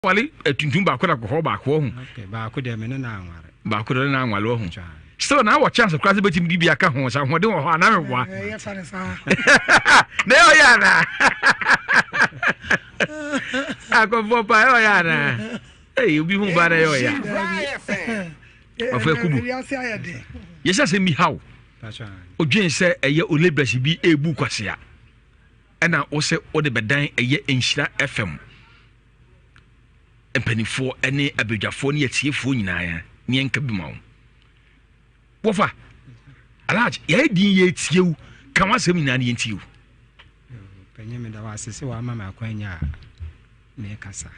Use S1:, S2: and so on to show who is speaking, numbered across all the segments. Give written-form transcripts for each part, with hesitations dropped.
S1: Wale tuntum baako na kɔkɔɔ baako ɔho.
S2: Okay, baako deɛ me ne na anware.
S1: Baako deɛ na anware ɔho. Still na awɔ chance koraa sɛ bɛtumi de bi aka ho sɛ ahoɔden wɔ hɔ anaa meboa.
S3: Ɛyɛ fa ne saa.
S1: Na ɛyɛ ɔyɛ anaa? Akɔfoɔ pa ɛyɛ ɔyɛ anaa? Ee obi hu ba na ɛyɛ ɔyɛ. Ɔfɛ kubu. Yɛsɛ asɛm bi haw. Odwen sɛ ɛyɛ olebrɛs bi ebu kwasea. Ɛna wosɛ wode bɛdan ɛyɛ nhyira FM. mpanimfoɔ ne abadwafoɔ ne atiefoɔ nyinaa ne yɛnka bi ma wo wɔfa alaj yɛayɛ din yɛtie wo ka w'asɛm nyinaa ne yɛntie wo.
S2: Panyin meda wo ase sɛ wama me akwanya a mekasa.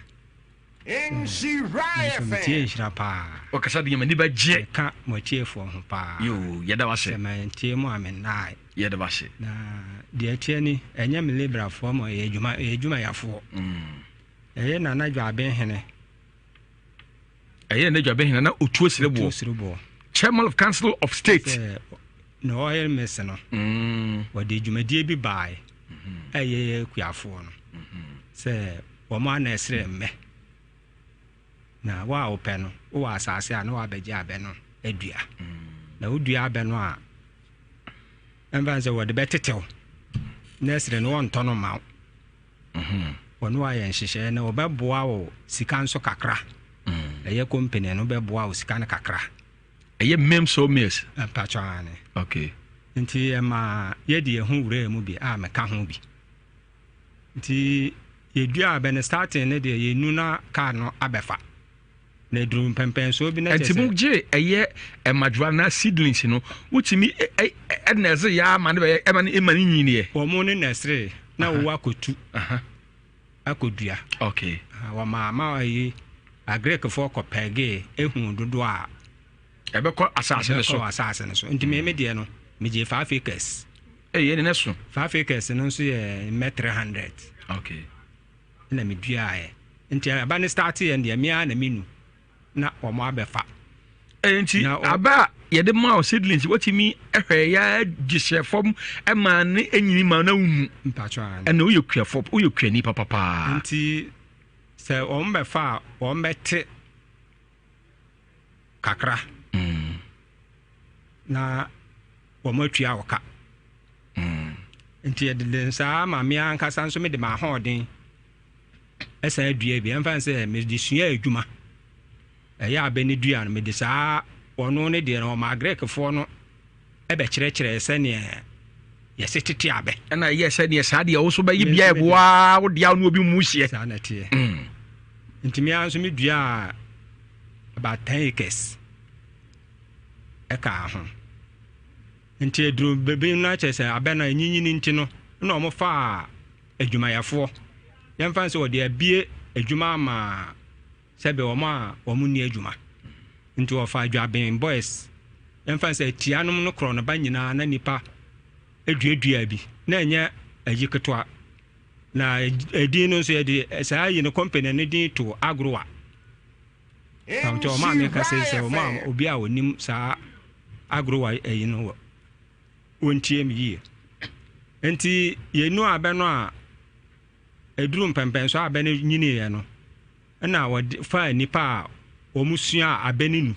S4: Nhyira
S2: FM. Metie nhyira paa.
S1: Ɔkasa deɛ m'ani bɛgye.
S2: Meka mo atiefoɔ ho paa.
S1: Yoo, yɛda wo ase.
S2: Sɛ mantie mo a mennae.
S1: Yɛda wo ase.
S2: Na deɛ ɛteɛ ni, ɛnyɛ me Librafoɔ ma ɛyɛ adwuma, ɛyɛ adwumayɛfoɔ.
S1: Mm.
S2: Ɛyɛ Nana Dwabenhene.
S1: Ɛyɛ Nana Dwabenhene na Otuo Sereboɔ.
S2: Otuo Sereboɔ.
S1: Chairman of Council of State.
S2: Sɛ na ɔyɛ mese no.
S1: Mm.
S2: Wɔde dwumadie bi bae.
S1: Mm-hmm.
S2: Ɛyɛ kuafoɔ no.
S1: Mm-hmm.
S2: Sɛ wɔn a na ɛsrɛ mmɛ. Na wo a wopɛ no, wowɔ asase a na wabɛgye abɛ no adua.
S1: Mm.
S2: Na wodua abɛ no a, ɛmfa sɛ wɔde bɛtetew na ɛsrɛ no wɔntɔ no mma wo. Wɔne wo ayɛ nhyehyɛeɛ na wɔbɛboa wo sika nso kakra. Ɛyɛ company no bɛboa wo sika no kakra.
S1: Ɛyɛ Mims or Mills?
S2: Mpakyɛ aane.
S1: Okay.
S2: Nti ɛma yɛde yɛn ho wuraa mu bi a meka ho bi. Nti yɛdua abɛ no starting no deɛ yɛnu na car no abɛfa. Na ɛduru mpɛmpɛnsoɔ bi na kyerɛ
S1: Nti
S2: sɛ.
S1: mo gye ɛyɛ mmadwoa anaa seedlings no wotumi nɛɛse yɛ ama no bɛyɛ ɛma no ɛma no nyiniɛ.
S2: Wɔn ne nɛsere na wɔwɔ akɔtu akɔdua.
S1: Okay.
S2: Wɔmaa ma ayi Agrekfoɔ kɔ pɛgee ehu dodoɔ a.
S1: Ɛbɛkɔ asase no so.
S2: Ɛbɛkɔ asase no so. Nti me me deɛ no megye 5 acres.
S1: Ɛyɛ ne ne so.
S2: 5 acres no nso yɛ mmɛ 300.
S1: Okay.
S2: Na meduaeɛ. Nti aba no start yɛ deɛ mea na menu na wɔn abɛfa.
S1: Nti aba a yɛde maa o seedlings wɔtumi hwɛ ya gye hyɛ fam ɛma ne enyini ma na wunu.
S2: Mpatwa ano.
S1: Ɛna woyɛ kuafo, woyɛ kuani papapaa.
S2: Nti sɛ wɔn bɛfa a wɔn bɛte kakra. Na wɔn atua wɔ ka. Nti yɛde de nsaa ma mmea ankasa nso mede ma ahoɔden ɛsan dua bi ɛmfa sɛ mede sua adwuma. Ɛyɛ abɛ ne dua no mede saa ɔno ne deɛ no ɔma Agrekfoɔ no ɛbɛkyerɛkyerɛ sɛneɛ yɛse tete abɛ.
S1: Ɛna ɛyɛ sɛneɛ saa deɛ wo so bɛyɛ bia ɛboa wo deɛ wo ne obi mu hyeɛ.
S2: Saa na ɛteɛ. Nti mea nso medua about 10 acres ɛka ho. Nti aduru baabi no akyerɛ sɛ abɛ no ɛnyinyini nti no na ɔmo faa adwumayɛfoɔ yɛmfa sɛ wɔde abie adwuma ama sɛbe wɔn a wɔn nni adwuma nti wɔfa Adwaben boys yɛmfa sɛ atianom no korɔ no ba nyinaa na nipa aduadua bi na ɛnyɛ ayi ketewa na edin no nso yɛde saa yi no company no din to Agrowa nti wɔn a meka sɛ sɛ wɔn a obi a onim saa Agrowa ayi no wɔ wɔntie me yie. Nti yɛnu abɛ no a ɛduru mpɛmpɛnso a abɛ no nyiniiɛ no ɛna wɔde faa nnipa a wɔn sua abɛ no nu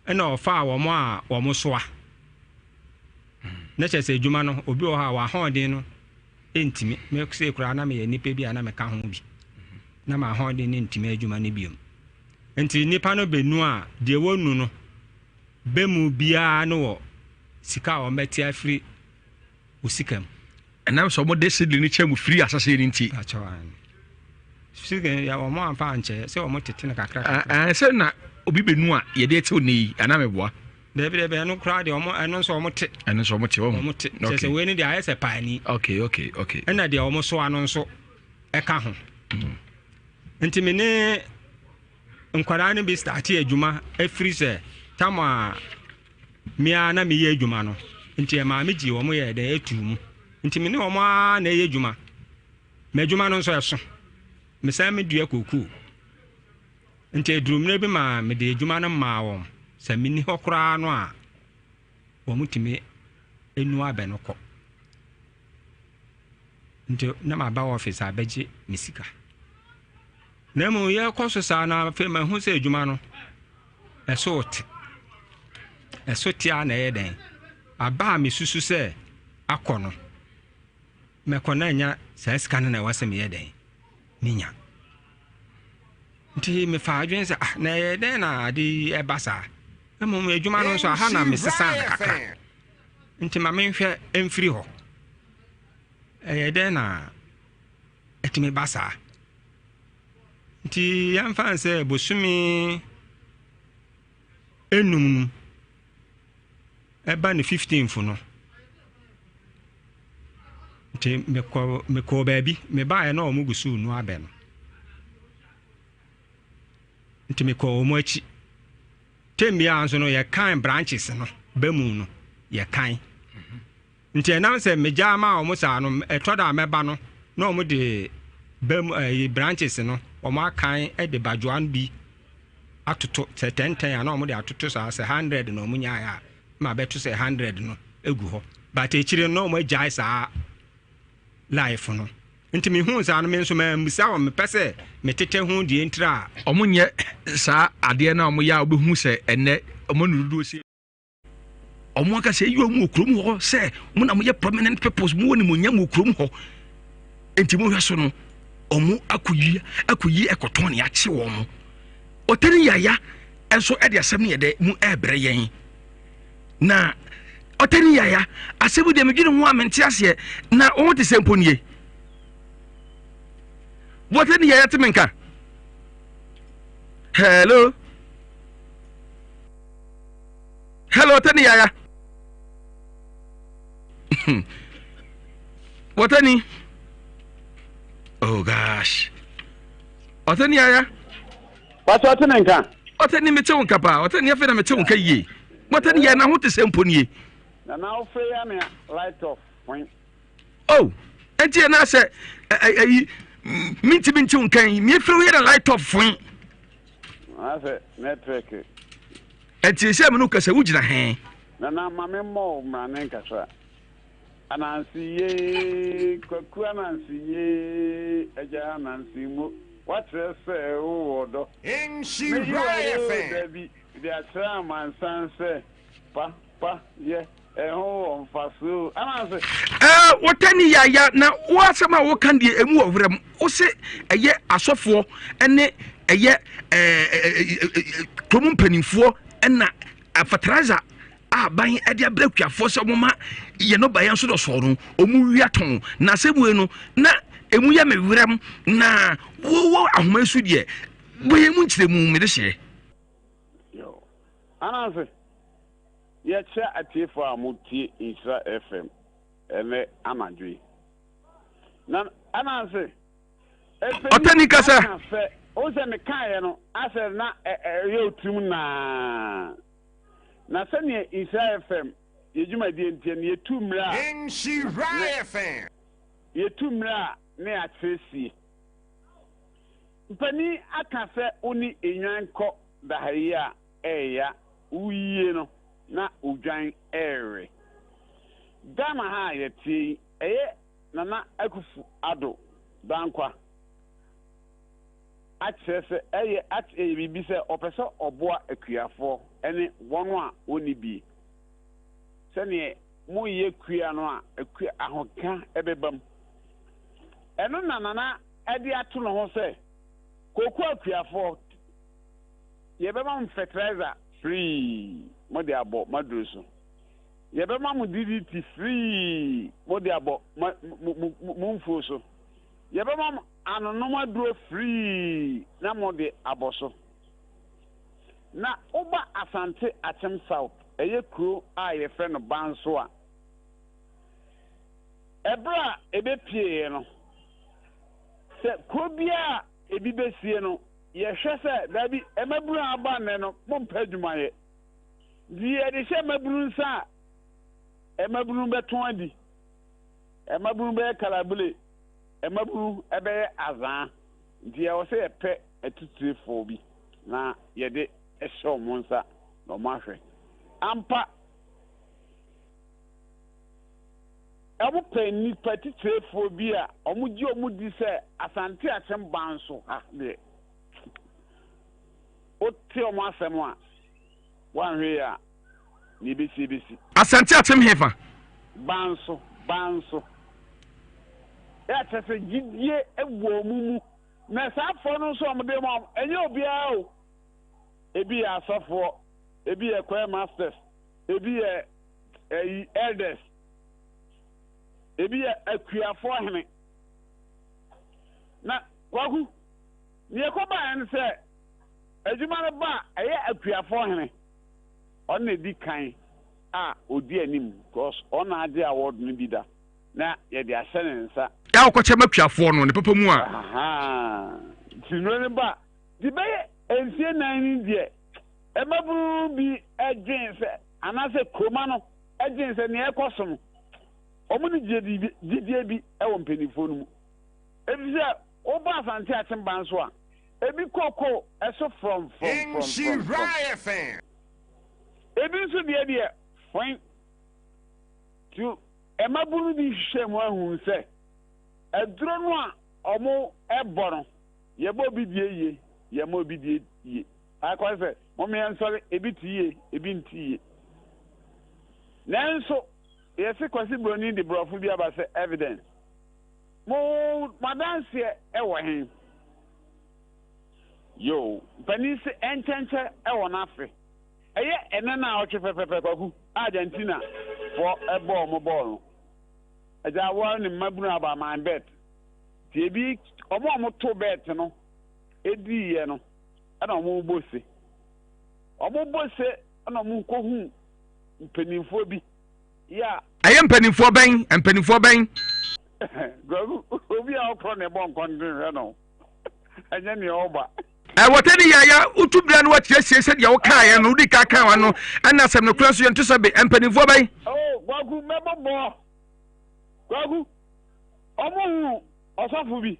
S2: ɛna ɔfaa wɔn a wɔn soa na kyerɛ sɛ adwuma no obi wɔ hɔ a wɔahoɔden no ntumi. Me se koraa na meyɛ nipa bi a na meka ho bi na ma ahoɔden no ntumi adwuma no biom. Nti nipa no bɛnu a deɛ wɔnu no bɛ mu biara no wɔ sika a wɔbɛte afiri wo sika mu.
S1: Ɛnam sɛ wɔde seedling no kyɛ mu firi asase no nti.
S2: Sika yɛ wɔn amfa ankyɛ sɛ wɔn tete no kakra kakra.
S1: Sɛ na obi bɛnu a yɛde tew ne yi anaa meboa.
S2: Dabi dabi, ɛno koraa deɛ wɔn ɛno nso wɔn te.
S1: Ɛno nso wɔn te wɔn.
S2: Wɔn te kyerɛ sɛ wei no deɛ ayɛ sɛ paani.
S1: Okay.
S2: Ɛna deɛ wɔn soa no nso ɛka ho. Nti me ne nkwadaa no bi start adwuma efiri sɛ tam a mmea na meyɛ adwuma no nti ɛmaa me gye wɔn yɛ dɛ etu mu nti me ne wɔn ara na ɛyɛ adwuma. M'adwuma no nso ɛso mesan me dua kokoo nti eduru mmerɛ bi ma mede adwuma no maa wɔn sɛ menni hɔ koraa no a wɔn tumi enu abɛ no kɔ nti na maba office abɛgye me sika. Na mmom yɛrekɔ so saa no afei mahu sɛ adwuma no ɛso te. Ɛso te a na ɛyɛ dɛn? Aba a mesusu sɛ akɔ no, mɛkɔ na anya saa sika no na ɛwɔ sɛ meyɛ dɛn? Menya. Nti mefaa adwene sɛ ah na ɛyɛ dɛn na ade yi ɛba saa? Mmom adwuma no nso aha na mesesaa no kakra. Nti ma menhwɛ mfiri hɔ. Ɛyɛ dɛn na ɛtumi ba saa? Nti yɛmfa no sɛ bosome enum no ɛba ne 15th no nti mekɔ mekɔɔ baabi mebaeɛ na wɔn gu so nu abɛ no nti mekɔɔ wɔn akyi tem biara nso no yɛkan branches no bɛ mu no yɛkan Nti ɛnam sɛ megyaa maa wɔn saa no, ɛtɔ da a mɛba no na wɔn de ba mu ɛyi branches no wɔn akan de badwoa no bi atoto sɛ tɛntɛn a na wɔn de atoto saa sɛ hundred na wɔn nyaeɛ a ma bɛto sɛ hundred no egu hɔ but akyire no na wɔn agyae saa life no nti mehuu saa no me nso mammisa wɔn mepɛ sɛ metete ho deɛ ntira
S1: a wɔn nyɛ saa adeɛ no a wɔn yɛ a wɔbɛhu sɛ ɛnɛ wɔn anu dodoɔ sie. Wɔn ankasa eyi wɔn wɔ kurom hɔ sɛ mo na moyɛ prominent peoples mo wɔ nimonyam wɔ kurom hɔ nti mo hwɛ so no wɔn akɔyi akɔyi ɛkɔtɔn ne akye wɔn ɔtɛni yaya nso ɛde asɛm no yɛ dɛ mu ɛɛbrɛ yɛn na ɔtɛni yaya asɛm deɛ medwene ho a mente aseɛ na wɔn te sɛ mpo nie wɔtɛni yaya te me nka hello. Hello, Tani Yaya. Wɔtani. Oh gosh. Ɔtani Yaya.
S3: Pàṣẹ ɔte ne nka.
S1: Ɔtani mi te wo nka paa. Ɔtani afei na mi te wo nka yie. Wɔtani yɛ na ho te sɛ mpo nie.
S3: Na na wofrɛ ya ne light off point.
S1: Oh, enti yɛ na sɛ ɛyi minti minti wo nka yi. Mi efiri wo yɛ na light off point.
S3: Asɛ network.
S1: Ɛnti sɛ me no kasa wogyina he?
S3: Nana ma me mmɔ wo mmrane nkasa. Ananse yee, Kwaku Ananse yee, Agya Ananse mo, woakyerɛ sɛ wowɔ ɔdɔ. Meyi wo ayɛ o, dabi, de akyerɛ amansan sɛ pa pa yɛ. Ɛho wɔ mfasoɔ o. Ananse.
S1: Ɛɛ wotani yaya na wo asɛm a woka deɛ emu wɔ werɛm wo se ɛyɛ asɔfoɔ ɛne ɛyɛ ɛɛ kurom mpanimfoɔ ɛna fertilizer a ban ɛde abrɛ kuafoɔ sɛ wɔn ma yɛn nnɔbaeɛ nso dɔsɔɔ no wɔn wia tɔn na asɛm wei no na emu yɛ me werɛm na wowɔ ahoma yi so deɛ bɔ yɛn mu nkyerɛmu mede hyɛ.
S3: Ananse. Yɛkyia atiefo a motie Nhyira FM ɛnnɛ anadwo yi. Na Ananse,
S1: Ɔtani
S3: ɛpɛni
S1: kasa.
S3: aka sɛ, wohu sɛ mekaeɛ no, asɛ na ɛyɛ wo tirim naa. Na sɛdeɛ Nhyira FM yɛ dwumadie nteɛ no, yɛtu mmerɛ a
S4: Nhyira
S3: ne
S4: FM.
S3: yɛtu mmerɛ a ne yɛakyerɛ sie. Mpanin aka sɛ wo ne nnwan kɔ dahayi a ɛɛya wo yie no na odwan ɛɛwe. Ghana ha a yɛteɛ yi ɛyɛ Nana Akuffo Addo Dankwa akyerɛ sɛ ɛyɛ ɛyɛ biribi sɛ ɔpɛ sɛ ɔboa akuafoɔ ɛne wɔn a wɔnni bie sɛdeɛ moyɛ kua no a akua ahokeka ɛbɛba mu. Ɛno na Nana ɛde ato ne ho sɛ kooko akuafoɔ Yɛbɛma mo fertilizer free mo de abɔ m'aduro so. Yɛbɛma mo DDT free mo de abɔ mo mfuo so. Yɛbɛma mo anonom aduro free na mo de abɔ so. Na woba Asante Akyem South, ɛyɛ kuro a yɛfrɛ no Banso a, ɛberɛ a ɛbɛpieeɛ no, sɛ kuro biara a ebi bɛsie no, Yɛhwɛ sɛ, dabi, mmabunu a aba nnɛ no, mompɛ adwuma yɛ. Nti yɛde hyɛ mmabunu nsa a, mmabunu bɛtɔn adi, mmabunu bɛyɛ kalabule, mmabunu bɛyɛ azaa. Nti ɛwɔ sɛ yɛpɛ atitirefoɔ bi na yɛde hyɛ wɔn nsa na wɔahwɛ. Ampa, wɔpɛ nnipa titirefoɔ bi a wɔgye wɔn di sɛ Asante Akyem Banso ha deɛ. Wote wɔn asɛm a, woanhwɛ yie a, nea ebesi ebesi.
S1: Asante akyem hefa?
S3: Banso, Banso. Yɛ kyerɛ sɛ gyidie wɔ wɔn mu. Na saa afoɔ no nso a wɔde ma wɔn, ɛnyɛ obiara o. Ebi yɛ asɔfoɔ, ebi yɛ choir masters, ebi yɛ ɛyi elders, ebi yɛ akuafoɔ hene. Na Kwaku, nea ɛkɔbaeɛ ne sɛ adwuma no ba a, ɛyɛ akuafoɔ hene. Ɔno na ɛdi kan a ɔdi anim because ɔno na agye award no bi da na yɛde ahyɛ ne nsa.
S1: Yɛ a ɔkɔkyɛ ma akuafoɔ no ne papa mu a.
S3: Ahaa, nti mmerɛ no ba a, nti bɛyɛ mfie nan ni deɛ, mmabunu bi dwen sɛ, anaasɛ kuroma no dwen sɛ nea ɛrekɔ so no, wɔn ne gyedie bi wɔ mpanimfoɔ no mu. Efisɛ woba Asante Akyemba nso a, ebi kookoo so frɔmfrɔmfrɔmfrɔm. Ebi nso deɛ deɛ foin. Nti mmabunu bi hwehwɛɛ mu ahuu sɛ aduro no a wɔbɔ no, yɛbɔ obi deɛ yie, yɛmmɔ obi deɛ yie. Akɔyɛ sɛ mom yɛnsɔre, ebi te yie, ebi nte yie. Nanso yɛse Kwasi Broni de borɔfo bi aba sɛ evidence. Mo mo adanseɛ wɔ he? Yoo, mpanin se ɛnkyɛnkyɛ wɔ n'afe. Ɛyɛ ɛnɛ naawɔtwe pɛpɛpɛ Kwaku a Argentina foɔ bɔɔ ɔmo bɔɔl no. Agya aware ne mmabunu aba my bet. Nti ebi ɔmo a ɔmo to bet no diiɛ no ɛna ɔmo bɔ se. Ɔmo bɔ se ɛna ɔmo kɔhu mpanimfoɔ bi yɛ a.
S1: Ɛyɛ mpanimfoɔ bɛn? Mpanimfoɔ bɛn?
S3: Kwaku, obi a ɔkorɔ na ɛbɔ nkɔnten hwɛ no, ɛnyɛ nea ɔba.
S1: Ɛwɔtɛ ne yaya wotu bra no wakyerɛsie sɛdeɛ wokaeɛ no wodi ka kan wa no ɛna asɛm no kora nso yɛnto sɛ be mpanimfoɔ bɛn?
S3: Oh, Kwaku, mɛbɔbɔ. Kwaku, ɔmo hu ɔsɔfo bi.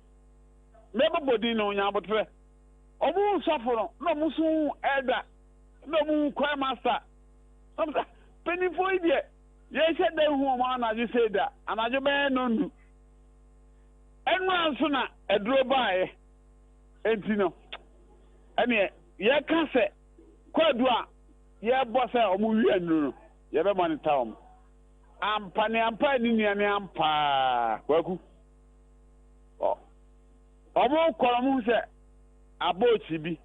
S3: Mɛbɔbɔ din no, nya aboterɛ. Ɔmo hu sɔfo no, na ɔmo nso hu elder, na ɔmo hu choir master. Na ɔmo sɛ, mpanimfoɔ yi deɛ, Yɛnhyɛ da nhu wɔn anadwo sei da, anadwo bɛyɛ nnɔndu. Ɛnora nso na aduro baeɛ, enti no, ɛneɛ yɛka sɛ kwaadu a yɛbɔ sɛ wɔn wia nnuro no, yɛbɛ monitor wɔn. Ampa ne ampa ne nua ne ampaa, Kwaku. Ɔ, wɔn kɔ no, wɔn hu sɛ abookyi bi.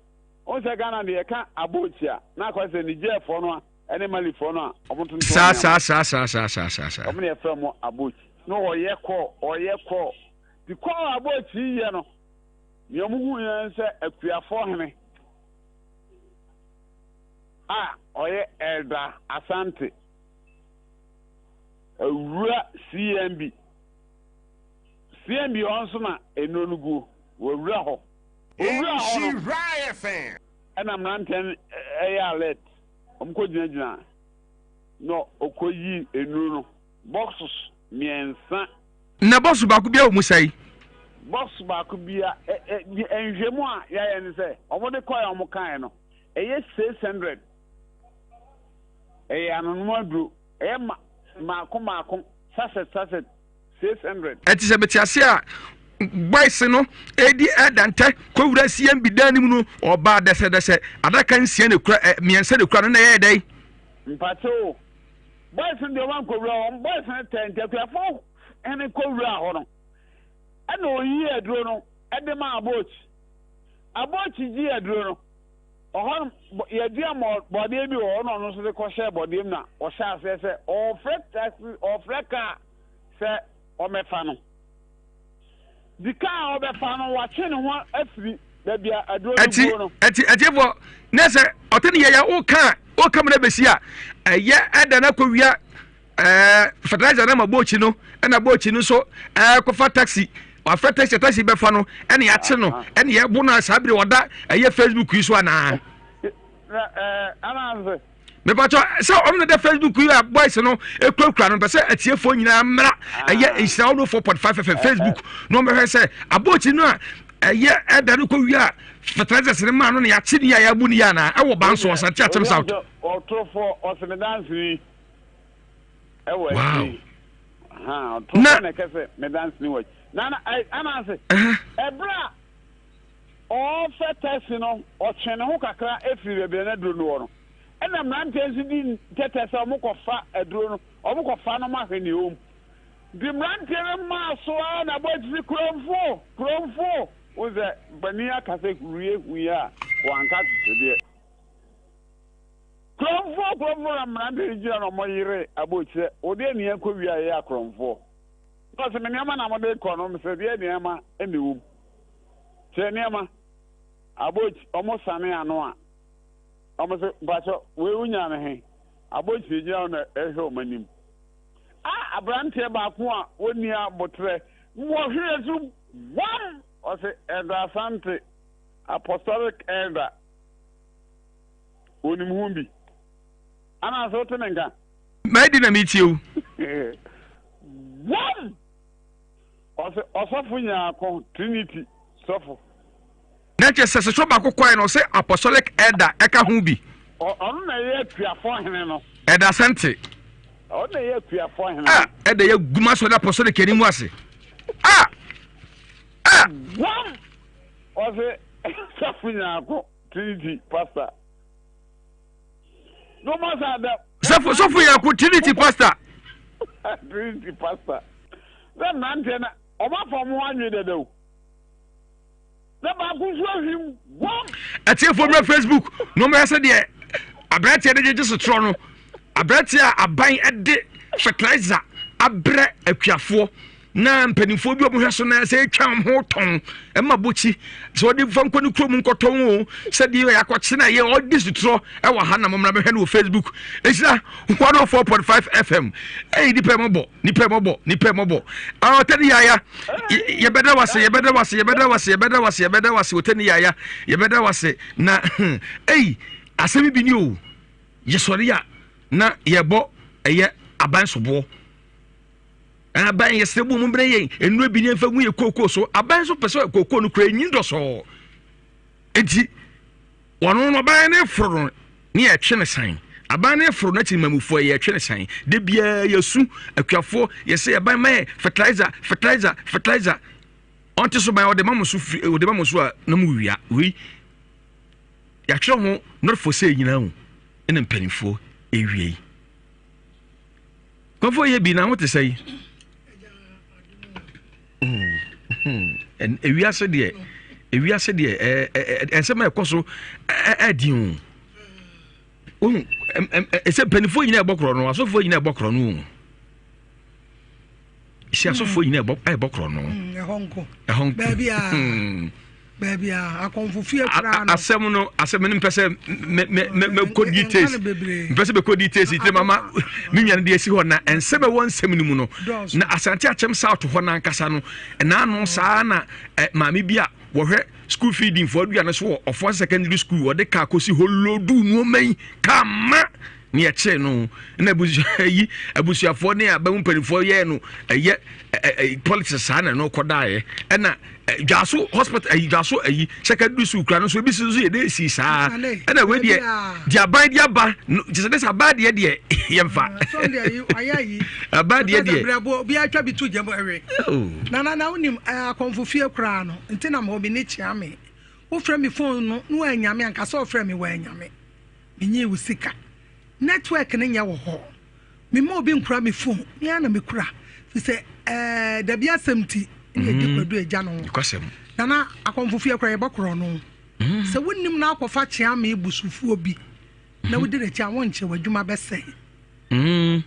S3: Wɔn sɛ Ghana deɛ yɛka abookyi a, na akɔ sɛ Nigerfoɔ no a. ɛne Malifoɔ no a wɔn tontɔn
S1: Saa saa saa saa saa saa saa saa.
S3: Wɔn na yɛfrɛ wɔn abochi. Na ɔyɛ kɔɔ ɔyɛ kɔɔ. Ti kɔɔ a abochi yɛ no, nea wɔn hu yɛn sɛ akuafoɔ hene a ɔyɛ Elder Asante awura CMB. CMB hɔ nso na nnuro no guo. Wɔawura hɔ. Owura hɔ no, ɛna mmeranteɛ no ɛyɛ alert. Wɔkɔgyinagyina na ɔkɔyii nnuro no boxes mmiɛnsa.
S1: Na box baako biara wɔ mu sɛn?
S3: Box baako biara, ɛ ɛ nhwɛmu a yɛayɛ ne sɛ wɔde kɔɛ a wɔkaeɛ no, ɛyɛ 600. Ɛyɛ anonom aduro, ɛyɛ ma mmaako mmaako, sachet sachet. 600.
S1: Ɛte sɛ mete ase a boys no edi ɛda ntɛ kɔwura CMB dan no mu no ɔbaa dɛsɛdɛsɛ adaka nsia na ekura ɛ mmiɛnsa na ekura no na ɛyɛ dɛn.
S3: Mpakyɛ o boys no deɛ wɔn ankɔwura hɔ boys no tɛ nti akuafo hene kɔwura hɔ no ɛna oyi aduro no ɛde ma abɔɔkyi abɔɔkyi gye aduro no ɔhɔ no yɛdua bɔdeɛ bi wɔ hɔ na ɔno nso de kɔhyɛ bɔdeɛ mu na ɔhyɛ aseɛ sɛ ɔfrɛ taxi ɔfrɛ kaa sɛ ɔmmɛfa no. Di kan a ɔbɛfa no, watwe ne ho afiri baabi a aduro no guo no.
S1: Ɛti ɛtifoɔ ne sɛ ɔte ne yɛyɛ woka a woka mu no bɛsi a ɛyɛ ɛda no akɔwia ɛɛ fertilizer no ma bookyi no ɛna bookyi no nso ɛɛ taxi wafrɛ taxi taxi bɛfa no ɛna yɛakye no ɛna yɛbo no a saa bere ɔda ɛyɛ facebook yi so anaa.
S3: Ɛɛ ananse.
S1: mepatɔ sɛ ɔno na da facebook yi a boys no ekurakura no mpɛ sɛ atiefoɔ nyinaa mmra ɛyɛ nhyira ɔno 4.5 fm facebook na ɔmɛhwɛ sɛ abɔɔkyi no a ɛyɛ ɛda no kɔ wie a fertilizers no maa no na yɛakye ne yɛ a yɛabu ne yɛ anaa ɛwɔ ban so ɔsante akyem south.
S3: Ɔtorofoɔ ɔsɛ ɛwɔ akyiri ɔtorofoɔ na ɛkɛ sɛ medanseni wɔ akyi na na anaase ɛberɛ a. Ɔɔfɛ taxi no, ɔtwe ne ho kakra firi baabi a na aduro no wɔ no. Ɛna mmeranteɛ nso di ntɛtɛ sɛ wɔkɔfa aduro no, wɔkɔfa no ahwɛ nea ɛwɔ mu. Nti mmeranteɛ no maa so ara na abɔ akyi sɛ, Kuromfoɔ! Kuromfoɔ! Wohu sɛ mpanin aka sɛ huruie hui a wɔanka akyekyedeɛ. Kuromfoɔ! Kuromfoɔ! Na mmeranteɛ no gyina na wɔyere abɔ akyi sɛ, Wo deɛ nea ɛkɔ wie a yɛyɛ akorɔmfoɔ. Na ɔse, Me nneɛma na mode rekɔ no, mesɛ deɛ nneɛma na ɛwɔ mu. Kyerɛ nneɛma. Abɔ akyi, wɔsane ano a, wɔse, Mpakyɛ, wei wonyaa no he? Abɔ akyi na egyina hɔ na ɛhwɛ wɔn anim. A Aberanteɛ baako a ɔnni aboterɛ wɔhwee so bam! Ɔse, Elder Asante, Apostolic Elder, ɔnim ho bi. Anaasɛ wote me nka?
S1: Madi na metie wo.
S3: Bam! Ɔse, Ɔsɔfo Nyarko, Trinity sɔfo.
S1: Na kyerɛ sɛ sesɔ baako kɔɛ no ɔsɛ Apostolic Elder ɛka ho bi.
S3: Ɔno na ɛyɛ akuafoɔ hene no.
S1: Elder Asante.
S3: Ɔno na ɛyɛ akuafoɔ hene no.
S1: Ah, ɛda yɛ guma sɔre Apostolic anim ase. Ah! Ah!
S3: Wam! Ɔse sɔfo Nyarko, Trinity pastor. No masa da.
S1: Sɔfo sɔfo Nyarko, Trinity pastor.
S3: Trinity pastor. Sɛ mmeranteɛ na ɔmo afa ɔmo ho adwene dada o. Na baako nso ahwim bom.
S1: Atiefoɔ mmra Facebook na wɔmmɛhwɛ sɛdeɛ aberanteɛ de gyegye sotorɔ no. Aberanteɛ a aban de fertilizer abrɛ akuafoɔ na mpanimfoɔ bi a wɔhwɛ so na sɛ atwa wɔn ho tɔn ɛma bokyi sɛ wɔde fa nkɔ ne kurom nkɔtɔn o sɛdeɛ yɛ akɔkye na yɛ ɔdi sotorɔ ɛwɔ ha na mommra bɛhwɛ no wɔ Facebook ɛhyira 104.5 FM ɛyɛ nipa ɛmɔbɔ nipa mɔbɔ nipa mɔbɔ ah ɔtɛni yaya yɛbɛda wase yɛbɛda wase yɛbɛda wase yɛbɛda wase yɛbɛda wase ɔtɛni yaya yɛbɛda wase na ei asɛm bi ni o yɛsɔre a na yɛbɔ ɛyɛ aban soboɔ aban yɛsrɛ bu mu brɛ yɛn nnuro bi ne mfa ngu yɛ kookoo so aban nso pɛ sɛ kookoo no kura enyin dɔsɔɔ eti Wɔn no aban no foro no ne yɛtwe no san. Aban no foro no akyi mmamufoɔ yɛtwe no san. Da biara yɛsu akuafoɔ yɛsɛ aban ma yɛ fertilizer fertilizer fertilizer. Ɔnte so ban ɔde ma mo so firi ɔde ma mo so a na mo wia wei. Yɛatwerɛ ho not for sale nyinaa o ɛna mpanimfoɔ ewia yi. Kɔfoɔ yɛ bi na ho te sɛ yi. Ewiase deɛ ewiase deɛ ɛɛ nsɛm a ɛkɔ so ɛɛdi o ohun ɛsɛ mpanimfoɔ nyinaa ɛbɔ korɔ no asɔfoɔ nyinaa ɛbɔ korɔ no o si asɔfoɔ nyinaa ɛbɔ ɛbɔ korɔ no
S5: ɛhɔ nko
S1: ɛhɔ nko
S5: baabi a baabi a akɔnfo fie koraa no
S1: asɛm no asɛm no mpɛ sɛ mɛkɔ details mpɛ sɛ mɛkɔ details nti mama me nua no deɛ asi hɔ na nsɛm ɛwɔ nsɛm no mu no na asante akyɛm south hɔ no ankasa no ɛnaano saa na maame bi a wɔhwɛ school feeding foɔ aduane so wɔ ɔfoɔ secondary school wɔde kaa kɔsi hɔ lodu nneɛma yi kaa ma ne yɛkyee no na abusua yi abusuafoɔ ne abamu mpanimfoɔ yɛɛ no ɛyɛ ɛɛ politics saa na ɛno kɔdaeɛ ɛna dwaso hospital ɛyi dwaso ɛyi secondary school kura no nso ebi nso yɛ de esi saa ɛna wei deɛ deɛ aban de aba no kyesɛ de sɛ aban deɛ deɛ yɛmfa aban deɛ deɛ
S5: obi atwa bi to gyam ɛwe oh. na na na wonim akɔnfo fie koraa no nti na mɔ me ne kyea me wofrɛ me phone no na wɔanyame anka sɛ ɔfrɛ me wɔanyame Menyee wo sika. Network no nyɛ wɔ hɔ. Memma obi nkura me phone. Me ara na mekura. Fi sɛ ɛɛ dabi asɛm ti na yɛdi mm. kwadu agya no ho. Nana akɔmfo fie kora yɛbɔ korɔ no. Mm. Sɛ wonim na akɔfa kyea me busufoɔ bi na mm-hmm. wodi n'akyi a wonkyɛ w'adwuma bɛsɛe.
S1: Mm.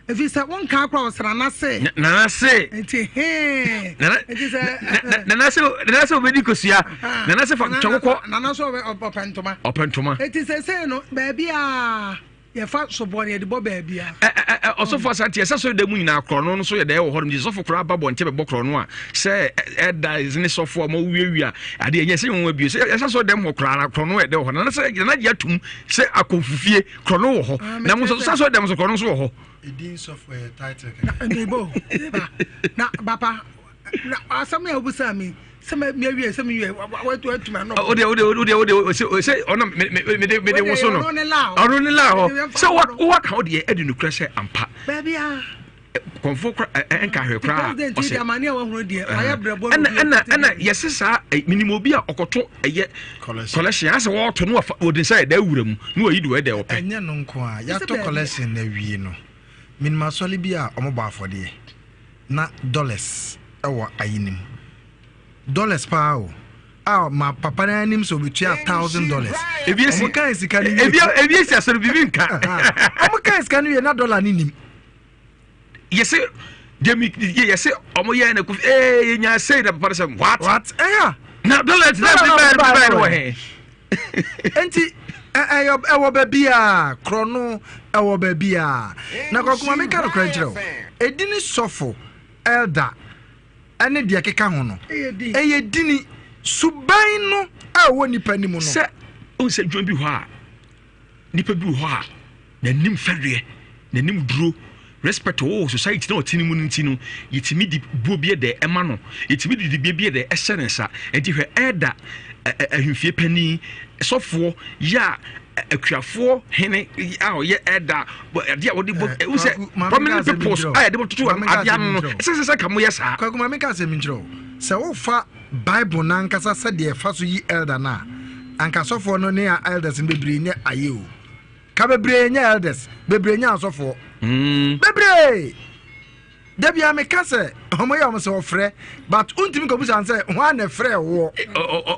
S5: Ɛfiri sɛ wonkaa koraa ɔsɛ nana se.
S1: Nana se.
S5: Nti hee.
S1: Nana nti sɛ. Nana se nana se obedi kosua. Nana se fa twɛkokɔ.
S5: Nana so ɔpɛ ntoma.
S1: Ɔpɛ ntoma.
S5: Eti sese no baabi a yɛfa soboɔ no yɛde bɔ baabi a.
S1: Ɛ ɛ ɛ ɔsɔfo asante ɛsɛ sɔrɔ dɛm nyinaa korɔ no nso yɛ dɛ wɔ hɔ nom gye sɔfo koraa ba bɔ nkyɛn bɛbɔ korɔ no a sɛ ɛda ne sɔfo a wɔn wiawia adeɛ nyɛ sɛ wɔn abie sɛ ɛsɛ sɔrɔ dɛm hɔ koraa na korɔ no ɛdɛ wɔ hɔ nana sɛ nana gye atum sɛ akɔnfufie korɔ no wɔ hɔ ah, na mo nso sɛ sɔrɔ dɛm nso korɔ no nso wɔ hɔ.
S6: Edin sɔfo yɛ title kɛkɛ.
S5: Na mebo na papa na asɛm yɛ wobusa mi sɛ mi awie sɛ mi wie watumi anɔ.
S1: O de o de o de o de o sɛ ɔno me me me de me de woso no ɔno ne la hɔ sɛ wa wa ka o deɛ ɛdi nukura sɛ ampa.
S5: Baabi a.
S1: Kɔnfoɔ kora ɛnka hwɛ koraa.
S5: President yi amane a wahunu deɛ wayɛ brɛbɔ.
S1: Ɛna ɛna ɛna yɛse saa minim obi a ɔkɔto ɛyɛ collection asɛ wɔɔto no wafa wɔde nsa yɛ dɛ awura mu na wayi de wɔyɛ dɛ ɔpɛ.
S6: Ɛnyɛ no nko a yɛatɔ collection na awie no minim asɔre bi a wɔbɔ afɔdeɛ na dollars ɛwɔ ayi no mu dollars paa o a ma papa no anim sɛ obetua $1,000.
S1: Ebi esi
S6: wɔn kan sika no wie
S1: ebi ebi esi asɔre bibi nka.
S6: Wɔn kan sika no wie na dollar no nim.
S1: Yɛsɛ deɛ mi yɛ yɛsɛ ɔmo yɛ na kofi ee yɛ nya sei na papa no sɛ what.
S6: What ɛya.
S1: Na dollar ti na mi bɛyɛ mi bɛyɛ no wɔ he.
S6: Nti ɛyɛ ɛwɔ baabi a korɔ no ɛwɔ baabi a na kɔkɔma mi ka no korɛ nkyerɛ o edini sɔfo elder. ne deɛ ɛkeka ho no, ɛyɛ dini. Suban no a ɛwɔ nipa no mu no.
S1: Sɛ wohu sɛ adwuma bi hɔ a, nipa bi wɔ hɔ a n'anim fɛreɛ, n'anim duro, respect wɔ wɔ society na ɔte ne mu no nti no, yɛtumi de buo bi dɛ ɛma no, yɛtumi de dibea bi dɛ ɛhyɛ ne nsa. Nti hwɛ ɛda ahemfie panin, sɔfoɔ yɛ a akuafoɔ hene a ɔyɛ ɛda adeɛ a wɔde bɔ ɛwu sɛ prominent peoples a yɛde bɔ toto adeɛ ano no ɛsɛ sɛ sɛ ka mo yɛ saa.
S6: Kwaku maame ka asɛm nkyerɛ o sɛ wofa bible n'ankasa sɛdeɛ ɛfa so yi elder no a anka asɔfoɔ no ne elders no bebree nyɛ ayɛ o ka bebree nyɛ elders bebree nyɛ asɔfoɔ bebree. Da bia me ka sɛ ɔmo yɛ ɔmo sɛ ɔfrɛ but wontumi kɔ busa sɛ hwan na ɛfrɛ woɔ.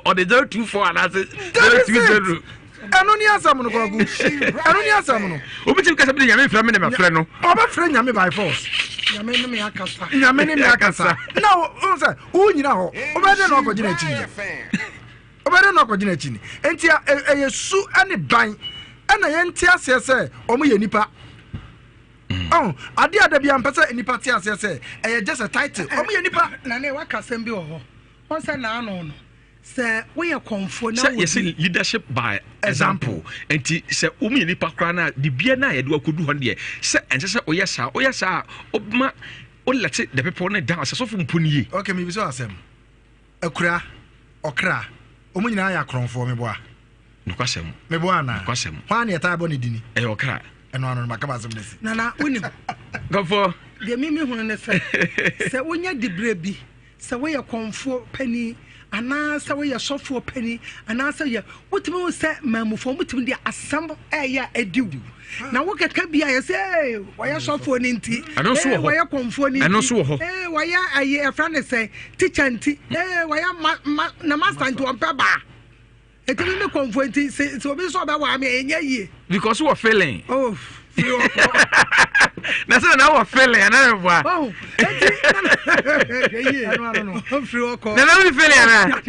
S1: Ɔde 024 anaasɛ 020.
S6: Ɛno ne asɛm no kwaku ɛno ne asɛm no.
S1: Obi tumi kasa bi de nyame mfrɛ me na mafrɛ no.
S6: Ɔbɛfrɛ nyame by force.
S5: Nyame ne me akasa.
S6: Nyame ne me akasa. Na wo sɛ wo nyina hɔ wobɛyɛ dɛ na wakɔgyina akyi ni. Wobɛyɛ dɛ na wakɔgyina akyi ni. Nti ɛyɛ su ne ban ɛna yɛnte aseɛ sɛ ɔmo yɛ nipa. Ɔho, adeɛ a da biara mpɛ sɛ nnipa te aseɛ sɛ ɛyɛ just a title. Ɔmo yɛ nnipa.
S5: Nane, waka asɛm bi wɔ hɔ. Wɔn sɛ naano no, sɛ woyɛ kɔmfoɔ na
S1: wɔ. Sɛ yɛsɛ leadership by example. Nti sɛ wɔn yɛ nipa koraa na dibea na yɛde wakɔdu hɔ no deɛ, sɛ ɛnsɛ sɛ woyɛ saa. Woyɛ saa a, woma wo let the people no down. Sɛ sɔfo mpo nie.
S6: Okay, mebisa wo asɛm. Akura, ɔkra, wɔn nyinaa yɛ akorɔmfoɔ, meboa?
S1: Nokwasɛm.
S6: Meboa anaa?
S1: Nokwasɛm.
S6: Hwan na yɛtaa bɔ ne dini?
S1: Ɛyɛ ɔkra.
S6: Ɛno ano no maka m'asɛm no asi.
S5: Nana, wonim.
S1: Kɔfoɔ.
S5: Deɛ me mehunu ne sɛ, sɛ wonya diberɛ bi, sɛ woyɛ kɔmfoɔ panin, anaa sɛ woyɛ sɔfoɔ panin, anaa sɛ yɛ, wotumi hu sɛ maamufoɔ wɔtumi de asɛm ɛyɛ a ɛdi wo. Na wokeka bi a yɛ sɛ, ee, wɔyɛ sɔfoɔ no nti, ee, wɔyɛ kɔmfoɔ no nti, ee, wɔyɛ ɛyɛ ɛfra ne sɛ, tikya nti, ee, wɔyɛ ma, ma, na masta nti wɔmpɛ baa. Eti mi mi kɔnfo nti sɛ sɛ obi nso ɔbɛwaa mi ɛnyɛ yie.
S1: Because wɔ feeling.
S5: Oh firi hɔ kɔ.
S1: Na sɛ na wɔ feeling ana yɛ bua.
S5: Oh eti hwɛ yie firi hɔ kɔ.
S1: Na na mi feeling ana.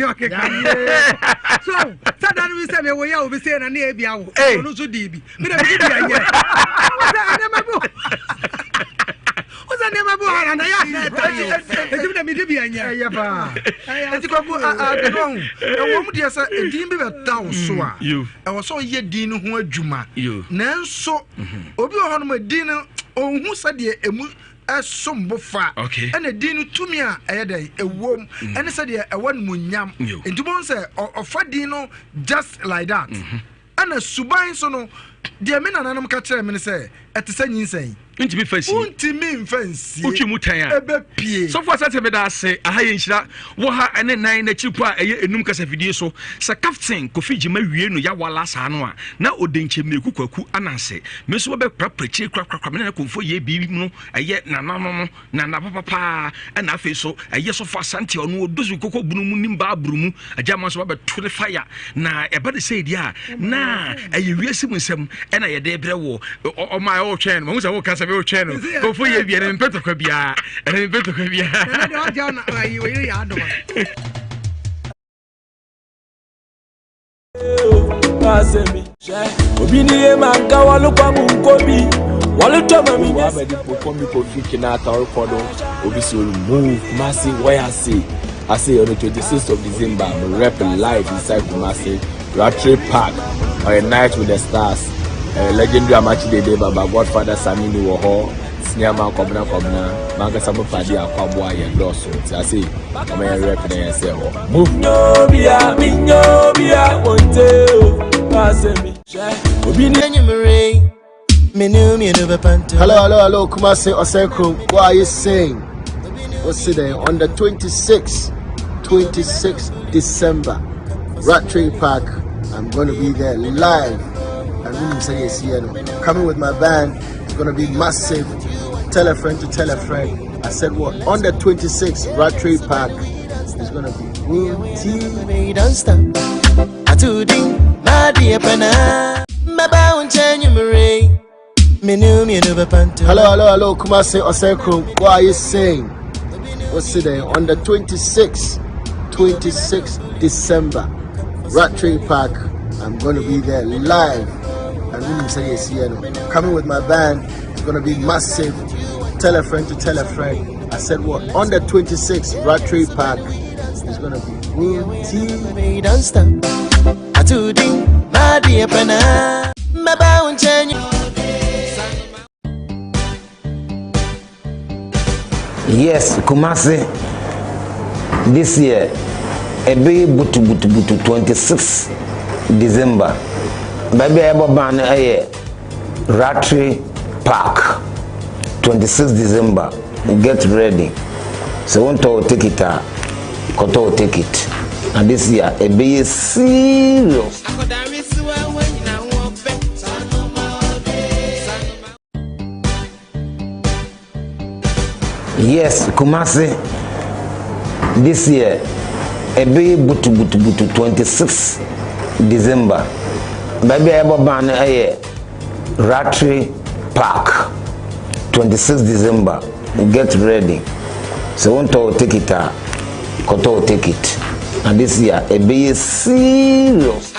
S5: So sɛ dan mi sɛ mi wɔ yɛ obi sɛ na ne yɛ bi awo. Ɔno nso di bi. Mi na mi di bi ɛnyɛ. Sɛ ɛnɛɛma bi wosɛ nneɛma bi wɔ ha na yɛ asɛ ɛta yi eti mi na mi di bi ɛnyɛ.
S6: Ɛyɛ paa eti kwaku adeno ɔho ɛwɔ mu deɛ sɛ edin bi bɛ da wo so a ɛwɔ sɛ ɔyɛ din no ho adwuma nanso obi wɔ hɔ nom edin no ɔnhu sɛdeɛ emu ɛsom bo fa ɛna din no tumi a ɛyɛ dɛ ɛwom ɛne sɛdeɛ ɛwɔ no mu nyam nti mo sɛ ɔfa din no just like that. Ɛna suban nso no, deɛ me nananom ka kyerɛɛ me ne sɛ, ɛte sɛ nyinsɛn.
S1: Wontumi mfa nsie.
S6: Wontumi mfa nsie.
S1: Wotwi mu tan a.
S6: Ɛbɛpue.
S1: Sɔfo Asante meda ase. Aha yɛ nhyira wɔ ha ɛne nan n'akyiri po a ɛyɛ enum kasafidie so. Sɛ Captain Kofi Gyima wie no yawala saa no a, na ɔde nkyɛmmireku Kwaku Ananse. Me nso mɛbɛprapra akyire korakorakora me nana Komfo yɛ biribi no ɛyɛ nananom no. Na na papa paa ɛna afei so ɛyɛ sɔfo asante ɔno ɔdɔ su koko bunu mu nim baaburu mu agya ma nso wabɛto ne fire na ɛba ne sɛ deɛ a na ɛyɛ wiase mu nsɛm ɛna yɛde brɛ wɔ ɔma ɛwɔ twɛn no mahu sɛ woka sɛ mewɔ twɛn no kɔfo yɛ bia ne mempɛ tɔkwa biara ɛne mempɛ tɔkwa biara.
S7: Obi si move Kumasi where I see. I say on the 26th of December, we rap live inside Kumasi, Rattray Park, on a night with the stars. Legendary Amachi Dede Baba, Godfather Samini wɔ hɔ, Senior Man Kɔbena Kɔbena, Mankasa mo padi akwaboa yɛ dɔɔso. Nti I say, ɔmo yɛ rap na yɛn sɛ hɔ. Move.
S8: Hello, hello, hello, Kumasi Osenkrom. What are you saying? What's today? On the 26th, 26th December, Rattray Park. I'm going to be there live. And really say yes, here. Coming with my band. It's going to be massive. Tell a friend to tell a friend. I said what? On the 26th, Rattray Park. It's going to be booty.
S9: Don't stop.
S8: Hello, hello, hello, Kumasi Osenkrom. What are you saying? What's today? On the 26th, 26th December, Rattray Park. I'm going to be there live. And really say yes, here. Coming with my band. It's going to be massive. Tell a friend to tell a friend. I said what? On the 26th, Rattray Park. It's going to be booty.
S9: Don't stop.
S10: Yes, Kumasi, this year, ɛbɛyɛ butubutubutu 26 December. Baabi a yɛbɔ ban no yɛ Rattray Park, 26 December. Get ready. Sɛ wontɔ wo ticket a, kɔtɔ wo ticket. Na this year, ɛbɛyɛ serious. Yes, Kumasi, this year, ɛbɛyɛ butubutubutu 26 December. Baabi a yɛbɔ ban no yɛ Rattray Park, 26 December. Get ready. Sɛ wontɔ wo ticket a, kɔtɔ wo ticket. Na this year, ɛbɛyɛ serious.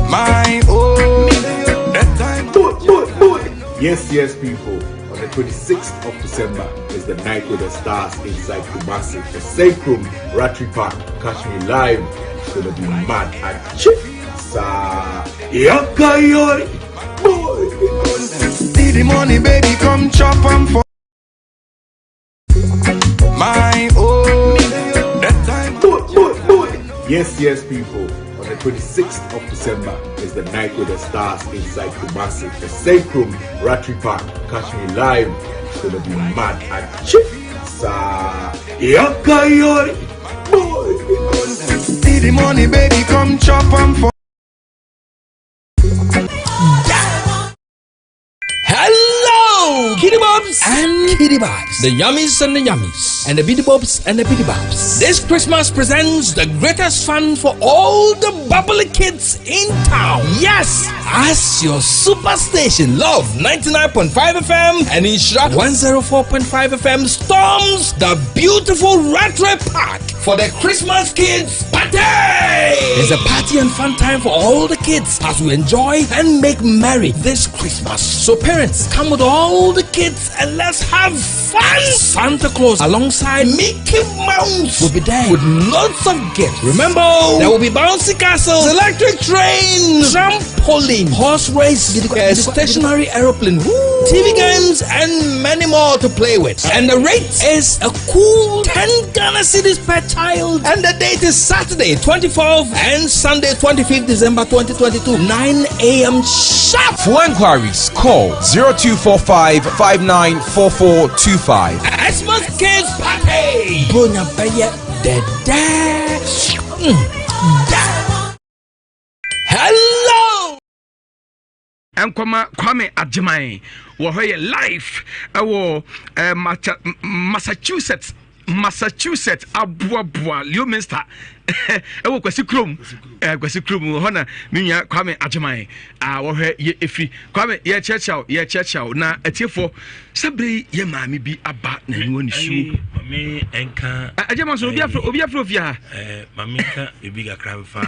S4: My oh, that time.
S7: Boy, boy, boy. Yes, yes, people. On the 26th of December is the night with the stars inside Kumasi, the Sacrum Rattray Park. Catch me live. It's gonna be mad at Chipsa. Yakayoi. Boy.
S4: See the money, baby, come chop 'em for my oh, that time.
S7: Boy, boy, boy. Yes, yes, people. On the 26th of December is the night with the stars inside Kumasi, the Sacrum Rattray Park. Catch me live. It's gonna be mad at Chipsa. Yakayoi. Boy.
S4: See the money, baby, come chop 'em for.
S11: Hello, Kitty Bobs and Kitty Bobs, the yummies and the yummies, and the bitty bobs and the bitty bobs. This Christmas presents the greatest fun for all the bubbly kids in town. Yes, as your superstation Love 99.5 FM and Inshra 104.5 FM storms the beautiful Rattray Park for the Christmas Kids Party. It's a party and fun time for all the kids as we enjoy and make merry this Christmas. So parents, come with all the kids and let's have fun. Santa Claus alongside Mickey Mouse will be there with lots of gifts. Remember, there will be bouncy castles, electric train, trampoline, horse race, a stationary aeroplane, TV games, and many more to play with. And the rate is a cool 10 Ghana cedis per child. And the date is Saturday, 24th and Sunday, 25th December 2022, 9 a.m. sharp.
S12: For inquiries, call 0245 594425.
S11: Xmas Kids Party! Bronya Beye Dede. Hello!
S1: Nkɔma Kwame Agyeman wɔ hɔ yɛ live ɛwɔ eh, Massachusetts Massachusetts aboaboa Leominster ɛwɔ Kwasi kurom eh, Kwasi kurom wɔ hɔ na me nua Kwame Agyeman a wɔhwɛ yɛ efiri Kwame yɛkyerɛkyerɛw yɛkyerɛkyerɛw na atiefoɔ sɛ bere yi yɛ maame bi aba na aniwa ne suo.
S13: Maame nka.
S1: Agyeman so obi afro obi afro fie ha.
S13: Maame nka ebi kakra nfa.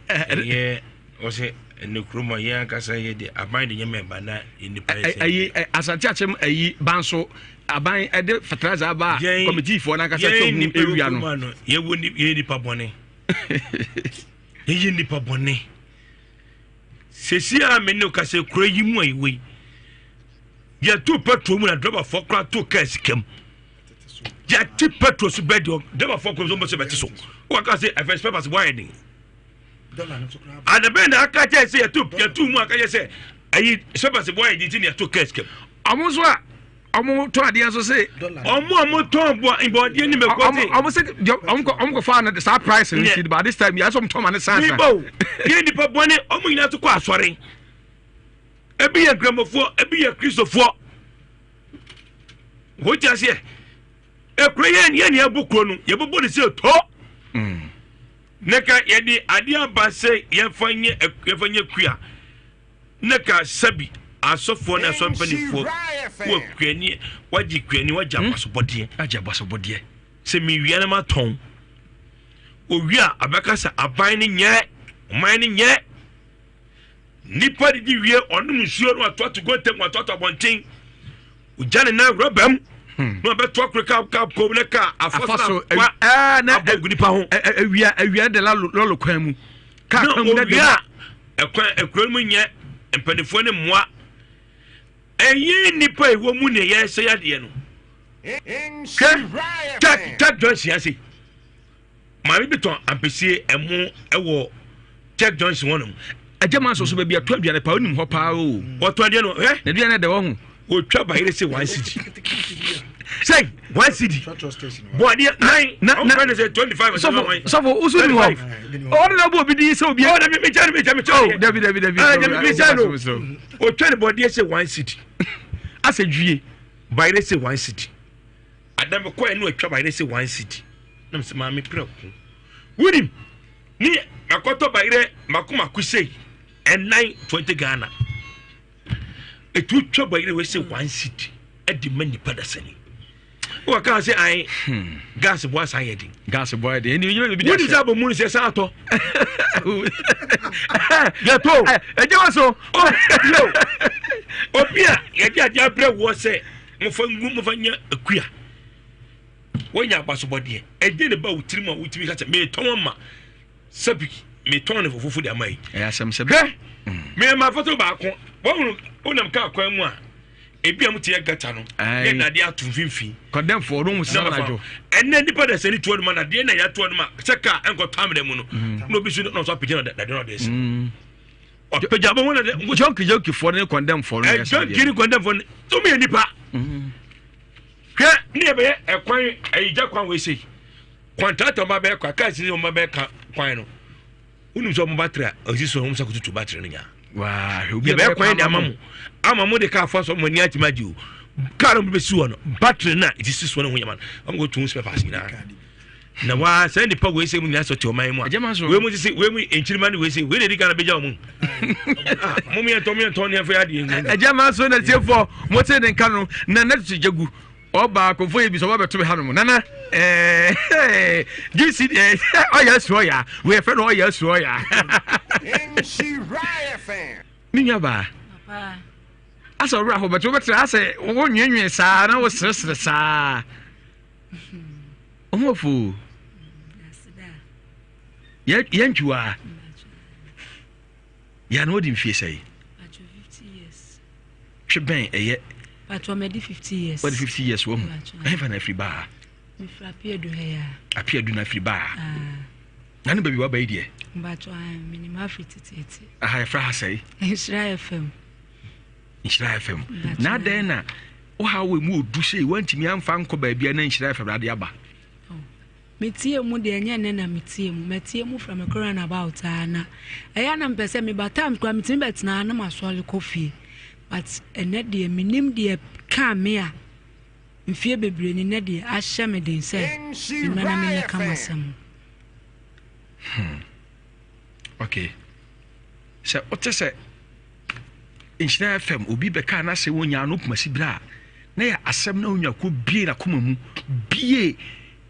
S13: Ɛyɛ ɔsɛ ɛnɛ kurom a yɛn ankasa yɛ de aban de nyɛma ɛba na nipa yɛ sɛ.
S1: Ɛyi asante akyɛm ɛyi ban so aban ɛde fertilizer aba a kɔmitiifoɔ n'ankasa twɛ ho ewia no.
S13: Yɛwɔ yɛ nipa bɔne. Yɛyɛ nipa bɔne. Sɛsi a me ne kasa kuro yi mu a yɛwɔ yi yɛto petrol mu na driverfoɔ koraa to kaa sika mu. Yɛte petrol so bɛɛ deɛ driverfoɔ koraa nso bɛte so. Wɔka sɛ ɛfɛ spare parts bɔ ayɛ den. Adabɛn na aka kyɛ sɛ yɛto yɛto mu aka kyɛ sɛ ayi sɛbɛsɛ bɔ ayɛ di ti na yɛto kɛs kɛm.
S1: Ɔmo nso a ɔmo tɔn adeɛ nso se.
S13: Ɔmo a ɔmo tɔn bɔ bɔdeɛ ni mɛ kɔte.
S1: Ɔmo se ɔmo kɔ ɔmo kɔ fa no saa price no ti ba this time yɛ asɛ ɔmo tɔn ma ne san san.
S13: Miba o yɛ nipa bɔne ɔmo nyinaa to kɔ asɔre ebi yɛ nkramofoɔ ebi yɛ kristofoɔ wọ́n ti aseɛ ekuro yɛn yɛn ni ɛbu kuro no yɛbɛbɔ ne sɛ to ne ka yɛde adeɛ aba sɛ yɛfa nyɛ yɛfa nyɛ kua ne ka sɛbi asɔfoɔ ne asɔ mpanimfoɔ wɔ kuani wagye kuani wagye hmm? abasobɔdeɛ
S1: agye abasobɔdeɛ
S13: sɛ mewia no ma tɔn owia abɛka sɛ aban ne nyɛ ɔman ne nyɛ Nipa didi wie ɔnom nsuo na wato ato gɔntam wato ato abɔnten ogya ne nan rɔba mu hmm. na ɔbɛto akoro kaa kaa kɔm na kaa afa so na wa abɔ gu nipa ho.
S1: Awia awia de la lɔlɔ kwan mu
S13: kaa kwan mu na de. Na owia ɛkwan ekuro no mu nyɛ mpanimfoɔ ne mmoa ɛyɛ nipa ɛwɔ mu na ɛyɛ sɛ yadeɛ no hwɛ tak tak johnson ase. Maame bi tɔn ampesie ɛmo ɛwɔ Church Junction hɔ nom.
S1: Agya maa soso baabi ɛtɔ aduane paa onim hɔ paa o.
S13: Wɔtɔn aduane no hwɛ.
S1: Na aduane dɛ wɔho.
S13: Otwa bayere se one cedi. Sɛn one cedi. Bɔdeɛ nine na na ɔmo sɛ 25.
S1: Sɔfo sɔfo usu ni hɔ. Ɔno na ɔbɔ obi di sɛ obi.
S13: Ɔ dabi mi kyɛn mi kyɛn mi kyɛn.
S1: Oh dabi dabi dabi.
S13: Ɛɛ dabi mi kyɛn no. Otwa ne bɔdeɛ se one cedi.
S1: Asɛ dwie.
S13: Bayere se one cedi. Ada me kɔɛ no atwa bayerɛ sɛ one cedi na mesɛ maame prɛko wonim ne makɔtɔ bayerɛ mako mako sei ɛnan 20 Ghana ɛtu twa bayerɛ wei sɛ one cedi ɛde ma nipa dasani wɔ kaa sɛ ae hmm. gas boa san yɛ den
S1: gas boa yɛ den ɛni
S13: wonim sɛ abɔ mu no sɛ san atɔ yɛtɔ
S1: ɛgye wa so
S13: oh, obi a yɛde adeɛ abrɛ woɔ sɛ Mofa ngu mofa nyɛ akua. Woanya abasobɔdeɛ. Ɛdeɛ na ɛba wo tirim a wotumi ka sɛ metɔn ama sɛbi metɔn ne fofofo de ama yi.
S1: Ɛyɛ asɛm sɛbi.
S13: Hwɛ mm. mema foto baako wɔhunu wonam kaa kwan mu a ebi a mote yɛ gata no yɛ dadeɛ ato mfimfini.
S1: Kɔdɛmfoɔ no mu sisa anadwo.
S13: Ɛnɛ nipa da sɛ ne tuo no ma dadeɛ na yɛatoɔ no ma sɛ kaa ɛnkɔtɔ amena mu no mm. na obi so na ɔsɔ apagya na dadeɛ no ɔde si. Mm. Ɔpagya bɔ ho na dɛ.
S1: Jɔnki jɔnkifoɔ ne kɔndɛmfoɔ no yɛ saa
S13: deɛ. Jɔnki ne kɔndɛmfoɔ no wɔn yɛ nipa. Mm. Hwɛ ne yɛ bɛyɛ ɛkwan ɛyigya kwan wɔ ese kɔntrata wɔn abɛyɛ kwan kaa sisi wɔn abɛyɛ kwan no wonim sɛ wɔn battery a ɔsi so wɔn sɛ kotutu battery no nyaa.
S1: Waa
S13: obi yɛ bɛyɛ kwan de ama mo ama mo de kaa fa so mo ani atumi agye o kaa no mo bɛsi hɔ no battery no a ɛsisi so no ho yɛ ma no wɔn kɔ tu spare parts nyinaa. Na waa saa nipa wei sɛ mu nyinaa sɛ ɔte ɔman mu a wei mu sisi wei mu nkyirima ne wei sɛ wei na edi kan bɛgya wɔn ah, mo yɛn tɔn mo yɛn tɔn ne ɛfɛ adeɛ nyi.
S1: Ɛgya maa so na tiefo mo te ne nka no na na tutu gya gu ɔba akɔfo yɛ bi sɛ ɔba bɛto me hanom nana ɛɛ gc ɛɛ ɔyɛ asu ɔya wei ɛfɛ no ɔyɛ asu ɔya. Me nua baa asɛ ɔwerɛ ahɔ bɛtɛ wobɛtena asɛ wonwenwen saa na woseresere saa. Ɔho afu yɛntwiwa yɛ na wodi mfie sɛe twe bɛn ɛyɛ wadi 50 years wahu ɛhefa na afiri baa apiadu na afiri baa ah. na ne baabi waba yi deɛ aha yɛfrɛ ha sɛe Nhyira FM. Na adɛn na wohaw wɔ mu odu sei woantumi amfa nkɔ baabi a na Nhyira FM ade aba?
S9: Oh, metie mu deɛ ɛnyɛ nnɛ na metie mu matie mu from a round about a na ɛyɛ na mepɛ sɛ meba times koraa metumi bɛtena na masɔre kɔ fie but ɛnɛ deɛ menim deɛ kaa me a mfie bebree ni nnɛ deɛ ahyɛ me den sɛ memmra na memmɛka m'asɛm.
S1: Hmm. Okay. Sɛ wote sɛ Nhyira FM obi bɛkaa n'asɛm wɔ nyaa no Kumasi berɛ a na yɛ asɛm na onya kɔ bie n'akoma mu bie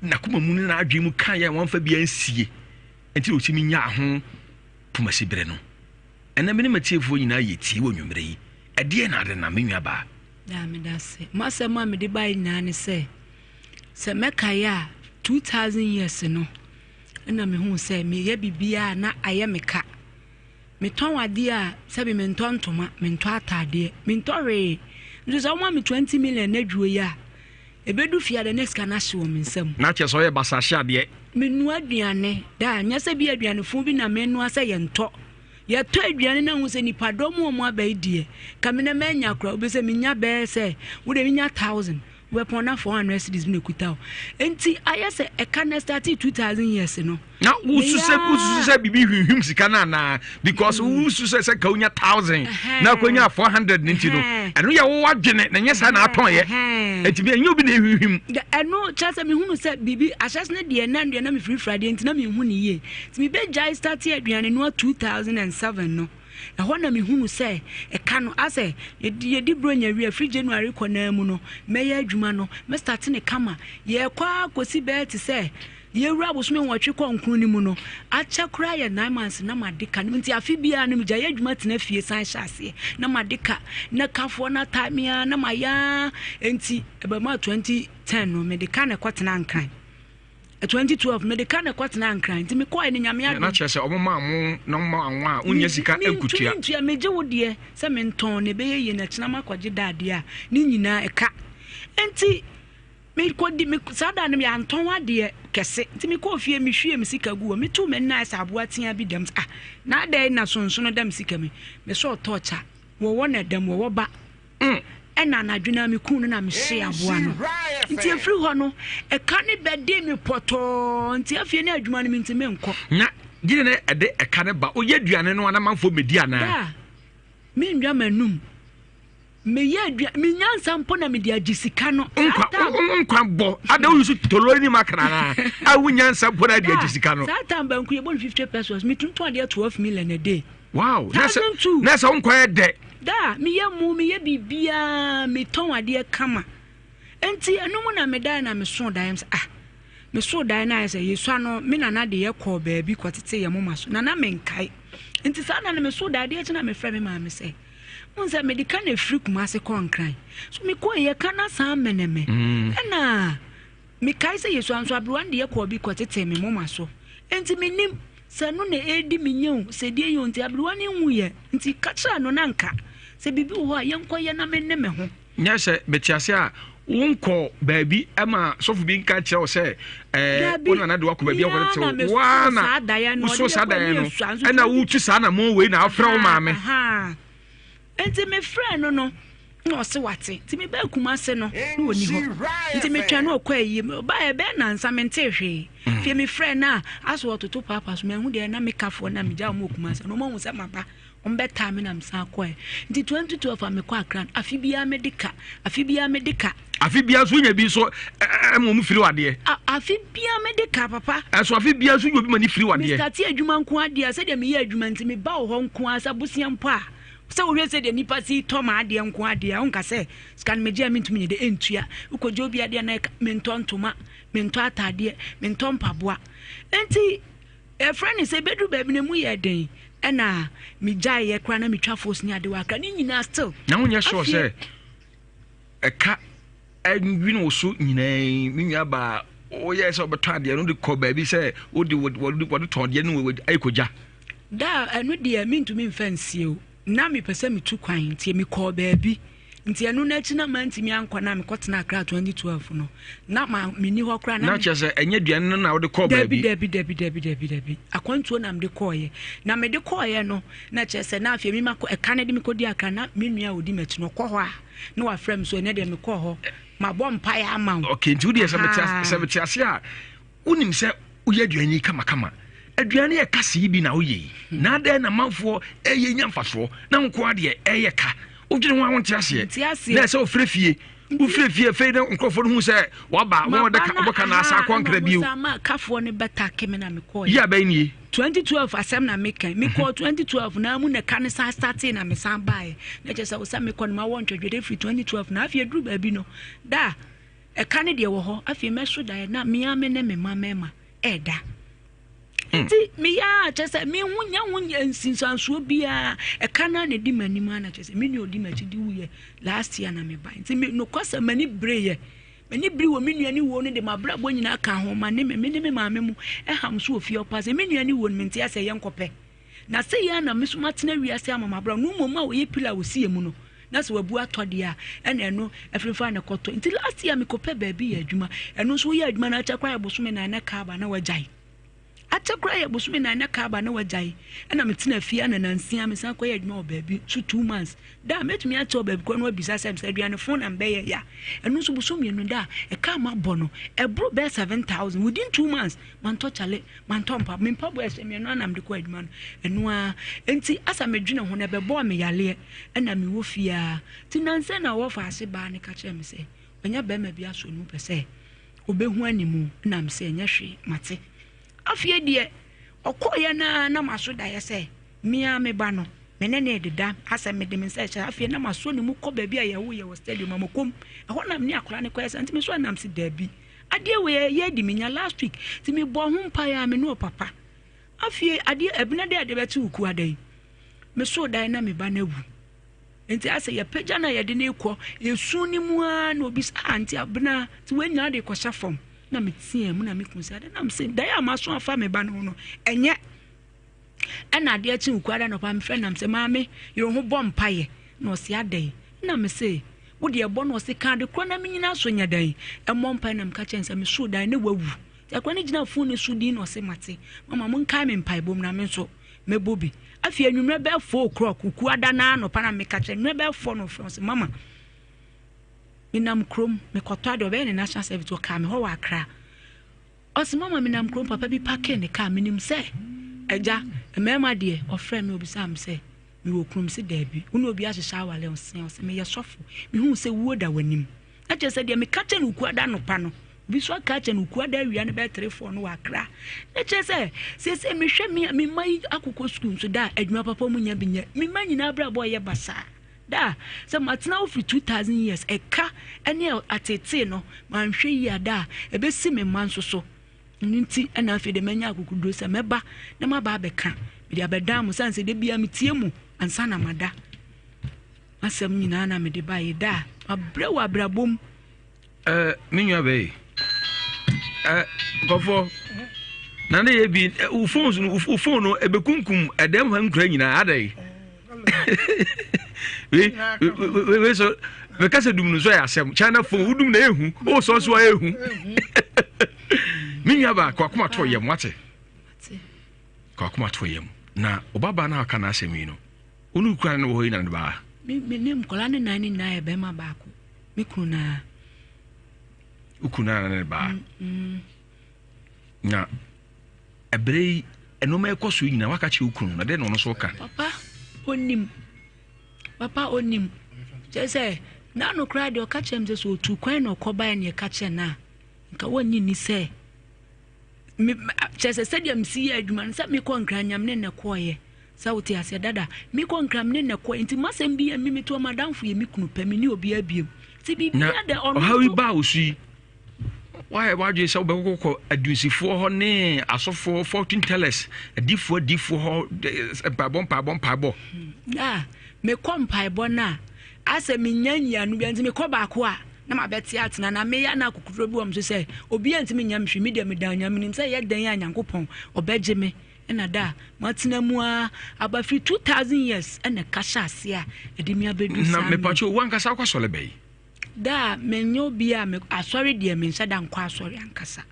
S1: n'akoma mu ne n'adwene mu ka yɛ wɔmfa bi ansie nti na ɔtumi nyaa ho Kumasi berɛ no ɛnɛ me ne matiefoɔ nyinaa yɛ tie wɔ nwummerɛ yi ɛdeɛ na ade na me nua baa.
S9: Daa meda ase. M'asɛm a mede baeɛ nyinaa ne sɛ, sɛ mɛkaeɛ a, 2000 years no na mehuu sɛ meyɛ biribiara na ayɛ me ka. Metɔn adeɛ a, sɛbi mentɔ ntoma, mentɔ ataadeɛ, mentɔ hwee. Nso sɛ woma me 20 million na adwuo yi a, Ɛbɛdu fie a dɛ na sika no ahye wɔ me nsam.
S1: Na kyerɛ sɛ ɔyɛ basaa hye adeɛ.
S9: Menoa aduane daa, nyɛ sɛ bi aduane fo bi na menoa sɛ yɛntɔ. Yɛtɔ aduane na hu sɛ nipadɔm a wɔn aba yi deɛ, ka me na manya koraa, wobɛ sɛ menya bɛyɛ sɛ, wo deɛ menya thousand, wobɛpɔn na 400 cedis bi na ɛkuta wo. Nti ayɛ sɛ ɛka na startee 2000 years no.
S1: Na wosu sɛ wosusu sɛ biribi hwinhwim sika no anaa because mm. wosu sɛ sɛ ka wonya thousand na akɔnya 400 no nti no ɛno yɛ wo adwene na ɛnyɛ saa na atɔn yɛ ɛnti bi ɛnyɛ obi na ɛhwinhwim.
S9: Ɛno kyerɛ sɛ mehunu sɛ biribi ahyɛse no deɛ na deɛ na mefirifiri adeɛ nti na menhu ne yie nti mebɛgyae starte aduane noa 2007 no ɛhɔ na mehunu sɛ ɛka no asɛ yɛdi buronya wie firi January kɔ naa mu no mɛyɛ adwuma no mɛstarte ne kama yɛkɔ a kɔsi bɛɛ te sɛ Yɛwura bosome nwɔtwe kɔ nkron no mu no, akyɛ koraa yɛ nine months na made ka no nti afe biara no megyae adwuma tena fie san hyɛ aseɛ na made ka na kafoɔ no atae me ara na mayɛ ara nti ɛbɛma 2010 no mede ka na ɛkɔtena Nkran 2012 mede ka na ɛkɔtena Nkran nti mekɔɛ no Nyame adom
S1: na kyerɛ sɛ ɔmo maa mo na ɔmo maa wo a wonnya sika nkutua
S9: mentumi ntua megye wo deɛ sɛ mentɔn na ɛbɛyɛ yie na kyena makɔgye da adeɛ a ne nyinaa ɛka nti Mekɔdi me saa da no yɛantɔn adeɛ kɛse nti mekɔɔ fie mehwie me sika gu hɔ metuu m'ani na ayɛ sɛ aboa tea bi dam ah na adɛn na sonsono da me sika mi mesɔɔ tɔɔkya wɔwɔ na ɛdam wɔwɔ ba mm. ɛna anadwo no mekuu no na mehyee aboa no nti ɛfiri hɔ no ɛka ne bɛde me pɔtɔɔ nti afei ne adwuma no menti menkɔ
S1: na gyina ne ɛde ɛka ne ba woyɛ aduane no anamanfoɔ mɛdi anaa
S9: mendwa m'anum Meyɛ adua me nyansa mpo na mede agye sika no.
S1: Nkwa nkwa bɔ ada wo yusu tolo ni makra na a wo nyansa mpo na de agye sika no.
S9: Saa time banku yɛ bɔ no 50 pesos me tuntun adeɛ 12 million a day.
S1: Wow. Na sɛ na sɛ wo nkwa yɛ dɛ.
S9: Da meyɛ mu meyɛ biribiara metɔn adeɛ kama. Enti ɛno mu na medae na mesoo daeɛ sɛ ah mesoo daeɛ na ayɛ sɛ yɛsua no me nana de yɛ kɔɔ baabi kɔtete yɛ moma so na na menkae. Nti saa na mesoo daeɛ adeɛ akyi na mefrɛ me maame sɛ Wohu sɛ mede ka na ɛfiri Kumase kɔ Nkran. So mekɔe yɛka na saa mɛnɛmɛ. Mm. Ɛna mekae sɛ yɛsua nso aberewa no de yɛkɔɔ bi kɔtetee me moma so. Enti menim sɛ ɛno na ɛredi me nya o, sɛ deɛ yɛ o nti aberewa no nwuiɛ. Nti ka kyerɛ no na nka sɛ biribi wɔ hɔ a yɛnkɔyɛ na me ne me ho.
S1: Nyɛ sɛ mete ase a wonkɔ baabi ma sɔfo bi nka kyerɛ wo sɛ ɛɛ wo nana de wakɔ baabi akɔde te wo waa na woso saa dan no ɛna wotu saa na mo wei na afrɛ wo maame.
S9: Nti mefrɛ no no na ɔse wate nti mebaa Kumase no na ɔni hɔ nti metwɛn no ɔkɔ ayie ɔbaa ɛbɛyɛ nansa mente hwee mm. fie mefrɛ no a aso ɔtoto paapa so mahu deɛ na mekafoɔ na megya wɔn wɔ Kumase no ɔmahu sɛ maba Wɔbɛtaa me na mesan kɔɛ. Nti 2012 a mekɔ Accra no, afe biara mede ka. Afe biara mede ka.
S1: Afe biara nso wonya bi nso ɛma wɔn firi wadeɛ.
S9: Afe biara mede ka papa.
S1: Ɛso afe biara nso nya obi ma ne firi wadeɛ.
S9: Mestate adwuma nko adeɛ sɛdeɛ meyɛ adwuma nti meba wɔ hɔ nko ara sɛ bosea mpo a sɛ wohwɛ sɛdeɛ nipa si tɔ m'adeɛ nko adeɛ a wonka sɛ sika no megye a mentumi nyɛ de ɛntua wokɔgye obi adeɛ na mentɔ ntoma mentɔ ataadeɛ mentɔ mpaboa nti Yɛfrɛ no sɛ ɛbɛduru baabi no ɛmu yɛ den ɛna megyaeɛ koraa na metwa fos ne ade wɔ akra ne nyinaa still.
S1: Na wonyɛ sure sɛ ɛka ɛnwene wo so nyinaa me nua baa woyɛ sɛ wobɛtɔ adeɛ no de kɔ baabi sɛ wode wɔde tɔn adeɛ no ayɛ kɔgya.
S9: Da ɛno deɛ mentumi mfa nsie o na mepɛ sɛ metu kwan nti mekɔɔ baabi Nti ɛno no akyi na mantumi ankɔ na mekɔtena Accra 2012 no na ma menni hɔ koraa
S1: na kyerɛ sɛ ɛnyɛ aduane no na wode kɔɔ baabi
S9: dabi dabi dabi dabi dabi akwantuo na mede kɔɔyɛ na mede kɔɔyɛ no na kyerɛ sɛ na afei mema ɛka no de mekɔdi Accra na me nua a ɔdi m'akyi no ɔkɔ hɔ a na wafrɛ me so ɛnɛ deɛ mekɔɔ hɔ mabɔ mpaeɛ ama wo
S1: okay nti wodeɛ sɛ mete ase a Wonim sɛ woyɛ aduane yi kamakama. Aduane a ɛka sei bi na woyɛ yi. Hmm. Na adɛn na manfoɔ ɛyɛ nya mfasoɔ na nko adeɛ ɛyɛ ka. Wodwene ho a wonte aseɛ. Na ɛsɛ wofrɛ fie. Wofrɛ fie afei na nkurɔfoɔ no hu sɛ waba wɔn ɔde ɔbɛka na asa akɔ nkra bio.
S9: Kafoɔ no bɛtake me na mekɔɔ.
S1: Yi abɛn nie.
S9: 2012 asɛm na meka mekɔɔ 2012 na mu na ka ne san startee na mesan baeɛ na kyerɛ sɛ wo sɛ mekɔ no mawɔ ntwɛdwɛdɛ firi 2012 na afei aduru baabi no da Ɛka no deɛ wɔ hɔ, afei mɛso daeɛ na me ara me ne me mma mmarima ɛreda. Hmm. Nti meyɛ a kyerɛ sɛ meho nya ho nsinsansoɔ biara ɛka no a na ɛdi m'anim a na kyerɛ sɛ me nua ɔdi m'akyi de wuyɛ last year na meba nti me nokwasɛ m'ani bereyɛ m'ani bere wɔ me nua ne wuo no de m'abrabɔ nyinaa ka ho ma ne me ne me maame mu ɛham so wɔ fie ɔpa sɛ me nua ne wuo no mente asɛ yɛnkɔpɛ Na sei ara na me nso matena wiase ama m'abrabɔ, no mmom a ɔyɛ pila a ɔsi yɛn mu no. Na sɛ wabu atɔ deɛ a, ɛna ɛno ɛfimfa na ɛkɔtɔ. Nti last year mekɔpɛ baabi yɛ adwuma. Ɛno nso woyɛ adwuma no akyɛ koraa yɛ bosome nan na kaa ba na wagyae. Akyɛ koraa yɛ bosome nan na kaa ba na wagyae. Ɛna metena fie ana nansia mesan kɔyɛ adwuma wɔ baabi so 2 months. Da a mɛtumi akyɛ wɔ baabi koraa na wabisa sɛ sɛ aduane fon na mbɛyɛ ya. Ɛno nso bosom 2 da a ɛkaa mabɔ no ɛboro bɛyɛ 7,000 within 2 months. Mantɔ kyale, mantɔ mpa, me mpaboa ɛhyɛ me ɛno anam de kɔ adwuma no ɛno ara. Nti asa medwene ho na ɛbɛbɔɔ me yaleɛ ɛna mewɔ fie ara. Nti nansa na wɔfa ase baa ne ka kyerɛ me sɛ ɔnya bɛrima bi aso no pɛ sɛ ɔbɛhu animu, ɛna me sɛ ɛnyɛ hwee, mate. Afei deɛ ɔkɔɔyɛ no na maso daeɛ sɛ mea me ba no me ne ne deda asɛ mede me nsa ɛhyɛ. Afei na maso ne mu kɔ baabi a yɛwo yɛ wɔ stadium amakom ɛhɔ nam ne akora ne kɔyɛ sɛ. Nti me so ɛnam se daabi, adeɛ wei ɛyɛ adi menya last week nti mebɔ ho mpaeɛ a me ne ɔpapa. Afei adeɛ ɛbena dɛ adeɛ bɛte wo ku ada yi, mesoo dan na me ba no awu. Nti asɛ yɛpagya no a yɛde no kɔ esu no mu ara na obi sɛ, ah, nti abena nti wei nyinaa de kɔhyɛ fam. Na meteɛ mu na meku sɛ ade nam sɛ dan a maso afa me ba no ho no ɛnyɛ. Ɛna adeɛ kye wo ku ada nɔpa mefrɛ nam sɛ maame yere ho bɔ mpaeɛ na ɔse adɛn, na me se wo deɛ ɛbɔ na ɔse ka ade korɔ na menyina so nyɛ dɛn ɛmmɔ mpaeɛ. Na meka kyɛn sɛ mesoo dan ne wawu. Nti akora no gyina fon no so din na ɔse mate mama, monkae me mpaebɔ mu na me nso mɛbɔ bi. Afei anwummerɛ bɛɛ 4 o'clock kuku ada na anɔpa na meka kyerɛ anwummerɛ bɛɛ 4 na ɔfrɛ ɔse mama, menam kurom mekɔtɔ adeɛ. Ɔbɛyɛ ne national service, ɔkaa me hɔ wɔ Akra. Ɔse mama, menam kurom, papa bi park ne kaa, menim sɛ agya mmarima deɛ. Ɔfrɛ me, obisaa me sɛ mewɔ kurom sɛ daabi, wo ne obi ahyehyɛ awale. Ɔse meyɛ sɔfo, mehu sɛ wuo da w'anim. Na kyerɛ sɛ deɛ meka kyɛ no kuada anɔpa no, obi nso aka kyɛ no kuada awia no bɛyɛ 3, 4 no wɔ Akra. Na kyerɛ sɛ seesei mehwɛ me a me mma yi akokɔ sukuu nso da a adwuma papa mu nya bi nyɛ. Me mma nyinaa abrabɔ yɛ basaa da a sɛ matena wo firi 2000 years ɛka ɛne atetee no manhwɛ yi a da a ɛbɛsi me mma nso so. Ɛno nti ɛna afei de manya akokoduro sɛ mɛba na maba abɛka mede abɛdan mo sane sɛ da bia metie mu ansa na mada. Asɛm nyinaa na mede baeɛ da a mabrɛ wɔ abrabɔ mu.
S1: Me nua bɛyi nkɔfoɔ na ne yɛ bi wo phone no, wo phone no ɛbɛkunkum ɛdɛm ha nkura nyinaa ada yi. Wei wei so meka sɛ dum no nso yɛ asɛm. China phone wodum na ɛhu o sɔ so a ɛhu. Me nua baa kɔ akoma to yam wate, kɔ akoma to yam na ɔbabaa no a ɔka n'asɛm yi no wo ne kura no wɔ hɔ yi na ne baa.
S9: Me ne nkwadaa ne nan ne nyinaa yɛ bɛrima baako, me kunu naa.
S1: Wo kunu naa ne baa. Na ɛberɛ yi ɛnoma ɛkɔ so nyinaa waka kyerɛ wo kunu na dɛn na ɔno nso ka?
S9: Papa onim, papa onim. Kyerɛ sɛ n'ano koraa deɛ ɔka kyerɛ me sɛ sɛ ɔtu kwan na ɔkɔbaeɛ ne ɛka kyerɛ no a nka wɔnnye nni sɛ me kyerɛ sɛ sɛdeɛ mesi yɛ adwuma no sɛ mekɔ Nkra nyam ne nnɛ kɔɔyɛ sɛ wote aseɛ dada mekɔ Nkra me ne nnɛ kɔɛ. Nti masɛm bi yɛ me metoa madamfo yɛ me kunu pɛ, me ne obiara biom nti
S1: biribiara dɛ ɔno ɔhaw yi baa wo so yi, wayɛ w'adwene sɛ wobɛkɔkɔ adunsifoɔ hɔ ne asɔfoɔ, fortune tellers, adifoɔ adifoɔ hɔ, mpaebɔ mpaebɔ mpaebɔ?
S9: Na mekɔ mpaebɔ no a asɛ menya nyiano bia nti mekɔ baako a na mabɛte atena na meyɛ na akokoduro bi wɔ m so sɛ obiara ntumi nya me hwee. Me deɛ meda Nyame nim sɛ yɛ dɛn a Nyankopɔn ɔbɛgye me. Ɛna da a matena mu a aba firi 2000 years ɛna ɛka hyɛ ase a ɛde me abɛdu
S1: na saa mmerɛ. Mepatwo wankasa wokɔ asɔre bɛyi?
S9: Da a menyɛ obi a me asɔre deɛ menhyɛ da nkɔ asɔre ankasa.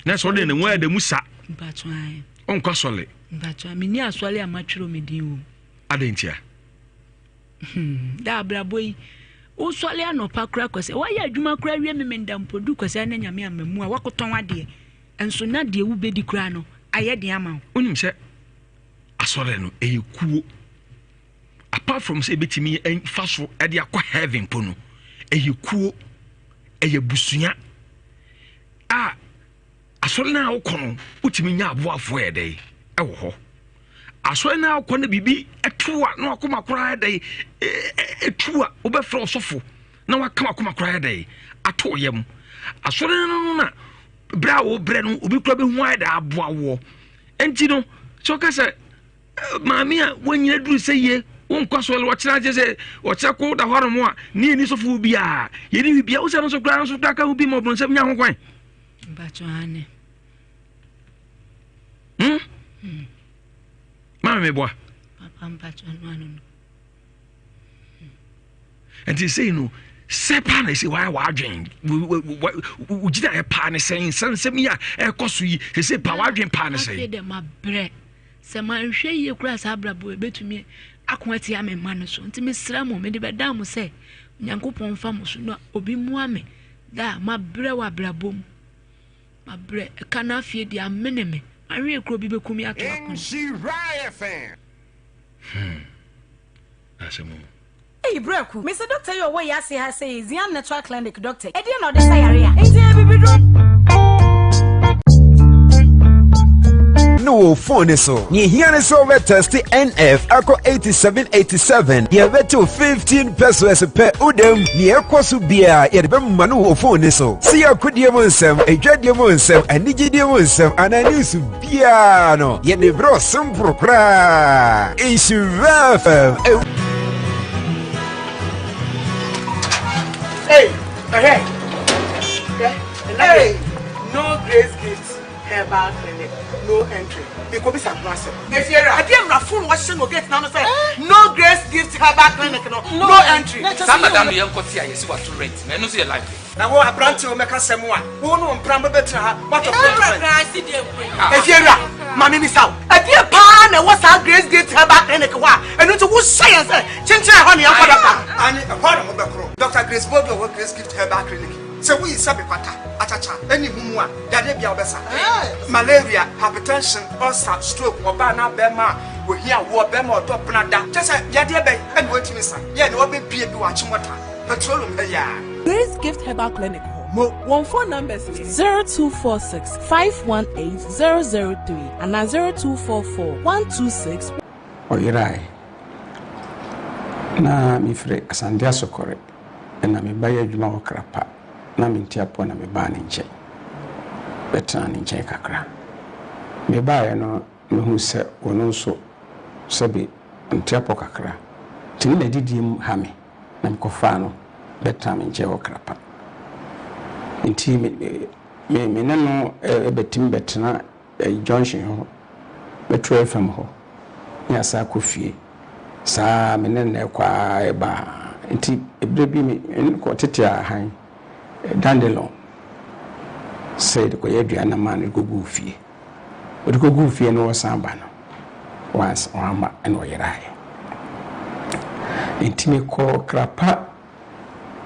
S1: Na sɛ ɔde ne ho ayɛ da mu sa.
S9: Mpatwo ae.
S1: Ɔnkɔ asɔre.
S9: Mpatwo ae, menni asɔre a matwerɛ me din wɔ mu.
S1: Adɛn ntia?
S9: Da abrabɔ yi wosɔre anɔpa kora kwasɛ woayɛ adwuma kora wie memenda mpo du kwasɛ na Nyame ama mu a woakɔtɔn adeɛ nso na deɛ wobɛdi koraa no ayɛ den ama wo.
S1: Wonim sɛ asɔre no ɛyɛ kuo, apart from sɛ ɛbɛtumi fa so de akɔ heaven po no, ɛyɛ kuo, ɛyɛ busua a asɔre no a wokɔ no wotumi nya aboafoɔ yɛ dɛn ɛwɔ hɔ. Asɔre no a wokɔ no biribi ɛto a na wakoma koraa yɛ dɛn ɛtu a wobɛfrɛ ɔsɔfo na waka wakoma koraa yɛ dɛn ato yam. Asɔre no na berɛ a wobrɛ no obi kora bɛhu ayɛ dɛ aboa woɔ. Nti no sɛ ɔka sɛ maame a wanyina duru sɛ yie wonkɔ asɔre, wɔkyerɛ akyɛ sɛ wɔkyerɛ ko da hɔ anom a ne yɛni sɔfoɔ biaa yɛne bibia wo sɛ no nso koraa nso koraa ka ho bi ma ɔbronsɛm nya ho kwan.
S9: Mpatwo ane.
S1: Maame meboa.
S9: Papa mpatwo no ano no.
S1: Nti sei no sɛ paa na ɛsɛ wayɛ w'adwen wogyina yɛ paa ne sɛn nsɛnsɛm yi a ɛkɔ so yi sɛ paa w'adwen paa ne sɛn.
S9: Afei dɛ mabrɛ sɛ manhwɛ yie koraa saa abrabɔ ɛbɛtumi ako atia me mma no so nti mesrɛ mo mede bɛda mo sɛ Onyankopɔn mfa mo so na obi mmoa me da a mabrɛ wɔ abrabɔ mu mabrɛ ɛka no afei deɛ amene me mahwɛ kuro bi bɛku me ato akono.
S1: Hmm. Asɛm o.
S14: Eii Braku, mese doctor yi a ɔwɔ yase ha sei, Zian Natural Clinic doctor yi, ɛdeɛn na ɔde sa yare a? Nti ɛyɛ bibiduro.
S4: no wɔ phone ne so. Nea ehia ne sɛ wobɛtɛste NF akɔ 8787. Yɛbɛtew 15 pesos pɛ wodam. Nea ɛkɔ so biara yɛde bɛma no wɔ phone ne so. Sɛ yɛ akodie mu nsɛm, adwadie mu nsɛm, anigyedie mu nsɛm anaa news biara no, yɛde brɛ wo simple koraa. Nhyira FM.
S15: Hey, hey, hey, no grace gift herbal clinic, no entry. Mekɔbisa ho asɛm. Efiewura, adeɛ mmara fon wɔahyɛ no gate n'ano sɛ no grace gift herbal clinic no, no entry.
S16: Saa na da no yɛnkɔ te a yɛsi wato rent na ɛno nso yɛ life.
S15: Na wo aberante wo mɛka sɛm a wo ne wo mpena mobɛtena ha moatɔ fon. Efiewura, ma me misa wo, ɛdeɛ paa na ɛwɔ saa Grace Gift Herbal Clinic hɔ a ɛno nti wohyɛ yɛn sɛ kyenkyen ɛhɔ ne yɛnkɔ dɔkta no?
S17: Aane, ɛhɔ ara na mobɛkorɔ. Dɔkta Grace Boadu a ɔwɔ Grace Gift Herbal Clinic, sɛ woyi sɛbe kwata, akyakya, ne humu a, yadeɛ biara wobɛsa. Malaria, hypertension, ulcer, stroke, ɔbaa anaa barima a ɔhia awoɔ, barima a ɔdɔ bena da, kyerɛ sɛ yadeɛ bɛn na wɔntumi nsa? Yɛ na wɔbɛbue bi wɔ Achimota, Petroleum ha yi ara.
S18: Grace Gift Herbal Clinic hɔ. Mo wɔn phone numbers nie. 0246 518 003 anaa 0244 126.
S19: Ɔyerae. Na mefiri Asante Asokore na mebaeɛ adwuma wɔ Krapa na mente apɔ na mebaa ne nkyɛn bɛtenaa ne nkyɛn kakra. Mebaeɛ no mehuu sɛ ɔno nso sɛbe ɔnte apɔ kakra nti ne n'adidie mu ha me na mekɔfaa no bɛtenaa me nkyɛn wɔ Krapa. Nti me me me ne no bɛtumi bɛtena junction hɔ, Metro FM hɔ ne yɛasan akɔ fie. Saa ara me ne no na ɛkɔ ara ɛba ara. Nti berɛ bi me ne no kɔɔ tete ahan, dandelion, sɛ yɛde kɔyɛ aduane na maa no de kɔguu fie. Ɔde kɔguu fie no ɔresan ba no, wamma ɛna ɔyeraeɛ. Nti mekɔɔ Krapa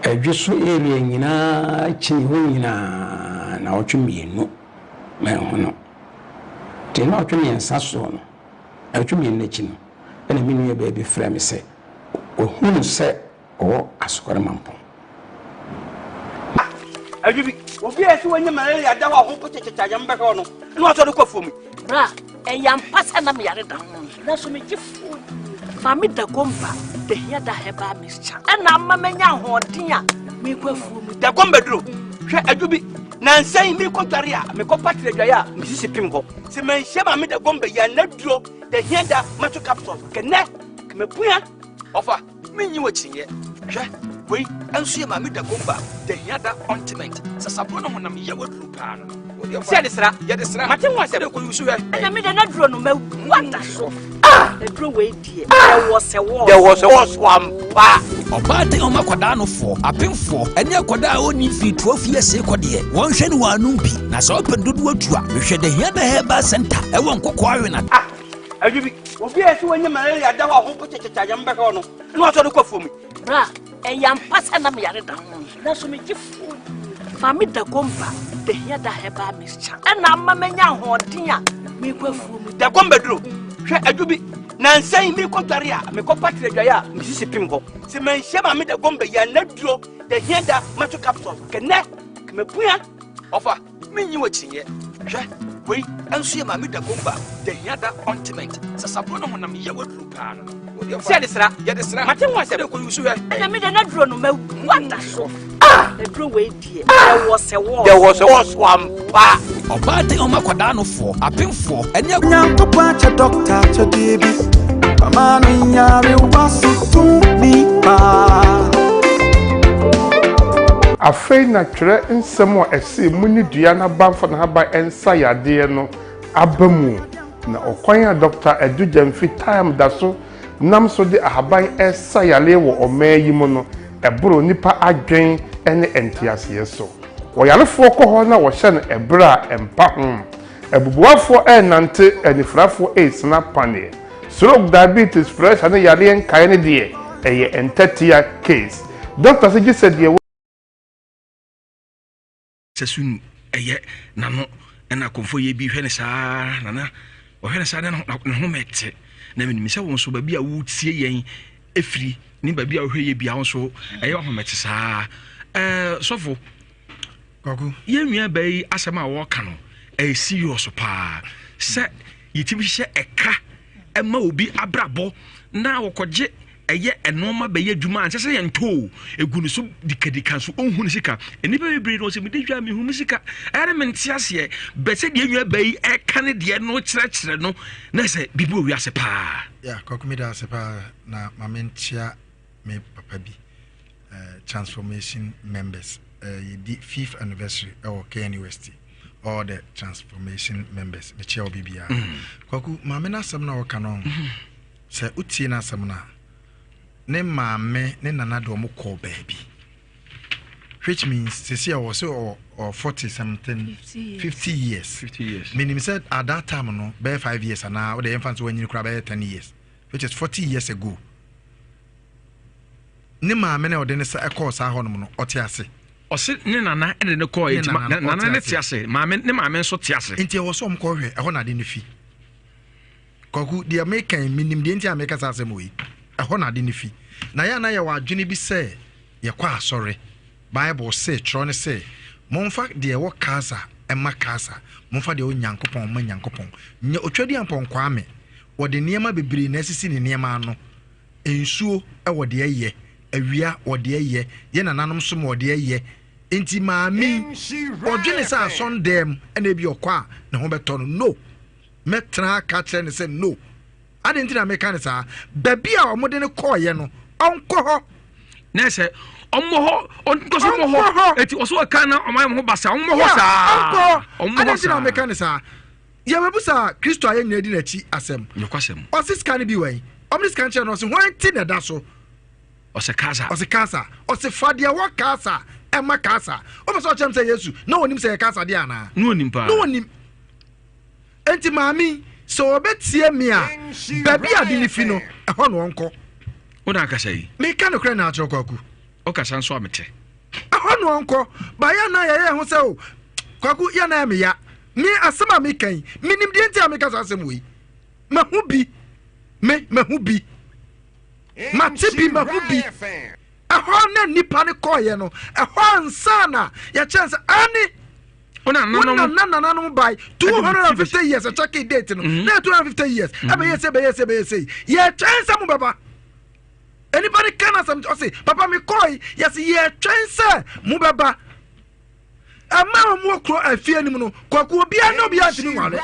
S19: Ɛdweso area nyinaa kyini hɔ nyinaa naawɔtwe mmienu manhu no. Nti naawɔtwe mmiɛnsa soɔ no, naawɔtwe mmienu no akyi no, ɛna me nua baa bi frɛɛ me sɛ wahu no sɛ ɔwɔ Asokore Mampong.
S15: Adwibi, obi a ɛsɛ wanya malaria da hɔ a ho po kyekyekye a yɛn bɛhwɛ no na wasɔre kɔ afuom yi.
S20: Bra, ɛyɛ ampa sɛ na meyare da nanso megye fo Maame Dagomba behia da herbal mixture ɛna ama manya ahoɔden a mekɔ afuo mu.
S15: Dagomba duro, hwɛ adwo bi nansa yi mekɔ dware a mekɔ patere adwae a mesisi pem hɔ sɛ manhyia Maame Dagomba yi a na duro da hia da mato capsules kɛnɛ kɛmɛpua
S16: ɔfa Minnyi wo akyinnye. Hwɛ, wei nso yɛ Maame Dagomba Dahiada ointment. Sasaburo ne honam yaw aduru paa no no. Wo deɛ
S15: fa. Sɛ yɛde sra.
S16: Yɛde sra.
S15: Mate ho asɛm.
S16: Wode kɔ yusu hwɛ.
S20: Ɛna me deɛ n'aduro no mawu ada so. Ah! Aduro wei deɛ ɛwɔ sɛ wɔɔso.
S15: Ɛwɔ sɛ wɔɔso ampa.
S11: Ɔbaatan a ɔma akwadaa no foɔ, apemfoɔ, ne akwadaa a ɔnni mfii 12 years rekɔ deɛ, wɔnhwɛ no wɔn anom bi. Na sɛ ɔpɛ no dodoɔ atu a, hwehwɛ Dahiada Herbal Centre ɛwɔ Nkɔkɔɔ Awena.
S15: Ah! Adwo bi, obi a ɛsɛ wanya malaria da hɔ a ho po kyekyekye a yɛn bɛhwɛ no na wasɔre kɔ afuom yi.
S20: Bra, ɛyɛ ampa sɛ na meyare da nanso megye fo Maame Dagomba behia da herbal mixture ɛna ama manya ahoɔden a mekɔ afuom.
S15: Dagomba duro, hwɛ adwo bi, nansa yi mekɔ dware a mekɔ patere adwae a mesisi pem hɔ. Sɛ manhyia Maame Dagomba yi a na duro da hia da mato capsules kɛnɛ kɛmɛpua
S16: ɔfa. Minnyi wo akyinnye. Hwɛ, wei nso yɛ Maame Dagomba Dahiada ointment. Sasaburo ne honam yaw aduru paa no no. Wo deɛ fa.
S15: Sɛ yɛde sra.
S16: Yɛde sra.
S15: Mate ho asɛm.
S16: Wode kɔ yusu hwɛ.
S20: Ɛna me deɛ n'aduro no mawu ada so. Ah! Aduro wei deɛ ɛwɔ sɛ wɔɔso.
S15: Ɛwɔ sɛ wɔɔso ampa.
S11: Ɔbaatan a ɔma akwadaa no foɔ, apemfoɔ, ɛne.
S4: Nyankopɔn akyɛ dɔkta akyɛdeɛ bi ama no nyarewa so tumi paa.
S21: Afei na twerɛ nsɛm a ɛse monni dua no aba mfa n'ahaban nsa yadeɛ no aba mu. Na ɔkwan a Dɔkta Adu Gyamfi Time da so nam so de ahaban resa yareɛ wɔ ɔman yi mu no, Ɛboro nnipa adwen ne nteaseɛ so. Ɔyarefoɔ kɔ hɔ na wɔhyɛ no ɛberɛ a ɛmpa ho. Abubuafoɔ renante, anifirafoɔ resena paneɛ. Stroke, diabetes, pressure ne yareɛ nkaeɛ no deɛ, ɛyɛ ntɛtea case. Doctor se gye sɛ deɛ.
S1: Sɛ sunu ɛyɛ n'ano ɛna akɔmfo yɛ bi hwɛ ne saa nana ɔhwɛ ne saa na ne ho mɛte na menim sɛ wo nso baabi a wotie yɛn ɛfiri ne baabi a wohwɛ yɛ bia wo nso ɛyɛ ɔhomɛte saa ɛɛ sɔfo yɛn nua baa yi asɛm a wɔka no ɛyɛ serious paa sɛ yɛtumi hyehyɛ ɛka ɛma obi abrabɔ na wɔkɔgye ɛyɛ nnoɔma bɛyɛ adwuma a ɛnsɛ sɛ yɛntɔ o ɛgu ne so dikadika nso ɔnhu ne sika nnipa bebree no sɛ mede dwa mehu me sika ɛyɛ ne mente aseɛ bɛ sɛ deɛ nwa ba yi ɛka ne deɛ no kyerɛkyerɛ no na sɛ biribi wɔ wiase paa
S6: ya kɔkɔ mi da ase paa na ma menkyea me papa bi uh, transformation members uh, yɛdi fifth anniversary ɛwɔ KNUST all the transformation members mekyia wɔ biribiara mm. kwaku maame no asɛm na wɔka no mm. Sɛ wotie n'asɛm no a, ne maame ne nana de wɔn kɔɔ baabi which means sisi a ɔwɔ sɛ ɔwɔ ɔwɔ 40 something 50 years.
S1: 50 years.
S6: Menim sɛ at that time no bɛyɛ 5 years anaa wode yɛmfa nso wanyini koraa bɛyɛ 10 years which is 40 years ago. Ne maame na ɔde ne sa ɛkɔɔ saa hɔnom no ɔte ase.
S1: Ɔse ne nana de ne kɔɔ nti nana ne te ase maame ne maame nso te ase.
S6: Nti ɛwɔ sɛ wɔn kɔ hwɛ ɛhɔ na ade no fi. Kwaku, deɛ meka yi, menim deɛ nti a meka saa asɛm wei. Ɛhɔ na ade no fi. Na yɛ a na yɛwɔ adwene bi sɛ yɛkɔ asɔre. Bible se, twerɛ no se, Momfa deɛ ɛwɔ Kaesar mma Kaesar, momfa deɛ ɛwɔ Nyankopɔn mma Nyankopɔn. Nya Otwadiampɔn Kwame, wɔde nneɛma bebree na asisi ne nneɛma ano. Nsuo wɔ deɛ ɛyɛ, awia wɔ deɛ ɛyɛ, yɛn nananom som wɔ deɛ ɛyɛ. Enti maame yi, ɔdwene sɛ asɔndɛm na ebi ɔkɔ a ne ho bɛtɔ no. No! Mɛtena aka akyerɛ no sɛ no. Adɛn nti na meka no saa? Baabi a wɔde no kɔeɛ no, ɔnkɔ hɔ.
S1: Na sɛ ɔmmɔ hɔ, ɔnkɔ so mmɔ hɔ. Eti ɔso ɔka na ɔma yɛn ho basa, ɔmmɔ hɔ saa.
S6: Ɔnkɔ hɔ. Adɛn nti na meka no saa? Yɛbɛbusa Kristo a yɛn nyinaa di n'akyi asɛm.
S1: Nokwasɛm.
S6: Ɔse sika no bi wɔ he? Ɔmde sika no kyerɛ no, ɔse hwan ti na ɛda so?
S1: Ɔse Kaesar.
S6: Ɔse Kaesar. Ɔse fa deɛ ɛwɔ Kaesar ɛma Kaesar. Wopɛ sɛ ɔkyerɛ me sɛ Yesu na ɔnim sɛ ɛyɛ Kaesar deɛ anaa?
S1: Na ɔnim paa.
S6: Na ɔnim. Enti maame yi, sɛ ɔbɛtie me a, baabi a ade no fi no, ɛhɔ na ɔnkɔ.
S1: Wo na akasa yi.
S6: Meka nokorɛ na akyerɛ Kwaku.
S1: Wokasa nso a mete.
S6: Ɛhɔ na ɔnkɔ. Ba yɛ na yɛyɛ ho sɛ o, Kwaku yɛ na ɛyɛ me ya. Me asɛm a meka yi, menim deɛ nti a meka saa asɛm wei. Mahu bi. Me, mahu bi. Mate bi, mahu bi. Ɛhɔ na nnipa no kɔɔeɛ no, ɛhɔ ansa na yɛkyerɛ sɛ aane.
S1: Wo
S6: nananom nananom by 250 years ɛkyɛke date no mhm. na 250 years mhm. ɛbɛyɛ sɛ ɛbɛyɛ sɛ ɛbɛyɛ sɛ yɛtwɛn sɛ mo bɛba nnipa no ka no asɛm ɔse papa mekɔe yɛse yɛtwɛn sɛ mo bɛba ɛma wɔn wɔ kuro afie no mu no kwaku obiara ne obiara ntumi nware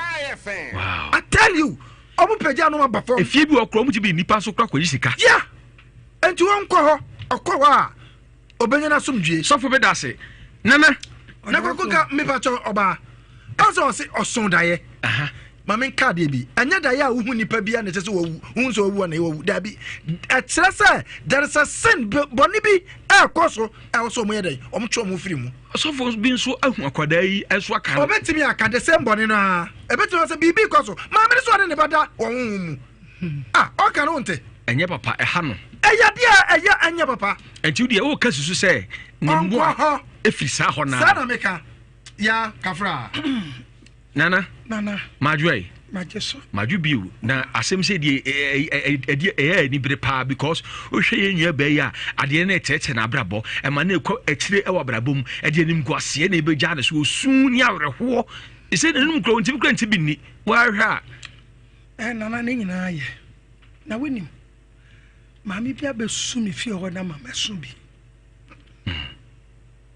S6: I tell you ɔmo pagya no aba fam
S1: efie bi wɔ kuro ɔmo ti bi nipa nso kura kɔyi sika
S6: yeah nti wɔn kɔ hɔ ɔkɔ hɔ a Obenya n'asomdwie.
S1: Sɔfo bɛ da ase. Nana.
S6: Na kɔkɔ ka mepa kyɛ ɔbaa. Ɔsɛ ɔse ɔso daeɛ. Ma me nka adeɛ bi. Ɛnyɛ daeɛ a wohu nipa bi a na ɛkyɛ sɛ wawu. Wohu sɛ wawu a na wawu. Daabi. Ɛkyerɛ sɛ there is a sin bɔne bi ɛrekɔ so ɛwɔ sɛ wɔn yɛ dɛn wɔn twe wɔn firi mu.
S1: Ɔsɔfo bi nso ahu akwadaa yi nso aka
S6: no. Ɔbɛtumi aka the same bɔne no ara. Ɛbɛtumi sɛ biribi kɔ so. Maame no so ɔne ne ba da wɔn honhom mu. Ah, ɔka no nte.
S1: Ɛnyɛ papa, ɛha no.
S6: Ɛyɛ adeɛ a ɛyɛ ɛnyɛ papa.
S1: Nti deɛ woka susu sɛ ne mmoa ɛfiri saa hɔ naa.
S6: Saa na meka. Ya kafra.
S1: Nana.
S5: Nana.
S1: Madwo yi.
S5: Magye so.
S1: Madwo bio na asɛm sɛ deɛ ɛdeɛ ɛyɛ anibere paa because wohwɛ yɛn nua bɛɛ yi a adeɛ no ɛkyerɛkyerɛ n'abrabɔ ɛma no ɛkɔ akyire ɛwɔ abrabɔ mu ɛde animguaseɛ na ɛbɛgya ne so osu ne awerɛhoɔ ɛsɛ n'anum kura ntimi kura nti bi nni wɔahwɛ a
S5: Eh, Nana, ne nyinaa yɛ. Na wonim, maame bi abɛsu me fie hɔ na ma mɛso bi.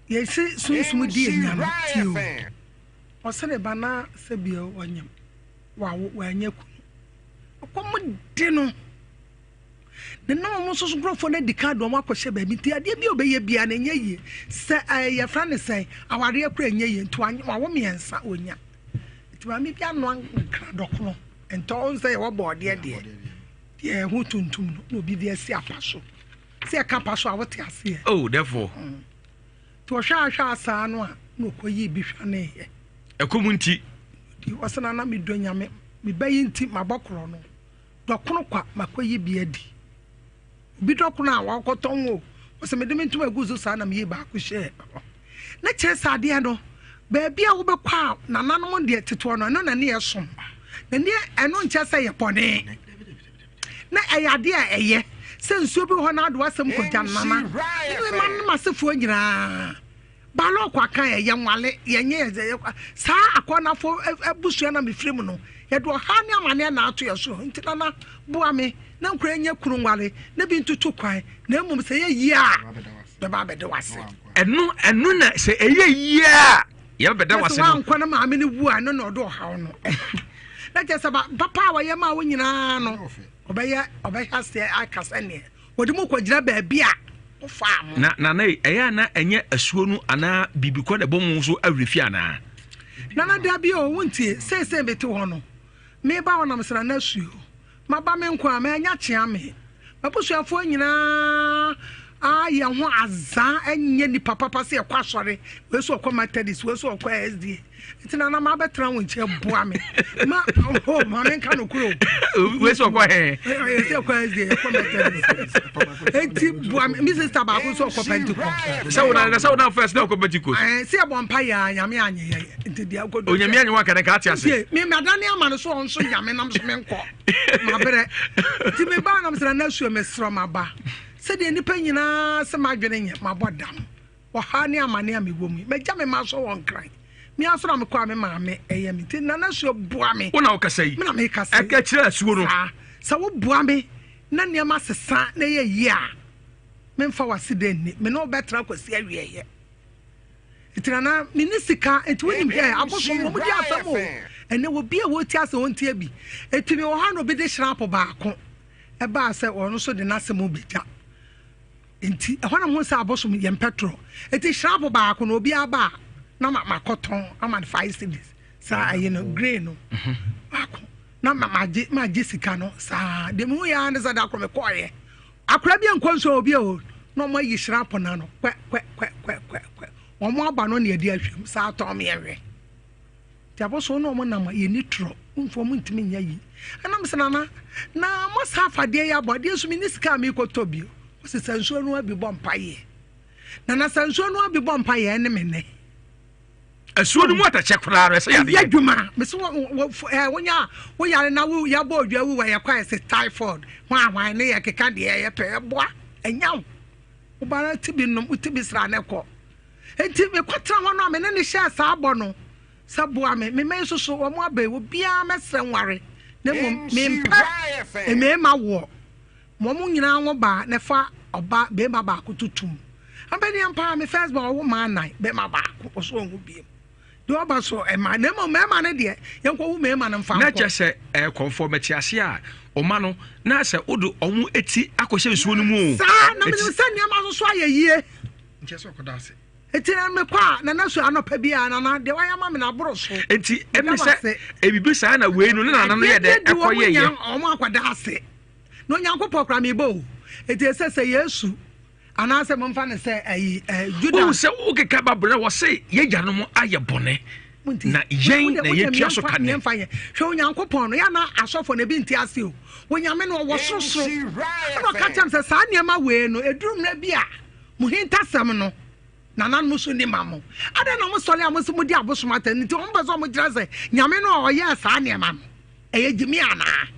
S5: Yɛsi sunsum di enya no tie o. Ɔsɛ ne ba na sɛ bia ɔnyam wawo wanya kunu. Ɔkɔm de no. Ne na wɔn nso so nkurɔfoɔ no adi kan de wɔn akɔhyɛ baabi nti adeɛ bi a ɔbɛyɛ biara no ɛnyɛ yie. Sɛ ɛɛ yɛfrɛ no sɛn awareɛ kora ɛnyɛ yie nti wawo mmiɛnsa ɔnya. Nti maame bi anoa nkra dɔkono ntɔ ɔn sɛ yɛwɔ bɔɔdeɛ deɛ deɛ ɛho tuntum no na obi de asi apa so. Sɛ yɛka pa so a wote aseɛ.
S1: Oh, therefore.
S5: Mm. Nti ɔhwɛ ahwɛ asaa no a na ɔkɔyii bi hwaneeɛ.
S1: Ɛkɔm nti.
S5: Ɔsɛ na na medɔ Nyame, me ba yi nti mabɔ korɔ no. Dɔkono kwa makɔyi bi adi. Obi dɔkono a wakɔtɔn o, ɔsɛ mede me ntoma gu so saa na meyii baako hyɛɛ hɔ. Na kyerɛ sɛ adeɛ no, baabi a wobɛkɔ a nananom deɛ tetoɔ no, ɛno na ne ɛsom. Na ne ɛno nkyɛ sɛ yɛ bɔne. Na ɛyɛ adeɛ a ɛyɛ sɛ nsuo bi wɔ hɔ na ade w'asɛm kɔgya nana. Ne ma ne masefoɔ nyinaa. Balɔɔko aka yɛ, yɛnwale, yɛnyɛ yɛ yɛ saa akɔnafo abusua na mefiri mu no, yɛde ɔhaw ne amaneɛ na ato yɛ so. Nti nana boa me na nkura nyɛ kunu nwale na bi ntutu kwan, na mmom sɛ ɛyɛ yie a bɛba abɛde wase.
S1: Ɛno ɛno na sɛ ɛyɛ yie a yɛbɛda wase no.
S5: Wankɔ na maame no wu a ɛno na ɔde ɔhaw no. Na kyerɛ sɛ papa a wɔyɛ maa wo nyinaa no ɔbɛyɛ ɔbɛhyɛ aseɛ aka sɛ neɛ wɔde mu kɔgyina baabi a wofaa mo.
S1: Na nana yi ɛyɛ ana ɛnyɛ asuo no anaa biribi kɔ na ɛbɔ mu so awerɛ fi anaa.
S5: Nana dabi o wontie seesei mete hɔ no meba hɔ na mesɛ nana asuo maba me nko a manya kyea me m'abusuafoɔ nyinaa ayɛ ho azaa ɛnyɛ nipa papa sɛ yɛkɔ asɔre wei so ɔkɔ Methodist wei so ɔkɔ SDA nti nana ma abɛtena wo nkyɛn boa me ma oh ma me nka no kuro
S1: wei sɛ ɔkɔ hɛn
S5: ɛyɛ sɛ ɔkɔ SDA ɛkɔ Methodist nti boa me me sister baako nso ɔkɔ Pentecost
S1: sɛ wo na sɛ wo na first na ɔkɔ Pentecost
S5: ɛɛ sɛ ɛbɔ mpa yɛ a nyame anyɛ yɛ nti deɛ ɔkɔ do
S1: onyame anyɛ wa kana ka ate ase
S5: nti me madane ama no so ɔnso nyame nam so menkɔ mabrɛ nti me ba nam sɛ nana suo mesrɛ maba sɛdeɛ nnipa nyinaa sɛ madwene nyɛ mabɔ dam Ɔhaw ne amane a mewɔ mu yi, magya me mma so wɔ Nkran. Me ara nso na mekɔ a me maame yɛ me nti Nana Asuo boa me.
S1: Wo na wokasa yi?
S5: Me na mekasa yi.
S1: Ɛka kyerɛ asuo no.
S5: Saa. Sɛ woboa me na nneɛma sesa na ɛyɛ yie a, memfa w'aseda nni. Me ne wo bɛtra kɔsi awieeɛ. Nti Nana, menni sika nti wonim hwɛ abosom wɔn di asɛm o. Ɛnɛ obi a wɔti asɛm wɔntie bi. Nti mewɔ hɔ a na obi de hyerɛapo baako ɛbaa sɛ ɔno nso de n'asɛm bɛgya. Nti ɛhɔ na mehu sɛ abosom yɛ mpɛtrɔ. Nti shrap baako no obiara ba a na makɔtɔn ama no five cedis saa ayi no green no mhm. baako na magye magye sika no saa deɛ mehu yɛ ara ne sɛ da koro mekɔɔyɛ akora bi nkɔ nsuo obi o na wɔn ayi shrap no ano kwɛ kwɛ kwɛ kwɛ kwɛ kwɛ wɔn aba no na yɛde ahwɛm saa tɔn me ɛhwɛ. Nti abɔsoɔ ne wɔn nam a yɛnni torɔ, womfa wɔn ntumi nyɛ yie. Ɛna mesɛ nana, na moasa afadeɛ yi abɔ adeɛ nso menni sika a merekɔtɔ bio. Ɔse sa nsuo no bi bɔ mpaeɛ. Nana sa nsuo no bi bɔ mpaeɛ ɛne me nɛ.
S1: Asuo no mu atɛkyɛ koraa no ɛsɛ yadeɛ.
S5: Ɛyɛ adwuma. Mese wonya woyare na wo yɛbɔ odwa wu wɔ yɛkɔ ɛsɛ typhoid hwan hwan ne yɛkeka deɛ ɛyɛ pɛ ɛboa ɛnya wo. Wobara ti bi nom ti bi sra ne kɔ. Enti mekɔtena hɔ no a me ne no hyɛɛ saa bɔ no sɛ boa me, me mma yi nso so wɔn aba yi, obiara mɛsrɛ nware, na mmom mempɛ mmarima woɔ. Ma wɔn nyinaa nwo baa na fa ɔba barima baako tutum. Abɛdeɛ mpa me first born ɔwo maa nan, barima baako, ɔso ɔnwo biem. Deɛ ɔba so ɛma, na mmom mmarima no deɛ, yɛnkɔwo mmarima no mfa nkɔ.
S1: Na kyɛ sɛ ɛɛ kɔmfoɔ mɛte ase a ɔma no na sɛ wode ɔmo eti akɔhyɛ nsuo no mu o.
S5: Saa na menim sɛ nneɛma nso so ayɛ yie.
S6: Nkyɛ sɛ ɔkɔda ase.
S5: Eti na mekɔ a nana su anɔpa biara nana deɛ wayɛ ama me na aboro so.
S1: Eti ɛmi sɛ ebibi saa na wei no ne nana no yɛ dɛ ɛkɔ yɛ yɛ.
S5: Wɔn akɔda ase na Onyankopɔn kora mi bɔ o eti ɛsɛ sɛ Yesu anaasɛ momfa no sɛ ɛyi ɛ Juda.
S1: Wohu sɛ wokeka Bible na wɔse yɛn agyanom ayɛ bɔne na yɛn na yɛtua so ka nɛ.
S5: Hwɛ Onyankopɔn no yɛ na asɔfo no ebi nte ase o Onyame no ɔwɔ sorosoro ɛna ɔka kyerɛ m sɛ saa nneɛma wei no eduru mmerɛ bi a Mo hintasɛm no, nananom nso nni ma mo. Adɛn na mosɔre a mose modi abosom atɛn? Nti wɔn pɛ sɛ wɔkyerɛ sɛ Nyame no a ɔyɛɛ saa nneɛma no, ɛyɛ gyimi anaa?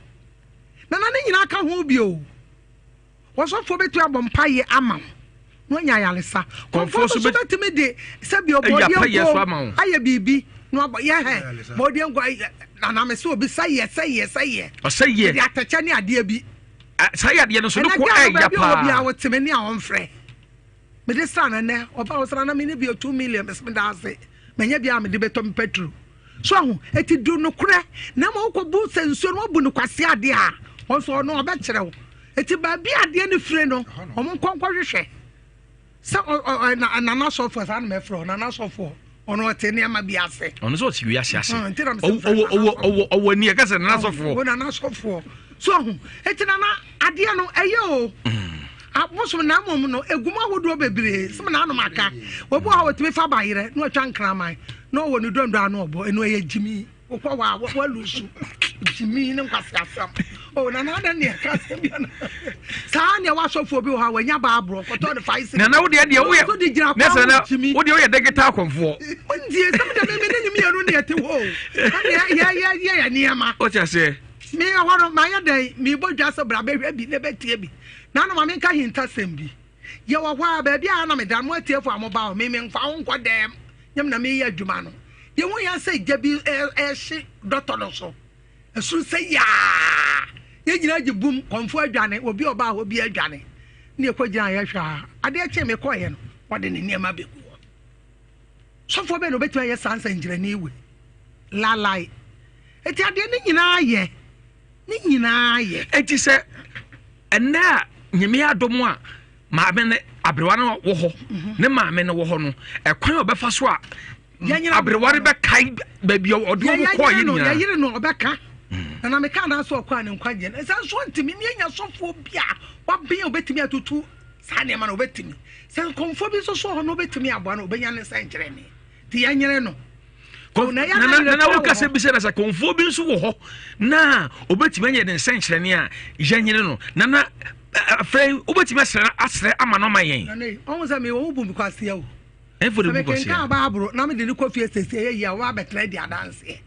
S5: Nana ne nyinaa ka ho bi o. Wɔsɔfoɔ bɛtumi abɔ mpaeɛ ama wo na wanya ayaresa. Kɔmfoɔ nso bɛtumi de sɛbi ɔbɔdeɛ nko ayɛ biribi na wabɔ yɛ hɛ bɔdeɛ nko nana me sɛ obi sɛyɛ sɛyɛ sɛyɛ.
S1: Ɔsɛyɛ.
S5: De atɛkyɛ ne adeɛ bi.
S1: Saa yadeɛ no so ne ko ɛya paa.
S5: Ɛna obi a wɔte me ne a wɔmfrɛ. Mede sra no ɛnɛ, ɔba wo sra na me ne bi 2 million mese meda ase. Manya bi a mede bɛtɔ me petrol. So ahu, eti du nokorɛ na ma wokɔbu sɛ nsuo no wabu no kwase adeɛ a, wɔn nso ɔno ɔbɛkyerɛ wo. Eti baabi adeɛ no fire no, wɔn nkɔ nkɔhwehwɛ. Sɛ ɔ ɔ ɛ nana sɔfoɔ saa na mɛfrɛ nana sɔfoɔ ɔno ɔte nneɛma bi ase.
S1: Ɔno sɛ ɔte wiase ase. Ɔwɔ ɔwɔ ɔwɔ ɔwɔ ni ɛka sɛ nana sɔfoɔ.
S5: Ɔwɔ nana sɔfoɔ so ɔho eti nana adeɛ no ɛyɛ o. Mm. Abosom na mmom no egu mu ahodoɔ bebree sɛ na anom aka. Obi wɔ hɔ a wɔtumi fa bayerɛ na watwa nkraman na ɔwɔ ne dondo ano ɔbɔ ɛno ɛyɛ gyimi. Wokɔ hɔ a walusu gyimi ne nkwasi asɛm. O na na adan ne ɛka asɛm bi ana. Saa nea wasɔfoɔ bi wɔ hɔ a wanya baaborɔ kɔtɔ ne fa isi.
S1: Nana wo deɛ deɛ woyɛ ne sɛ na wo deɛ woyɛ digital kɔnfoɔ.
S5: Ntie sɛ me deɛ me ne ne mmienu ne ɛte hɔ o. Ɛne yɛ yɛ yɛ yɛ nneɛma.
S1: Wote aseɛ.
S5: Me ɛhɔ no mayɛ dɛn mebɔ dwa sɛ bra bɛhwɛ bi na bɛtie bi. Nana ma menka hintasɛm bi. Yɛwɔ hɔ a baabi a na meda mo atiefo a moba hɔ me memfa wo nkɔ dɛm nyɛ na meyɛ adwuma no. Yɛhu yɛn sɛ gya bi ɛhye dɔtɔ no so. Ɛsoro sɛ yaa. Yɛn nyinaa gye bum kɔmfo adwane obi a ɔbaa hɔ bi adwane. Ne yɛkɔgyina yɛhwɛ a adeɛ kyee mekɔeɛ no wɔde ne nneɛma bɛgu hɔ. Sɔfoɔ bɛn na ɔbɛtumi ayɛ saa nsɛnkyerɛnne wei? Lalai. Eti adeɛ ne nyinaa yɛ. Ne nyinaa yɛ.
S1: Eti sɛ ɛnɛ a nyame adom a maame ne aberewa no wɔ hɔ mhm. ne maame no wɔ hɔ no ɛkwan a ɔbɛfa so a aberewa no bɛkae baabi a ɔde wɔn kɔɔ yɛ nyinaa.
S5: Yɛyere no ɔbɛka. Mm. Na na meka anaasɛ ɔkɔ a ne nkwagyeɛ no ɛsɛ nso ntumi ne anya sɔfoɔ bi a wabɛn a ɔbɛtumi atutu saa nneɛma no ɔbɛtumi sɛ nkɔmfoɔ bi nso so hɔ no ɔbɛtumi aboa no ɔbɛnya ne nsɛnkyerɛnne nti yɛnyere no
S1: nana woka sɛ bi sɛ na sɛ kɔmfoɔ bi nso wɔ hɔ na ɔbɛtumi anyɛ ne nsɛnkyerɛnne a yɛnyere no nana afei wobɛtumi asrɛ asrɛ ama no ama yɛn
S5: ɔhu sɛ mewɔ wo bu me kwaseɛ o
S1: ɛfo de bu kwaseɛ
S5: mekenka baaboro na mede ne kɔ fie sɛsi ɛyɛ yie a wɔabɛtena di adanseɛ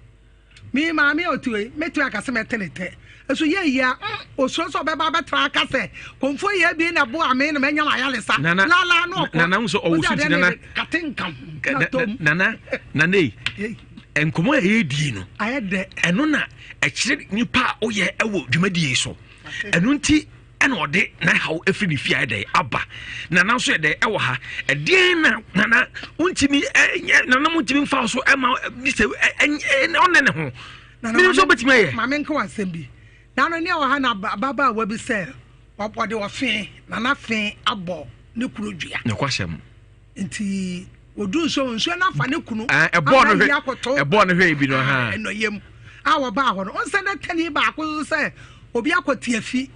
S5: Me maame a ɔte hɔ yi, mɛtumi aka sɛ mɛte ne tɛ. Nso yɛ yie a, mm, osuro sɛ ɔbɛba abɛtra aka sɛ, kɔmfoɔ yɛ abien na ɛboa me na manya m'ayaresa.
S1: Nana,
S5: Lala na ɔkɔ.
S1: Nana, nso ɔwɔ
S5: Wode
S1: so
S5: adeɛ
S1: nti
S5: no
S1: nana.
S5: kate nka ho na tɔ mu.
S1: Nana, nana yi, nkɔmɔ a yɛredi no,
S5: Ayɛ dɛ.
S1: ɛno na ɛkyerɛ nipa a woyɛ ɛwɔ dwumadie yi so. Ɛno nti ɛna ɔde n'ahaw efiri ne fie ayɛ dɛ aba. Nana nso yɛ dɛ ɛwɔ ha. Ɛdeɛn na nana wontumi ɛnyɛ nana mo ntumi nfa so ɛma ɛbi sɛ ɛ ɔnɛ ne ho.
S5: Nana,
S1: Menim sɛ wobɛtumi ayɛ.
S5: Maame nka w'asɛm bi. Nana ne ɛwɔ ha na ababaawa bi sɛ ɔde ɔfe nana fe abɔ ne kunu dua.
S1: Nokwasɛm.
S5: Nti wɔdu nsuo nsuo no afa ne kunu.
S1: Ɛbɔɔ no hwɛ ɛbɔɔ no hwɛ bi no ha.
S5: Ɛnɔyɛ mu a wɔbaa hɔ no ɔnsɛ ne tɛni baako nso sɛ obi akɔ tiafi.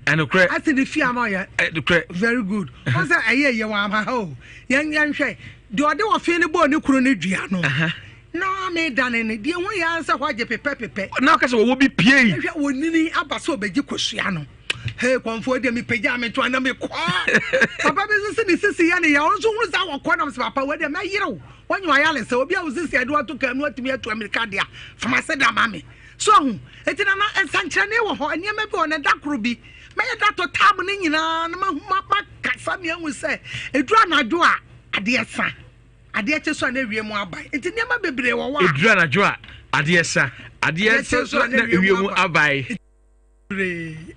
S1: Ɛnokorɛ.
S5: Ase ne fie ama ɔyɛ.
S1: Ɛnokorɛ.
S5: Very good. Ɔnsɛ ɛyɛ yɛ wɔn ama ha o. Yɛn yɛn hwɛ deɛ ɔde ɔfe no bɔɔ ne kunu no dua no. Na me dane no deɛ ehu yɛ ansɛ hɔ agye pepɛ pepɛ.
S1: Na ɔka sɛ wɔwɔ bi pie yi.
S5: Hwɛ wɔnini aba sɛ ɔbɛgye kosua no. Hey, kɔnfoɔ deɛ mepagya me ntoa na mekɔ. Papa bi nso se ne sisi yɛ ne yɛ ɔno nso hunu saa wɔkɔ nam sɛ papa wei deɛ mɛyerew wɔnyɛ wayale sɛ obi a wo sisi ɛde wato kaa mu atumi atu amirika deɛ fama se da ma me so ahu eti na na nsankyerɛnne wɔ hɔ nneɛma bi wɔ na da koro bi mɛyɛ da to taabo ne nyinaa na mahu ma makasa mi ahu sɛ eduru anadwo a adeɛ sa adeɛ kye so a na ewie mu abae nti nneɛma bebree wɔ hɔ a
S1: eduru anadwo a adeɛ sa adeɛ kye so a na ewie mu abae.
S5: Bebree.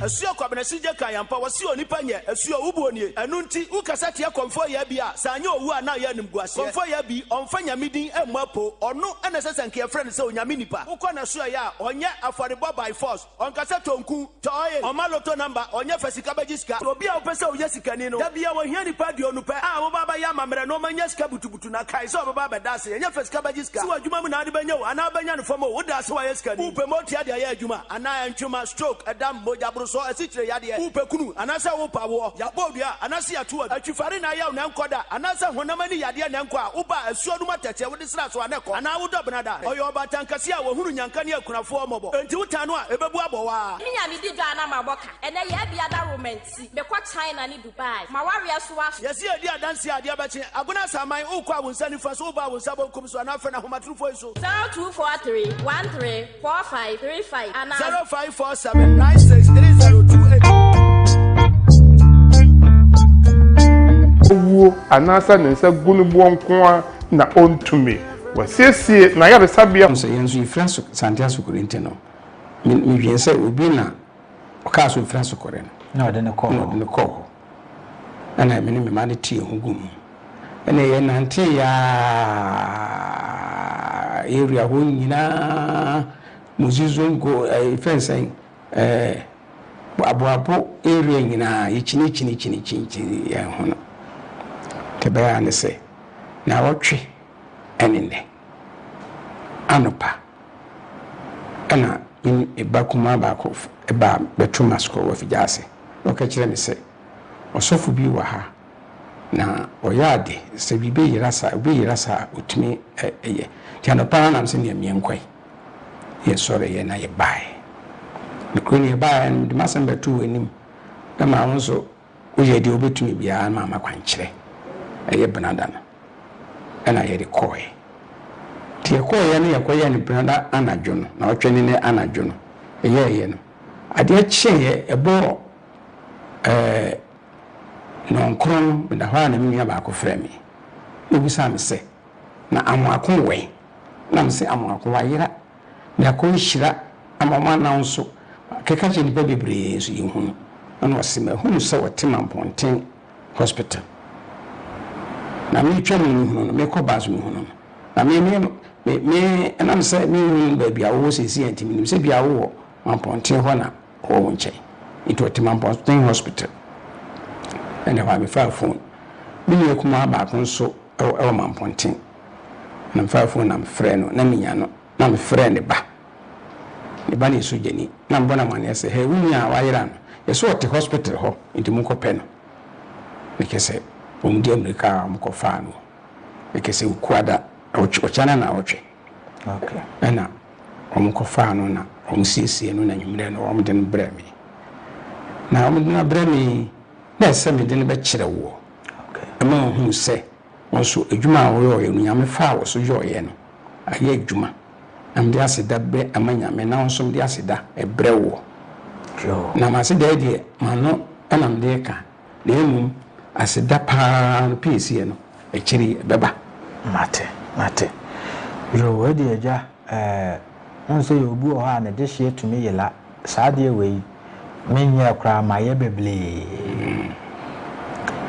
S2: Asuo Kwabena Sigye ka yɛn ampa, wɔse onipa nyɛ asuo, wo buo nie. Ɛno nti, wo kasa tia Kɔmfoɔ Yaa bi a, sɛ anyɛ owu a na ayɛ animguaseɛ. Kɔmfoɔ Yaa bi, ɔmfa Nyame din mmɔ apo, ɔno na ɛsɛ sɛ nka yɛfrɛ no sɛ Onyame nipa. Wokɔ n'asoɛeɛ a, ɔnyɛ afɔrebɔ by force, ɔnka sɛ tɔ nku, tɔ oil, ɔmma lotto number, ɔnyɛ fa sika bɛgye sika. Obi a wopɛ sɛ woyɛ sikani no, da biara wɔhia nipa aduonu pɛ a wɔbɛba abɛyɛ amammerɛ na wɔanya sika butubutu. Tu na kae sɛ ɔbɛba abɛda ase. Ɛnyɛ fɛ sika bɛgye sika. Sɛ w'adwuma mu na ade bɛnya o, anaa wobɛnya no fam o, woda ase wayɛ sikani. Wopɛ motia de ayɛ adwuma, anaa ɛntwema, stroke, ɛdam, mogyaborosoɔ, asikyire yadeɛ. Wopɛ kunu, anaasɛ wopɛ awoɔ. Yɛabɔ wo dua, anaasɛ yɛato wo adu. Atwifare na ayaw na ɛnkɔ da, anaasɛ honam ani yadeɛ na ɛnkɔ a, woba a, asuo no mu atɛkyɛ wode sra so a na ɛkɔ. Anaa wodɔ benada. Ɔyɛ ɔbaatan kɛseɛ a ɔhunu nyanka ne akunafoɔ mmɔbɔ. Enti wotan no a, ɛbɛbu abɔ wo ara.
S22: Me nya me di dwa a na mabɔ ka. Ɛnɛ yɛ bia da romanti. Mekɔ China ne Dubai. M'awareɛ so aso.
S2: Yɛse yɛdi adanseɛ a adeɛ bɛkye. Agona Asaman, wokɔ a wo nsa nifa so, woba a wo nsa bonkum so anaa frɛ no ahomatorofoɔ yi so.
S22: 0243 13 45 35 anaa.
S2: 0547 96 30 28.
S21: Owuo anaasɛ ne nsa gu no boɔ nko ara na ɔntumi. Wasiesie n'ayaresabea.
S19: Sɛ yɛn nso yɛfiri aso Sante Asokore nti no, me medwen sɛ obi na ɔkaa sɛ ɔfiri Asokore no.
S23: Na ɔde no kɔɔ
S19: Na ɔde no kɔɔ hɔ. Ɛna me ne me mma no tee ho gu mu. Ɛna yɛnantee aa area hɔ nyinaa, Muzizongo, ɛɛ fɛn sɛn, ɛɛ Aboabo area nyinaa, yɛkyinikyinikyinikyini yɛn ho no. Deɛ ɛbɛyɛ ara ne sɛ, naawɔtwe ɛne nnɛ anɔpa ɛna. Me ba kumaa baako baa bɛto m'asokɔ wɔ afigya ase. Na ɔka kyerɛɛ me sɛ, Ɔsɔfo bi wɔ ha, na ɔyɛ ade, sɛ biribi yera saa, obi yera saa a, ɔtumi yɛ. Nti anɔpa no na mesɛ nea meɛnkɔe. Yɛsɔreeɛ na yɛbaeɛ. Nokorɛ ni, yɛbaeɛ no, mede m'asɛm bɛtoo w'anim, na maa wo nso woyɛɛ deɛ wobɛtumi biara na maama kwankyerɛ. Ɛyɛ benada no ɛna yɛde kɔeɛ. Nti yɛkɔeɛ no yɛkɔyɛɛ no benada anadwo no, naawɔtwe ne nɛ anadwo no, yɛyɛeɛ no, adeɛ kyeeɛ, ɛbɔɔ ɛɛ nnɔnkron no, meda hɔ ara na me nua baako frɛɛ me, na ɔbisaa me sɛ, Na Amoako wɛn? Na mese, Amoako wayera, na ɛkɔ nhyira ama wɔn anan nso, makeka kyerɛ nnipa bebree nso yɛnhu no. Ɛna ɔse, mahunu sɛ ɔte Mampɔnten hospital. Na metwa mu no mehunu no, mekɔ ba nso mehunu no. Na me, me, me, me, ɛnam sɛ menhunu baabi a wowɔ seesei nti, menim sɛ bia wowɔ Mampɔnten hɔ na ɔwɔ wo nkyɛn. Nti ɔte Mampɔnten hospital. Ɛna ɛhɔ a mefaa phone. Me nua kumaa baako nso wɔ ɛwɔ Mampɔnten. Na mefaa phone na mefrɛɛ no, na menya no, na mefrɛɛ ne ba. Ne ba no yɛ sogyani. Na mebɔ no amanneɛ sɛ, Hey, wo nua a wayera no, yɛse ɔte hospital hɔ, nti monkɔpɛ no. Na kyerɛ sɛ, wɔde ammirika a wɔkɔfaa no. Na kyerɛ sɛ, Okuada, ɔkyena naawɔtwe, ɛna wɔkɔfaa no na wɔsiesiee no na anwummerɛ no wɔde no brɛɛ me. Na wɔde no abrɛ me yi, na ɛsɛ sɛ mede no bɛkyerɛ woɔ. Ɛma wɔhunu sɛ wɔn nso adwuma a wɔyɔeɛ no, Nyame faa wɔ so yɔeɛ no, ayɛ adwuma. Na mede aseda bɛ ama Nyame, na wo nso mede aseda brɛ woɔ. Na m'aseda yi deɛ, m'ano na mede reka, na mmom aseda pa ara no piesie no, akyire yi ɛbɛba.
S3: Mate, mate. Yoo, wei deɛ agya, ɛɛ, wohu sɛ yɛwɔ obi wɔ hɔ a ne dehyeɛ tumi yela. Saa adeɛ wei, menyɛɛ koraa, mayɛ beblee.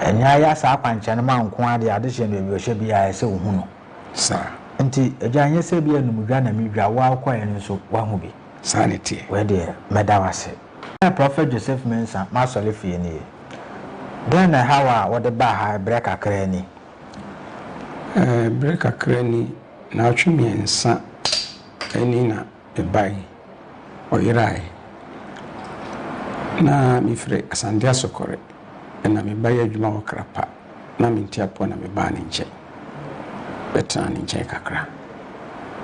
S3: Ɛnyɛ ayɛ saa akwankyerɛ no ma nko ara deɛ, adehyeɛ no baabi ɔhyɛ biara ɛsɛ wohu no.
S19: Saa.
S3: Nti agya, ɛnyɛ sɛ bi anumdwa na medwa, wo ara wokɔeɛ no nso woahu bi.
S19: Saa na ɛteɛ.
S3: Wei deɛ, mɛda wo ase. Prɔfɛt Joseph Mensah m'asɔre fie nie. Dɛn na ɛha wo a wode baa ha berɛ kakra ni?
S19: Berɛ kakra ni, naawɔtwe mmiɛnsa ni na mebae, ɔyerae. Na mefiri Asante Asokore na mebaeɛ adwuma wɔ Krapa, na mente apɔ na mebaa ne nkyɛn bɛtenaa ne nkyɛn kakra.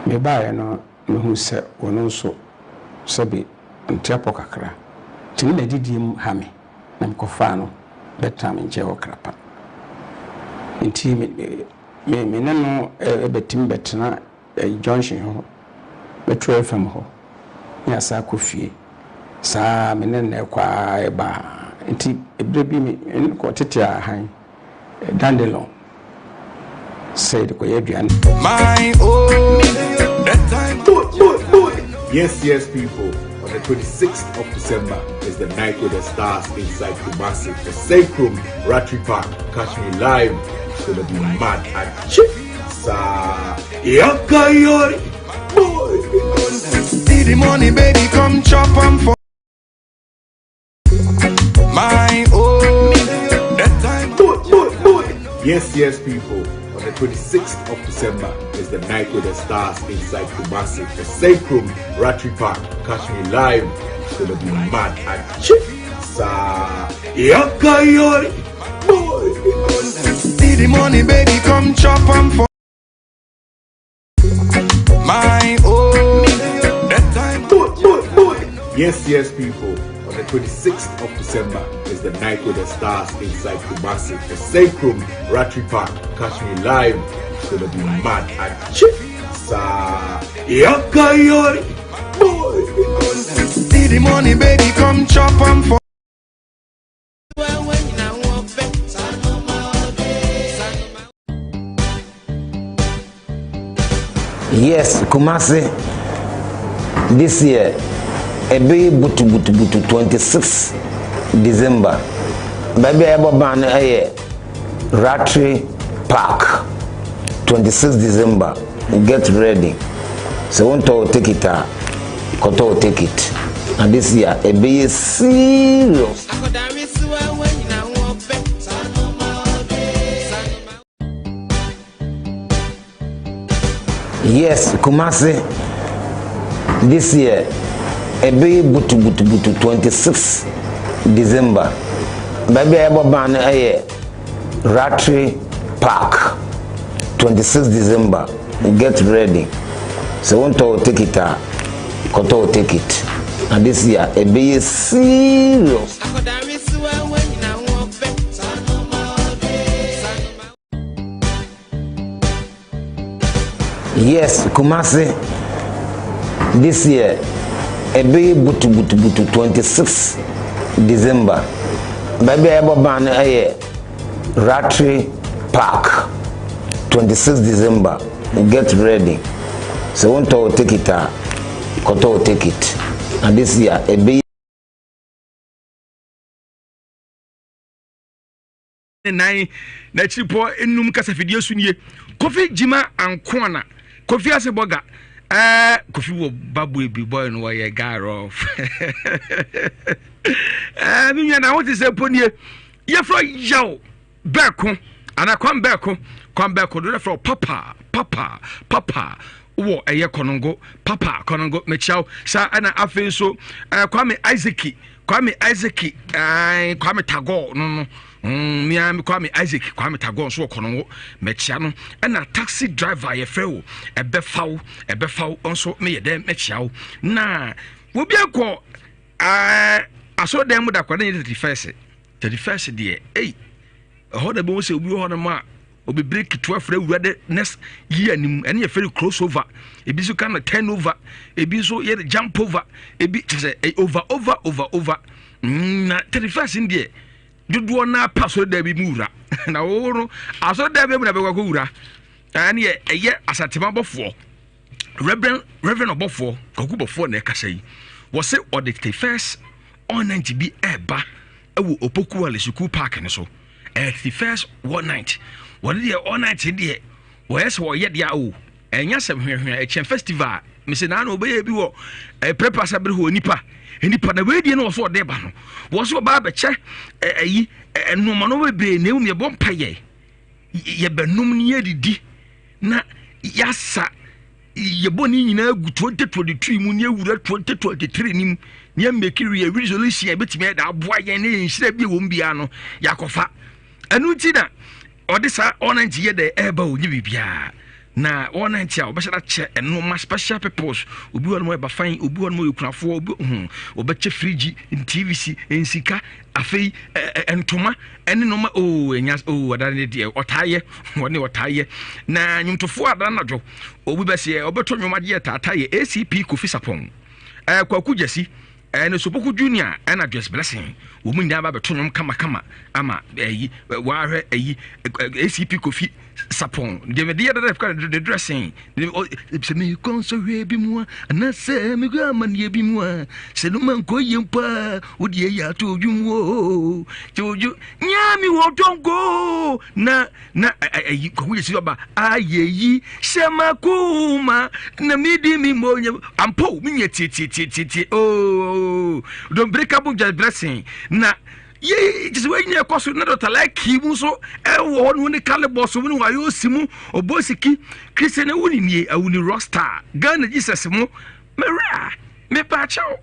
S19: Mebaeɛ no, mehuu sɛ ɔno nso sɛbe ɔnte apɔ kakra, nti ne n'adidie mu ha me na mekɔfaa no bɛtenaa me nkyɛn wɔ Krapa. Nti me, me, me ne no bɛtumi bɛtena Junction hɔ, Metro FM hɔ, ne yɛasan akɔ fie. Saa ara me ne no na ɛkɔ ara ɛba ara. Nti berɛ bi me ne no kɔɔ tete ahan, Dandelon, sɛ yɛde kɔyɛ aduane.
S12: My oh, that time. Boy, boy, boy. Yes, yes, people. On the 26th of December is the night with the stars inside Kumasi, the Sacrum Ratri Park. Catch me live. It's gonna be mad and cheap. Yakayori. Boy.
S8: See the money, baby, come chop 'em for my oh.
S12: That time. Boy, boy, boy. Yes, yes, people. On the 26th of December is the night with the stars inside Kumasi, the Sacrum Ratri Park. Catch me live. It's gonna be mad and cheap. Yakayori. Boy.
S8: See the money, baby, come chop 'em for my oh.
S12: That time. Boy, boy, boy. Yes, yes, people. On the 26th of December is the night with the stars inside Kumasi, the Sacrum Ratri Park. Catch me live. It's gonna be mad and cheap. Yakayori. Boy.
S8: See the money, baby, come chop 'em for.
S10: Yes, Kumasi, this year, ɛbɛyɛ butubutubutu 26 December. Baabi a yɛbɔ ban no yɛ Rattray Park, 26 December. Get ready. Sɛ wontɔ wo ticket a, kɔtɔ wo ticket. Na this year, ɛbɛyɛ serious. Yes, Kumasi, this year, ɛbɛyɛ butubutubutu 26 December. Baabi a yɛbɔ ban no yɛ Rattray Park, 26 December. Get ready. Sɛ wontɔ wo ticket a, kɔtɔ wo ticket. Na this year ɛbɛyɛ serious. Yes, Kumasi this year ɛbɛyɛ butubutubutu 26 December. Baabi a yɛbɔ ban no yɛ Rattray Park 26 December. Get ready. Sɛ wontɔ wo ticket a, kɔtɔ wo ticket. Na this year ɛbɛyɛ.
S1: ne nan n'akyiripɔ enum kasafidie so nie kofi jima ankoana kofi ase bɔga ɛɛ kofi wɔ baboe bi bɔyɛ no wɔyɛ gaarɔf ɛɛ mi nua na ho te sɛ mpo nie yɛfrɛ yaw bɛɛko anaa kwan bɛɛko kwan bɛɛko do yɛfrɛ papa papa papa wɔ ɛyɛ kɔnɔngo papa kɔnɔngo mekyia wo saa ɛna afei nso ɛɛ kwame isaac kwame isaac ɛɛ kwame tagore no no mm, mia kwame isaac kwame tagore nso wɔ kɔnɔngo mekyia no ɛna taxi driver yɛfrɛ wo ɛbɛfa wo ɛbɛfa wo nso meyɛ dɛ mekyia wo na obi akɔ ɛɛ asɔrɔdan mu da kɔ ne yɛ 31 31 deɛ ei ɛhɔ na ɛbɛhu sɛ obi wɔ hɔ nom a Obibire ketewa frɛ wura de next year nim ɛne yɛfrɛ no cross over ebi nso ka no turn over ebi nso yɛ no jump over ebi kyerɛ sɛ over over over over mm, na 31st n deɛ dodoɔ no apa asɔre dan bi mu wura na wo no asɔre dan bi mu na bɛkɔ akɔ wura ɛne yɛ ɛyɛ asatema bɔfoɔ reverend reverend ɔbɔfoɔ kwaku bɔfoɔ na ɛkasa yi wɔse ɔde 31st ɔnante bi ɛɛba ɛwɔ opoku sukuu park no so ɛyɛ the first one night wɔde deɛ all night deɛ wɔyɛ sɛ wɔyɛ deɛ o ɛnyɛ asɛm hwɛhwɛ ɛkyɛn festival mese naa na wɔbɛyɛ bi wɔ ɛpɛrɛpɛ asa bere hɔ nipa nipa na wei deɛ no wɔ so ɔde ba no wɔ so ɔba abɛkyɛ ɛyi ɛnoma no bebree na emu yɛbɔ mpa yɛ yɛbɛnum ne yɛdidi na yɛasa yɛbɔ ne nyinaa gu 2022 mu ne awura 2023 no mu ne yɛmmɛki yɛ resolution a ɛbɛtumi ayɛ de aboa yɛn ne yɛn nhyira bi wɔ mu biara no yɛakɔfa ɛno nti na ɔde saa ɔnante yɛ dɛ ɛreba o nye biribiara na ɔnante a ɔbɛhyɛ no akyɛ ɛnoma special peoples obi wɔ no ɛba fan obi wɔ no yɛ kunafoɔ obi ho ɔbɛkyɛ firigyi tvc nsika afei ntoma ɛne nneɛma oo ɛnya oo ɔda ne deɛ ɔtaa yɛ wɔne ɔtaa yɛ na nnwomtofoɔ ada anadwo obi bɛseɛ ɔbɛtɔ nnwom agyeɛ taataa yɛ acp kofi sapɔn ɛɛ kwaku gyasi ɛne sopoku junior ɛna joyce blessing wɔn mu nyinaa ba bɛto nnwom kamakama ama ɛyi wɔahwɛ ɛyi acp kofi sapɔn deɛ mede yɛ dada fika de dressing sɛ mekɔ nsɔhwɛ bi mu a anaasɛ mekɔ amanneɛ bi mu a sɛ no ma nkɔ yie mpo a wode ayi ato odwu mu o kyɛ odwu nyaa mi wɔ dɔnko na na ayi kwaku yɛ si ɔba ayɛyi hyɛ makoma na medi mi mmɔ nyɛ ampo menyɛ tietietie o dombreka bo dressing na Yei kyerɛ sɛ wei nyina ɛkɔ so na Dɔkta Laiki mu nso ɛwɔ hɔ no ne Kalibɔs mu ne Wayosi mu Obosiki Christian awu ne nie awu ne Rockstar Ghana Jesus mu mewura mepaakyɛw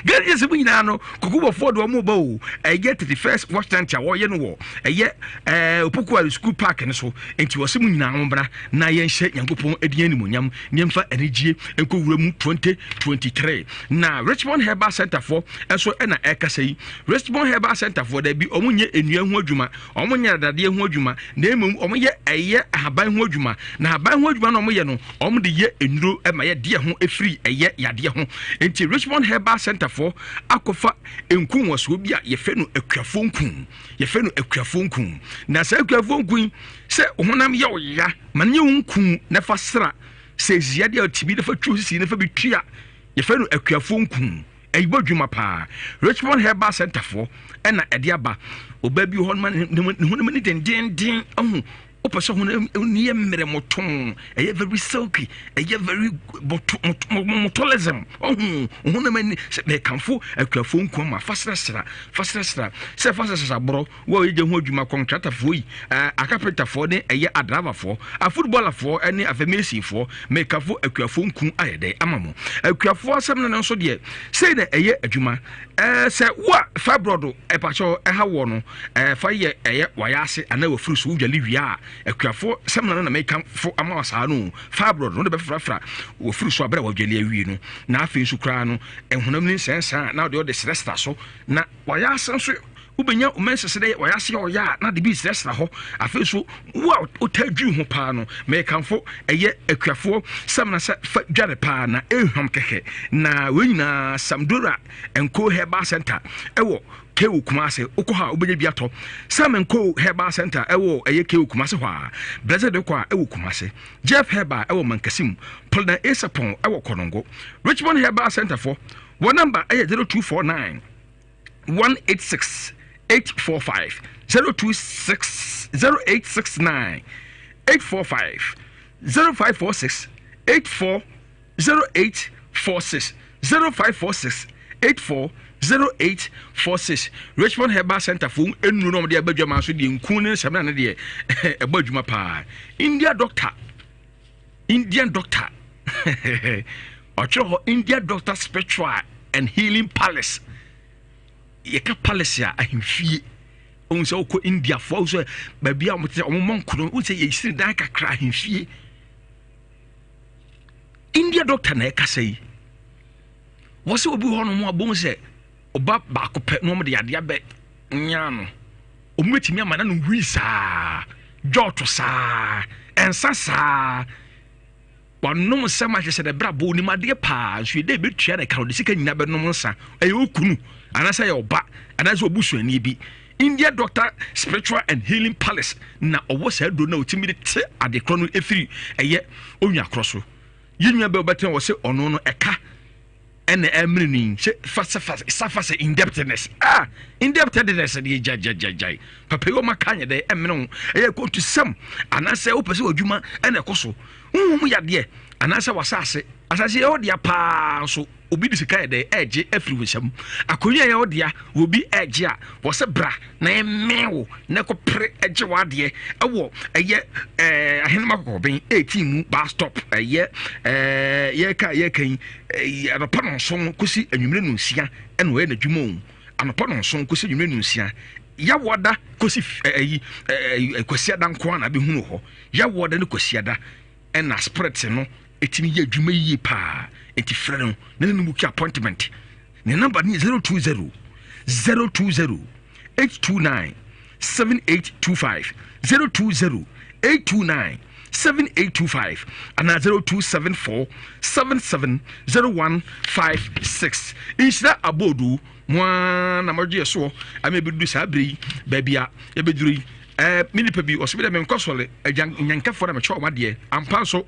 S1: Ghana Jesus mu nyinaa no kokobɔfoɔ de wɔn ba o ɛyɛ 31st watch night a wɔyɛ no wɔ ɛyɛ ɛɛ Opoku school park no so nti wɔsɛ mu nyinaa wɔn bra na yɛnhyɛ Nyankopɔn edin animonyam ne yɛmfa anigye nkɔwura mu 2023 Na Richmond Herbal Center foɔ nso na ɛrekasa yi. Richmond Herbal Center foɔ daabi, wɔn nyɛ nnua ho adwuma, wɔn nyɛ adadeɛ ho adwuma, na mmom wɔn yɛ ɛyɛ ahaban ho adwuma. Na ahaban ho adwuma na wɔn yɛ no, wɔn de yɛ nnuro ma yɛ deɛ ho efiri ɛyɛ yadeɛ ho. Nti Richmond Herbal Center foɔ akɔfa nku nwɔsoɔ bi a yɛfrɛ no akuafoɔ nku. Yɛfrɛ no akuafoɔ nku. Na saa akuafoɔ nku yi, sɛ honam yɛ ɔya, ma no nyɛ wo nku na fa sra. Sɛ zia deɛ ɔte bi na fa twi osisi na fa bi tua. Yɛfrɛ no akuafoɔ nku. Ɛbɔ dwuma paa. Richmond Herbal Center foɔ ɛna ɛde aba. Ɔbaa bi wɔ hɔ ne ho ne dendenden ahu. Wopɛ sɛ ho no yɛ mmerɛ mɔtoo, ɛyɛ very silky, ɛyɛ very mɔtɔlism. Ɔho honam ani sɛ mɛkamfo akuafoɔ nko ma fa srasra, fa srasra, sɛ fa srasra borɔ, wo a yɛgya ho adwuma kɔntratafoɔ yi, akapentafoɔ ne ɛyɛ adravafoɔ, afootballerfoɔ ne afei masonfoɔ, mɛkamfo akuafoɔ nku ayɛ dɛ ama mo. Akuafoɔ asɛm no nso deɛ, sei na ɛyɛ adwuma. Ɛɛ sɛ wo a fibroid ɛpakyɛw ɛha woɔ no ɛɛ fa yɛ ɛyɛ wayɛ ase anaa wafiri so wodwale wie a akuafoɔ sɛmina no na meka fo ama wa saa no fibroid no de bɛfrafra wafiri so abere a wadwale awie no na afei nso koraa no ɛhonam ne nsɛnsaa na ɔde ɔde srɛsrɛ so na wayɛ ase nso wobɛnya menses dɛ wayɛ ase ɔyɛ a na de bi srɛsrɛ hɔ afei nso wo a wotaa dwiri ho paa no mekamfo ɛyɛ akuafoɔ samina sɛ fa dware paa na ɛhwam kɛkɛ na wei nyinaa samdora nko herbal center ɛwɔ kewo kumase wokɔ hɔ a wobɛnya bi atɔ sam nko herbal center ɛwɔ ɛyɛ kewo kumase hɔ a blessed kɔ a ɛwɔ kumase jeff herbal ɛwɔ mankasim polina esapɔn ɛwɔ kɔnɔngo richmond herbal center fo wɔn namba ɛyɛ 0249 186 845 026 0869 845 0546 84 0846 0546 84 0846 Richmond Herbal Center fo nnuro na wɔde aba adwuma nso deɛ nku ne nsɛm na ne deɛ ɛbɔ adwuma paa India doctor Indian doctor ɔtwerɛ hɔ India doctor spiritual and healing palace yɛka palace a ahemfie ohun sɛ wokɔ Indiafoɔ ohun sɛ baabi a wɔte sɛ wɔn mmɔ nkono ohun sɛ yɛsiri dan kakra ahemfie India doctor na ɛkasa yi wɔsɛ obi hɔ nom abom sɛ ɔba baako pɛ na wɔn de adeɛ abɛ nyaa no wɔn bɛtumi ama na no wii saa dwɔɔto saa ɛnsa saa wanom nsɛm ahyɛ sɛ ne bra bɔ onim adeɛ paa nso yɛdɛ bɛtua ne ka ɔde sika nyina bɛnom nsa ɛyɛ okunu anaasɛ ɛyɛ ɔba anaasɛ ɔbusuani bi India Doctor Spiritual and Healing Palace na ɔwɔ saa duro no a ɔtumi de te adekorɔ no ɛfiri ɛyɛ onua korɔ so yɛ nua bɛ ɔbɛtena wɔ sɛ ɔno no ɛka ɛna ɛmene no yi sɛ fa sɛ fa safa sɛ indebtedness ah indebtedness deɛ gyagyagyagyai papa yi ɔma ka nyɛ dɛ ɛmene ho ɛyɛ kɔntu sɛm anaasɛ wopɛ sɛ w'adwuma ɛna ɛkɔ so honhom yadeɛ anaasɛ w'asase asase yɛ ɔdea paa nso obi de sika yɛ dɛ ɛregye afiri wo nsam akonnwa yɛ ɔdea obi ɛregye a wɔsɛ bra na ɛmee wo na ɛkɔpere ɛgye w'adeɛ ɛwɔ ɛyɛ ɛɛ ahenema kɔkɔbɛn 18 mu bus stop ɛyɛ ɛɛ yɛka yɛka yi ɛyɛ anɔpa nɔnson kɔsi anwummerɛ nonsia ɛna ɔyɛ n'adwuma o anɔpa nɔnson kɔsi anwummerɛ nonsia yawoada kɔsi ɛyi ɛɛ kwasiada nko ara na abɛhunu hɔ yawoada ne kwasiada ɛna spirit no ɛtumi yɛ adwuma yie paa nti frɛ no na ne no book appointment ne number ne 020 020 829 7825 020 829 7825 anaa 0274 770156 nhyira aboodu mo ara na moagye yɛ soɔ ama ɛbɛduru saa berɛ yi baabi a yɛbɛduru yi ɛɛ me nipa bi ɔsɛ bi dɛ menkɔ sɔre agya nyankafoɔ na mekyɛ wɔn adeɛ ampa nso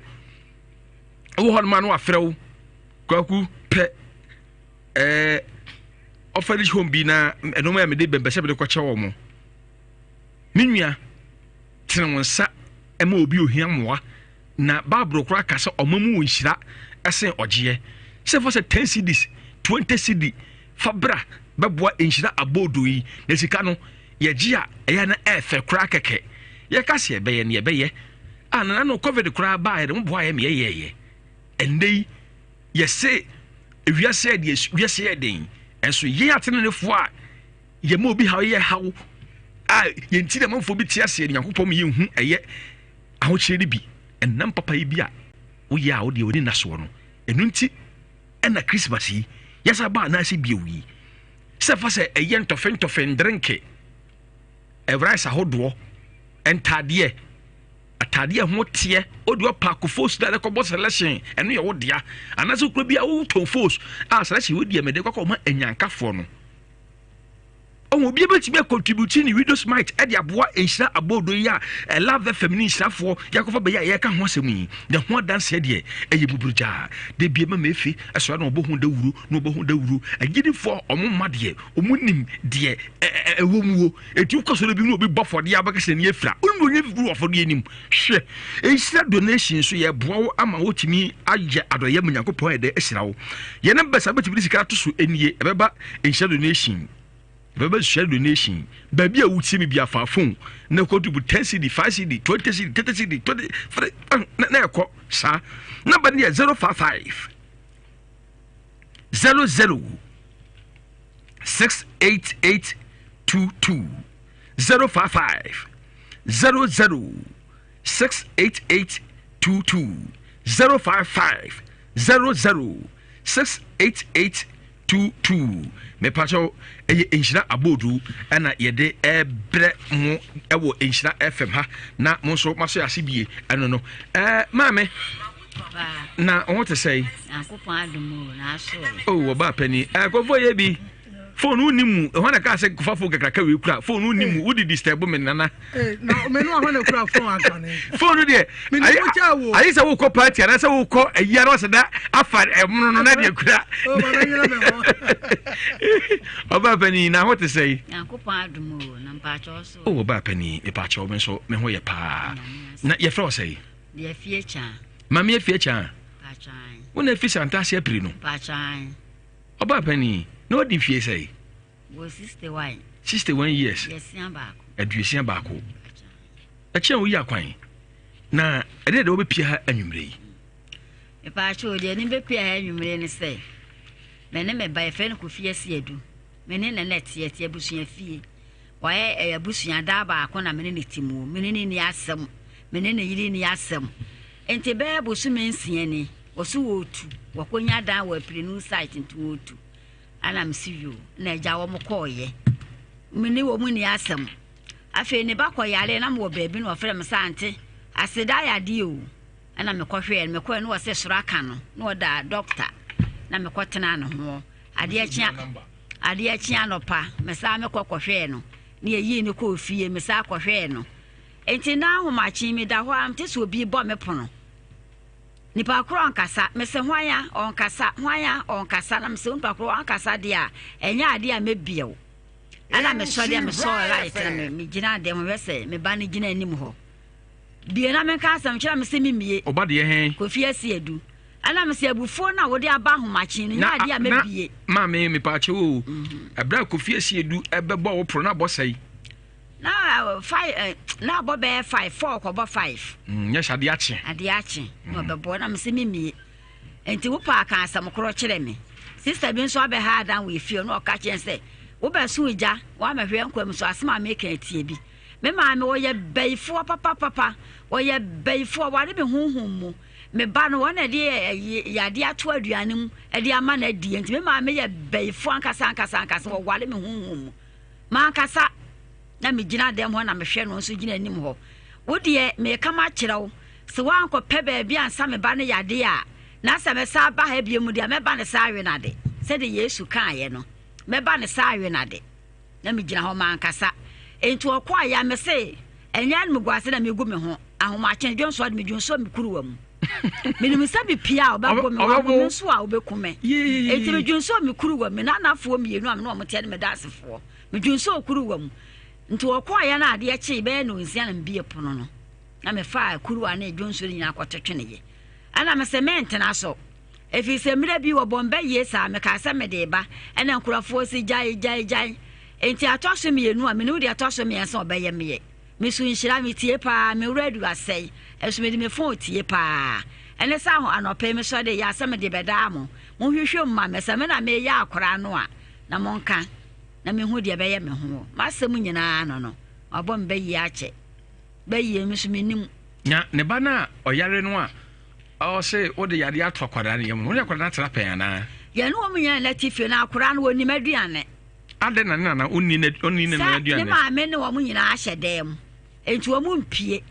S1: wɔ hɔ nom a no afrɛ wo kwaku pɛ ɛɛ orphanage home bi na ɛnum a mede bɛmpɛ sɛ mede kɔkyɛ wɔn me nua tene wɔn nsa ɛma obi ohia mmoa Na Bible koraa ka sɛ ɔma mu wɔ nhyira sen ɔgyeɛ. Sɛ fa sɛ 10 cedis, 20 cedi fa bra bɛboa nhyira aboodo yi na sika no yɛgye a ɛyɛ na ɛɛfɛ koraa kɛkɛ. Yɛka sɛ yɛbɛyɛ no yɛbɛyɛ. A nana no covid koraa baa yɛde mo boa yɛ ma yɛyɛɛyɛ. Ɛnnɛ yi yɛse ewiase yɛ deɛ wiase yɛ den ɛnso yɛn atenenefoɔ a yɛma obi haw yɛ haw a yɛn ti na amanfoɔ bi te aseɛ Nyankopɔn ma yɛnhu ɛyɛ Ahokyerɛ no bi, ɛnam papayɛ bi a woyɛ a wodeɛ w'ani nna soɔ no. Ɛno nti ɛna Christmas yi yɛsa ba anaasɛ bio yi. Sɛ fa sɛ ɛyɛ ntɔfe ntɔfe ndrenke, rice ahodoɔ, ntaadeɛ, ataadeɛ ho teɛ, wode ɔpa akɔ fos na ɛkɔbɔ selection, ɛno yɛ wo dea. Anaasɛ wokura bi a wotɔn fos a selection wo deɛ mede kɔkɔ ma anyankafoɔ no. Ɔho obi bɛtumi acontribute ne widows mite ɛde aboa nhyira abɔɔdo yi a Love FM ne nhyirafoɔ yɛakɔfa bɛyɛ a yɛreka ho asɛm yi. Ne ho adanseɛ deɛ ɛyɛ buburugyaa. Da bia ma mefe ɛsɔre na ɔbɔ ho dawuro na ɔbɔ ho dawuro. Agyidifoɔ ɔmo mma deɛ ɔmo nim deɛ ɛwɔ mu o. Eti wokɔ sɔrɔ bi mu na obi bɔ afɔdeɛ a wobɛka sɛ n'ani afira. Wonim deɛ ɔnya firi afɔdeɛ nim. Hwɛ, nhyira donation nso yɛboa wo ama wotumi ayɛ adɔyɛ ma Nyankopɔn ayɛ dɛ ahyira wo. Yɛn numbers a wobɛtumi de sika ato so nie, ɛbɛba nhyira donation, ɛbɛba nhyira donation. Baabi a wotie mi bi afa phone na contribute 10 cedi, 5 cedi, 20 cedi, 30 cedi, 20, 3, na ɛkɔ saa. Number no yɛ 055 00 68822 055 00 68822 055 00 68822 mepakyɛw ɛyɛ nhyira aboodu ɛna yɛde ɛbrɛ mo ɛwɔ nhyira fm ha na mo nso maso ase bie ɛno no ɛɛ maame na ɔho te sɛ yi o ɔbaa panyin ɛkɔfo yɛ bi phone wo ni mu ɛhɔ na kaa sɛ kofa phone kakraka wei kura phone wo ni mu wode disturb me nana phone deɛ ayi sɛ wokɔ party anaasɛ wokɔ ayi ara sɛ na afa ɛmono no na deɛ kura ɔbaa panin na ho te sɛ yi o ɔbaa panin mepaakyɛw me nso me ho yɛ paa na yɛfrɛ wo sɛ yi mame afie kyaa wo na afi santase apiri no Ɔbaa panin, na wadi mfie sɛe?
S7: Wɔ 61.
S1: 61 years.
S7: Aduosia baako.
S1: Aduosia baako. Ɛkyɛn oyi akwan. Na ɛdeɛ deɛ wɔbɛpia ha anwummerɛ yi.
S7: Mepaakyɛw deɛ ne bɛpia ha anwummerɛ ne sɛ me ne me ba yɛfrɛ no Kofi Asiadu me ne ne na ɛteɛ te abusua fie wayɛ ɛyɛ abusua daa baako na me ne ne te mu me ne ne ni asɛm me ne ne yere ni asɛm Nti bɛyɛ bosome nsia ni, wɔse wɔɔtu, wɔkɔnya dan wɔ Apirinu site nti wɔɔtu. Ana mese yoo, na agya wɔn kɔɔyɛ. Me ne wɔn nni asɛm. Afei ne ba kɔyare na mewɔ baabi na wɔfrɛ me sɛ ante, aseda ayɛ adeɛ o. Ɛna mekɔhwɛɛ no, mekɔɛ no wɔse soro aka no, na ɔda dɔkta, na mekɔtenaa ne ho. Adeɛ kye adeɛ kye anɔpa, mesaa mekɔ kɔhwɛɛ no, na yɛyii no kɔɔ fie, mesaa kɔhwɛɛ no. Enti na ahomakye yi meda hɔ ara mete sɛ obi rebɔ me pono. Nipa korɔ ɔnkasa. Mese hwan a? Ɔnkasa. Hwan a? Ɔnkasa. Na mese nipa korɔ wankasa deɛ a, ɛnyɛ adeɛ a mɛbie wo. Ɛna mesɔ deɛ mesɔɔ light na megyina adeɛ ho hwɛ sɛ me ba no gyina anim hɔ. Bie na menka asɛm kyerɛ me sɛ memmie.
S1: Ɔba deɛ hɛn?
S7: Kofi Asiedu. Ɛna mese abufuo no a wode aba ahomakye no nyɛ adeɛ a mɛbie.
S1: Maame mepaakyɛw o. Ɛberɛ a Kofi Asiedu ɛbɛbɔ wo pono na abɔ sɛe.
S7: Na five eh, na abɔ bɛyɛ five four kɔbɔ five.
S1: Mm, nyɛ sɛ adeɛ akye.
S7: Adeɛ akye na mm. ɔbɛbɔ na mesɛ memie nti wo paa ka asɛm korɔ kyerɛ me sista bi nso abɛha adan wɔ efie na ɔka kyerɛ sɛ wobɛso gya woamɛhwɛ nkwa mu so asɛm a meka atie bi me maame wɔyɛ bayifoɔ papapapa wɔyɛ bayifoɔ ware me honhom mu me ba no wɔn na ɛde yadeɛ ato aduane mu ɛde ama no adie nti me maame yɛ bayifoɔ ankasa ankasa ankasa wɔware me honhom mu M'ankasa na megyina dɛm hɔ na mehwɛ no nso gyina anim hɔ. Wo deɛ, mereka makyerɛ wo, sɛ woankɔpɛ baabi ansa me ba no yadeɛ a, na sɛ mesan ba ha bio mu deɛ a, mɛba no saa awe no ade. Sɛdeɛ Yesu kaeɛ no, mɛba no saa awe no ade. Na megyina hɔ, mankasa. Enti ɔkɔeɛ a, mese, ɛnyɛ animguase na megu me ho, ahomakye, dwonsɔ de, medwonsɔ me kuruwa mu. Menim sɛ mepie a ɔbɛbo me, wabo me nso a ɔbɛku me. Enti medwonsɔɔ me kuruwa mu, me nanafoɔ mmienu a me ne wɔn teɛ ne me dasefoɔ. Medwonsɔɔ kuruwa mu. Nti wɔkɔeɛ no adeɛ kyee bɛyɛ nnɔnsia na mebie pono no. Na mefaa kuruwa ne dwonsɔ no nyinaa kɔto tweneeɛ. Ɛna mese mentena so. Ɛfiri sɛ mmerɛ bi wɔbɔ mba yie saa, mekaa sɛ mede reba. Ɛna nkurɔfoɔ se gyae, gyae, gyae. Enti atɔ so mmienu a, menim deɛ ɛtɔ so mmiɛnsa a ɔbɛyɛ meɛ. Me so nhyira me tie paa me werɛ adu asɛe nso mede me phone tie paa ɛne sɛ aho anɔpa yi me sɔre yɛ asɛ mede bɛdaa mo mo nhwehwɛ mu ma me sɛ me na meyɛ akora no a na mo nka na me hu deɛ bɛyɛ me ho m'asɛm nyinaa no no wabɔ me bɛyie akyɛ bɛyie me so me nim.
S1: Na ne ba no a ɔyare no a ɔse wode yadeɛ ato akwadaa no yam no, wo ne akwadaa no atena pɛn anaa?
S7: Yɛne wɔn nyinaa na ɛte fie na akwadaa no wɔnim aduane.
S1: Adɛn na ne nana ɔnni ne ɔnni ne nana
S7: Sɛ
S1: aduane?
S7: ne maame ne wɔn nyinaa ahyɛ dan mu, enti wɔn mpue,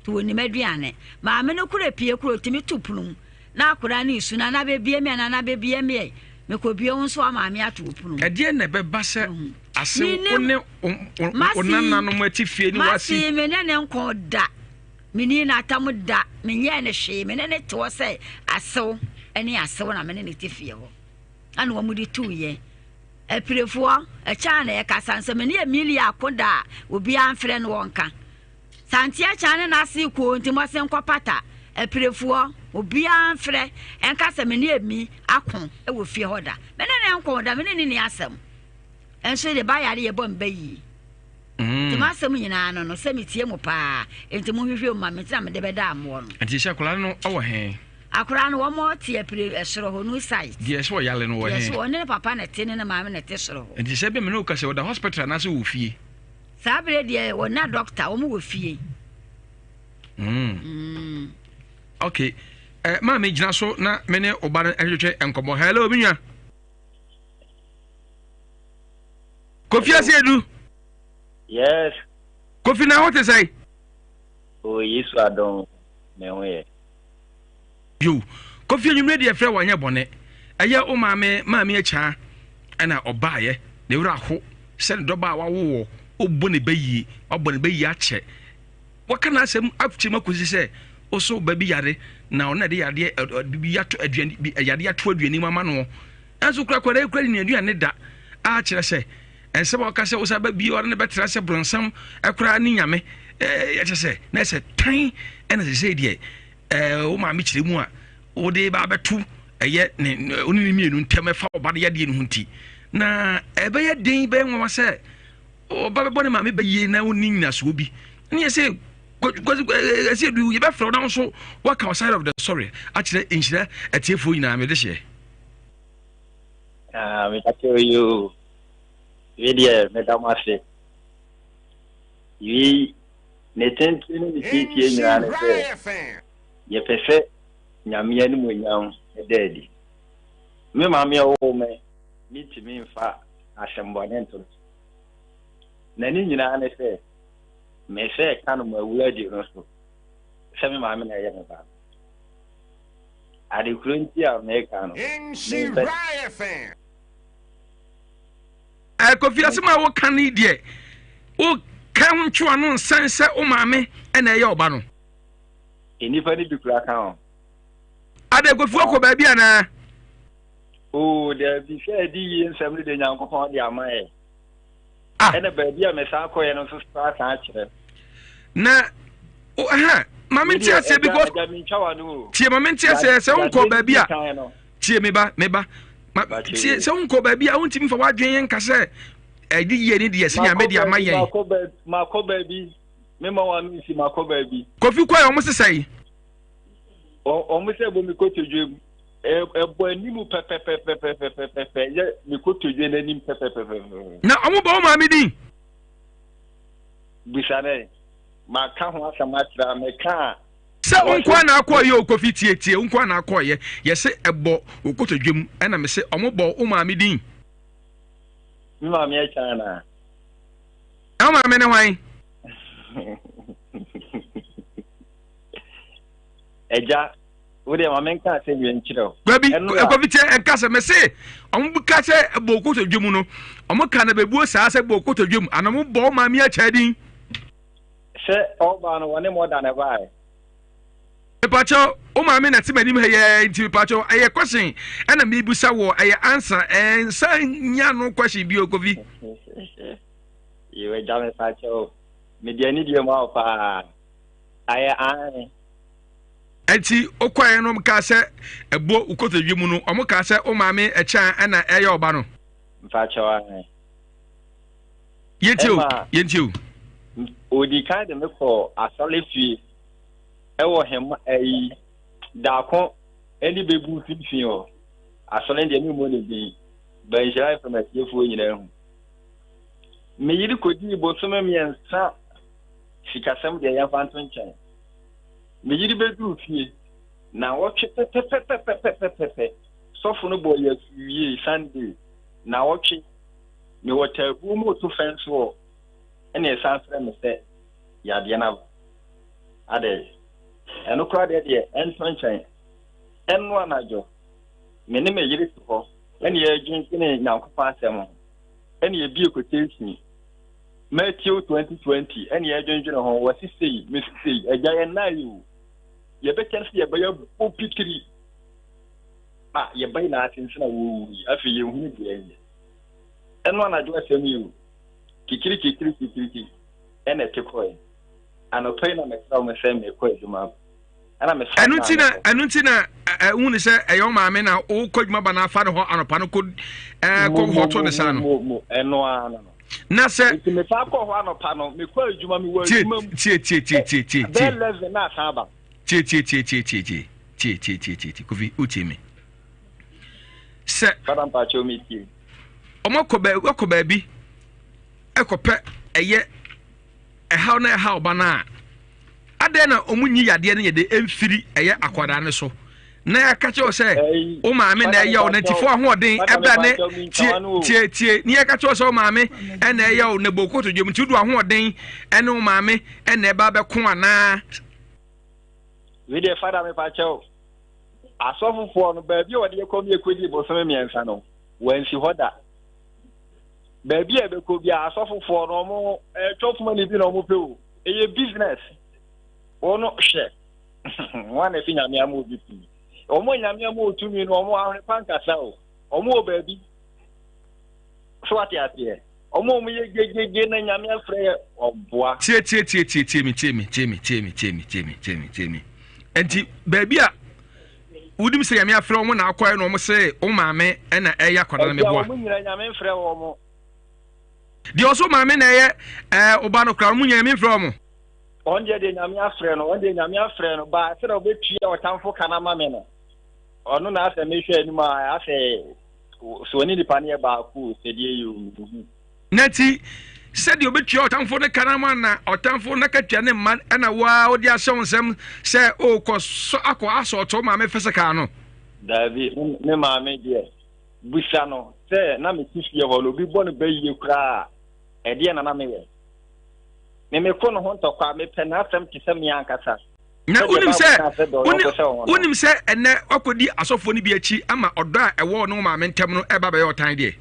S7: nti wɔnim aduane. Maame no kora pue kora ɔtumi to pono mu na akwadaa no resu, nana bɛbie me ɛ, nana bɛbie me ɛ. Mekɔbue wo nso a maame ato wo pono mu.
S1: Ɛdeɛn na ɛbɛba sɛ
S7: Wohu.
S1: Ase wo ne wo nananom ati fie ne wasi.
S7: Masi me ne ne nko da. Menni n'atam da. Menyɛɛ no hwee. Me ne no te hɔ sɛ asew ne asew na me ne no te fie hɔ. Ɛna wɔn de tuu yɛn. Apirefoɔ, ɛkyɛ a na yɛkasa nso me ne Emilia ako da a obiara mfrɛ no wɔnka. Sante Akyang ne n'ase koo nti mɔse nkɔpata. Apirefoɔ, obiara mfrɛ nka sɛ me ne Emi ako wɔ fie hɔ da. Me ne no nko da, me ne no nni asɛm. Nso de ba yare yɛbɔ mba yie. Nti m'asɛm nyinaa no no sɛ metie mo paa nti monhwehwɛ mu ma me nti na mede bɛda amoɔ no.
S1: Nti sɛ akwadaa no wɔ he?
S7: Akwadaa no wɔn te apire soro hɔ new site.
S1: Deɛ ɛsɛ ɔyale no wɔ he?
S7: Deɛ ɛsɛ ɔne ne papa na ɛte ne ne maame na ɛte soro hɔ.
S1: Nti sɛ bɛ me ne wo ka sɛ ɔda hospital anaasɛ wɔ fie?
S7: Saa bere deɛ wɔna doctor wɔn wɔ fie.
S1: Mm. Mm. Okay. Eh, maame gyina so na me ne ɔba no ɛhwehwɛ nkɔmmɔ. Hello, me nua. Kofi Asiedu.
S9: Yes.
S1: Kofi na ho te sɛn?
S9: O Yesu adom me ho yɛ.
S1: Yo, Kofi anwummerɛ deɛ frɛ wanyɛ bɔne. Ɛyɛ wo maame maame akyaa ɛna ɔbaayɛ ne werɛ aho sɛ ne dɔba a wawo wɔ wobɔ ne ba yie wabɔ ne ba yie akyɛ waka n'asɛm akyerɛ mu akɔsi sɛ woso ba bi yare na ɔno na ɛde yadeɛ bi ato aduane bi yadeɛ ato aduane mu ama noɔ Nanso korakora yi kura ne aduane da a kyerɛ sɛ ɛnsɛm a ɔka sɛ wosa ba bio ɔne ne bɛtra sɛ bronsam koraa ne nyame ɛkyɛ sɛ na ɛsɛ tan ɛna sɛ sɛ deɛ wo maame kyerɛ mu a wode ba abɛto ɛyɛ ne wo ne ne mmienu ntam ɛfa ɔba no yadeɛ no ho nti na ɛbɛyɛ den bɛyɛ nwanwa sɛ ɔba bɛbɔ ne maame bɛyie na wonni nyinasoɔ bi ne yɛ sɛ ɛsɛ du yɛbɛfrɛ wo na wo nso woaka side of the story akyerɛ nhyira atiefoɔ nyinaa mede hyɛ
S9: Ah, meka kyerɛ yi o. Wei deɛ meda mo ase. Wei ne tenten ne ne tietie nyinaa ne sɛ yɛpɛ sɛ Nyame animuonyam da adi. Me maame a ɔwoo me mentumi mfa asɛmmɔne nto no so. Na ne nyinaa ne sɛ mesɛ ɛka no m'awuradi no so sɛ me maame na ɛyɛ me ba no. Ade koro nti a meka no, mempɛ.
S1: Eh, Kofi asɛm a woka no deɛ woka ho ntwewa no nsan sɛ wo maame ɛna ɛyɛ ɔba no.
S9: Nnipa no bi kura ka ho.
S1: Ade Kofi wakɔ baabi anaa?
S9: Oo, daabi sɛ ɛde yie nsɛm no de Nyankopɔn de ama yɛ.
S1: Ah.
S9: Ɛna baabi a mesan kɔeɛ no nso saa san kyerɛ.
S1: Na ha maame nti aseɛ because tie maame nti aseɛ sɛ wonkɔ baabi a tie me ba me ba tie sɛ wonkɔ baabi a wontumi fa w'adwene yɛn nka sɛ ɛde yie ne deɛ sɛ nyame de ama yɛn.
S9: Makɔ baabi mema wa mensi makɔ baabi.
S1: Kofi kɔ yɛ wɔn sesa yi.
S9: Wɔn sɛ bɔ mi kotodwe mu. Ɛbɔ anim pɛpɛpɛpɛpɛpɛpɛ yɛ me kotodwe n'anim pɛpɛpɛpɛpɛ.
S1: Na wɔn bɔ wɔn maame din.
S9: Bisa ne, maka ho asɛm akyerɛ a meka a.
S1: Sɛ wo nkoa na akɔɔyɛ o Kofi tie tie wo nkoa na akɔɔyɛ yɛse ɛbɔ wo kotodwe mu ɛna mese ɔmo bɔ wo maame din.
S9: Me maame ɛkyɛn anaa?
S1: Na wo maame ne hwan?
S9: Agya, wo deɛ ma menka asɛm wie nkyerɛ wo.
S1: Kwabi, Kofi tie ɛnka sɛ mese ɔmo ka sɛ ɛbɔ wo kotodwe mu no ɔmo ka na bɛbuo saa sɛ bɔ wo kotodwe mu ana ɔmo bɔ wo maame akyɛ din.
S9: Sɛ ɔba no wɔne mɔda na ɛbaeɛ.
S1: Mepakyɛw, wo maame na ɛte m'anim ha yi ara nti mepakyɛw ɛyɛ question ɛna mebusa wɔ ɛyɛ answer ɛnsa nya no question bio Kofi.
S9: Yew agya mepakyɛw mede anidie ma wo paa ayɛ aane.
S1: Ɛnti wokɔɛ no kaa sɛ ɛbɔ wo kotodwe mu no ɔmo kaa sɛ wo maame ɛkyɛ a ɛna ɛyɛ ɔba no.
S9: Mpakyɛw aane.
S1: Yɛntie o, yɛntie o.
S9: Odi kan de me kɔɔ asɔre fie ɛwɔ hema ɛyi daako ɛne bɛbu mfimfini hɔ. Asɔre deɛ memmɔ ne din, Banhyira FM atiefoɔ nyinaa hu. Me yere kɔdii bosome mmiɛnsa sikasɛm deɛ yɛmfa nto nkyɛn. Me yere bɛduruu fie naawɔtwe pɛpɛpɛpɛpɛpɛpɛ, sɔfo no bɔɔ yɛn asu wiei Sunday naawɔtwe. Mewɔ taabuo mu reto fɛnsoɔ ɛna ɛsan frɛ me sɛ yadeɛ no aba. Adɛn? Ɛno koraa deɛ deɛ ɛnto nkyɛn. Ɛno anadwo, me ne me yere te hɔ ɛna yɛredwendwene Nyankopɔn asɛm ho. Ɛna yɛbie quotation Matthew 2020 ɛna yɛdwendwene ho wɔse sei mese sei agya yɛn nna yi o yɛbɛkyɛ no sɛ yɛbɛyɛ bɔ pitiri a yɛbɛyɛ na ase nso na wɔwu yi afei yɛnhunu deɛ ɛnyɛ ɛno anadwo asɛm yi o kikiri kikiri kikiriki ɛna ɛte kɔɛ anɔpa yi na mekra wɔn sɛ mekɔ adwuma ɛna mefa
S1: ɛno nti na ɛno nti na ɛhu ne sɛ ɛyɛ wo maame na wokɔ adwuma ba na afa ne hɔ anɔpa no kɔ ɛɛ kɔ hɔ to ne saa no
S9: ɛno ara no
S1: na sɛ
S9: nti mefa kɔ hɔ anɔpa no mekɔ adwuma mewɔ adwuma mu
S1: tie tie tie tie tie
S9: tie bɛɛ 11 na asan aba
S1: tie tie tie tie tie tie tie tie tie tie tie kofi wotie me sɛ
S9: fada mpakyɛw me tie
S1: ɔmo akɔ baabi akɔ baabi ɛkɔpɛ ɛyɛ ɛhaw na ɛhaw ba no a adɛn na ɔmo nyi yadeɛ no yɛ de ɛmfiri ɛyɛ akwadaa no so na yɛaka kyerɛ wo sɛ wo maame na ɛyɛ wo na ntifo ahoɔden ɛbɛ ne tie tie tie ne yɛka kyerɛ wo sɛ wo maame ɛna ɛyɛ wo na bɔ koto dwom nti wodo ahoɔden ɛne wo maame ɛna ɛba bɛko anaa.
S9: Wei deɛ fada mepa kyɛw asɔfofoɔ no baabi a wɔde yɛkɔ mi yɛkɔdi bosome mmiɛnsa no wɔansi hɔ da baabi a ɛbɛkɔ bi a asɔfofoɔ no ɔmo ɛtwa fuma ne bi na ɔmo pɛ o ɛyɛ business wɔn hwɛ wɔn na ɛfi nyame ama obi tumi wɔn nyame ama otumi no wɔn ahonepa nkasa o wɔn wɔ baabi so ate aseɛ wɔn a wɔn yɛ gyegyegye na nyame afrɛ yɛ ɔboa.
S1: Tie tie tie tie tie mi tie mi tie mi tie mi tie mi tie mi tie mi tie mi nti baabi a wonim sɛ nyame afrɛ wɔn na akɔɛ na wɔn sɛ wɔn maame ɛna ɛyɛ akwadaa no meboa.
S9: Ɛgya wɔn nyina nyame mfrɛ wɔn.
S1: Deɛ ɔso maame na ɛyɛ ɛɛ ɔba no koraa wɔn nyina nyame mfrɛ wɔn.
S9: Ɔn deɛ deɛ nyame afrɛ no ɔn deɛ nyame afrɛ no ba sɛdeɛ ɔbɛtua ɔtamfo ka no ama me no ɔno na asɛ mehwɛ anim a asɛ sɛ ɔne nipa no yɛ baako sɛ deɛ yɛ omehu.
S1: Na ti sɛdeɛ ɔbɛtua ɔtamfo no ka no ama na ɔtamfo no akatua ne mma ɛna woa wode ahyɛ wo nsɛm sɛ ɔkɔ so akɔ asɔɔto maame fɛsɛkaa no.
S9: Daabi me maame deɛ Bisa no sɛ na mete fie hɔ no, obi bɔ no bayie koraa a, ɛdeɛn na na meyɛ? Me meko ne ho ntɔkwa, mepɛ n'asɛm te sɛ me ankasa.
S1: Na
S9: Sɛdeɛ
S1: wonim
S9: Bible
S1: sɛ
S9: ka sɛ dɔ wo yɔnko sɛ wo ho no.
S1: wonim sɛ ɛnɛ wakɔdi asɔfoɔ no bi akyi ama ɔdɔ a ɛwɔ ɔne wo maame ntam no ɛba bɛyɛ ɔtan deɛ.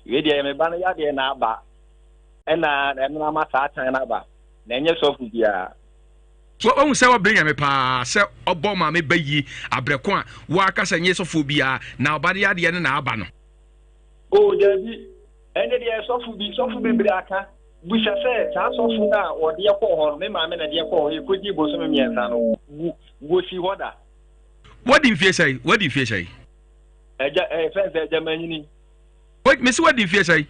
S9: Wei deɛ me ba no yadeɛ na aba ɛna ɛno ama saa tan no aba na ɛnyɛ sɔfo biara.
S1: Wahu sɛ wabrɛ Nyame paa sɛ ɔbɔ maame ba yie abrɛ ko a waka sɛ nyɛ sɔfoɔ biaa na ɔba no yadeɛ no na aba no.
S9: Oh dabi, ɛnde deɛ sɔfo bi, sɔfo bebree aka. Bisa sɛ saa sɔfo no a wɔde yɛ kɔɔ hɔ no, me maame na ɛde yɛ kɔɔ hɔ, yɛkɔdii bosome mmiɛnsa no, wu, wɔsi hɔ da.
S1: Wadi mfie sɛn? Wadi mfie sɛn?
S9: Agya, ɛyɛ fɛn sɛ agya manyini.
S1: Mesi wadi mfie sɛn?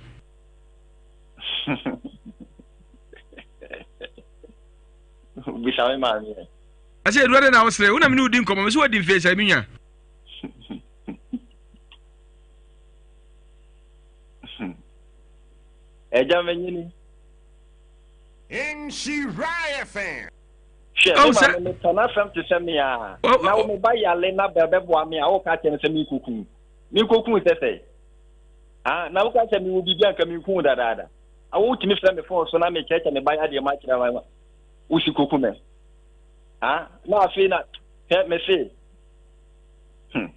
S9: Bisa me maame ɛ.
S1: Ase edura de na wosere, wo na me ne wodi nkɔmmɔ, mesi wadi mfie sɛn me nua?
S9: Agya manyini.
S8: Nhyira FM.
S9: Hwɛ, me maame mepɛ n'asɛm te sɛ me a, na wo me ba yale na bɛbɛboa me a, woka kyerɛ me sɛ menkɔku. Menkɔku sɛ sɛ. Ah, na woka sɛ mewɔ biribi anka menku dadaada. Ah, wotumi frɛ me fon so na mekyerɛkyerɛ me ba yadeɛ mu akyerɛ ma wosi kɔku me. Ah, na afei na hwɛ me se.
S1: Hmm.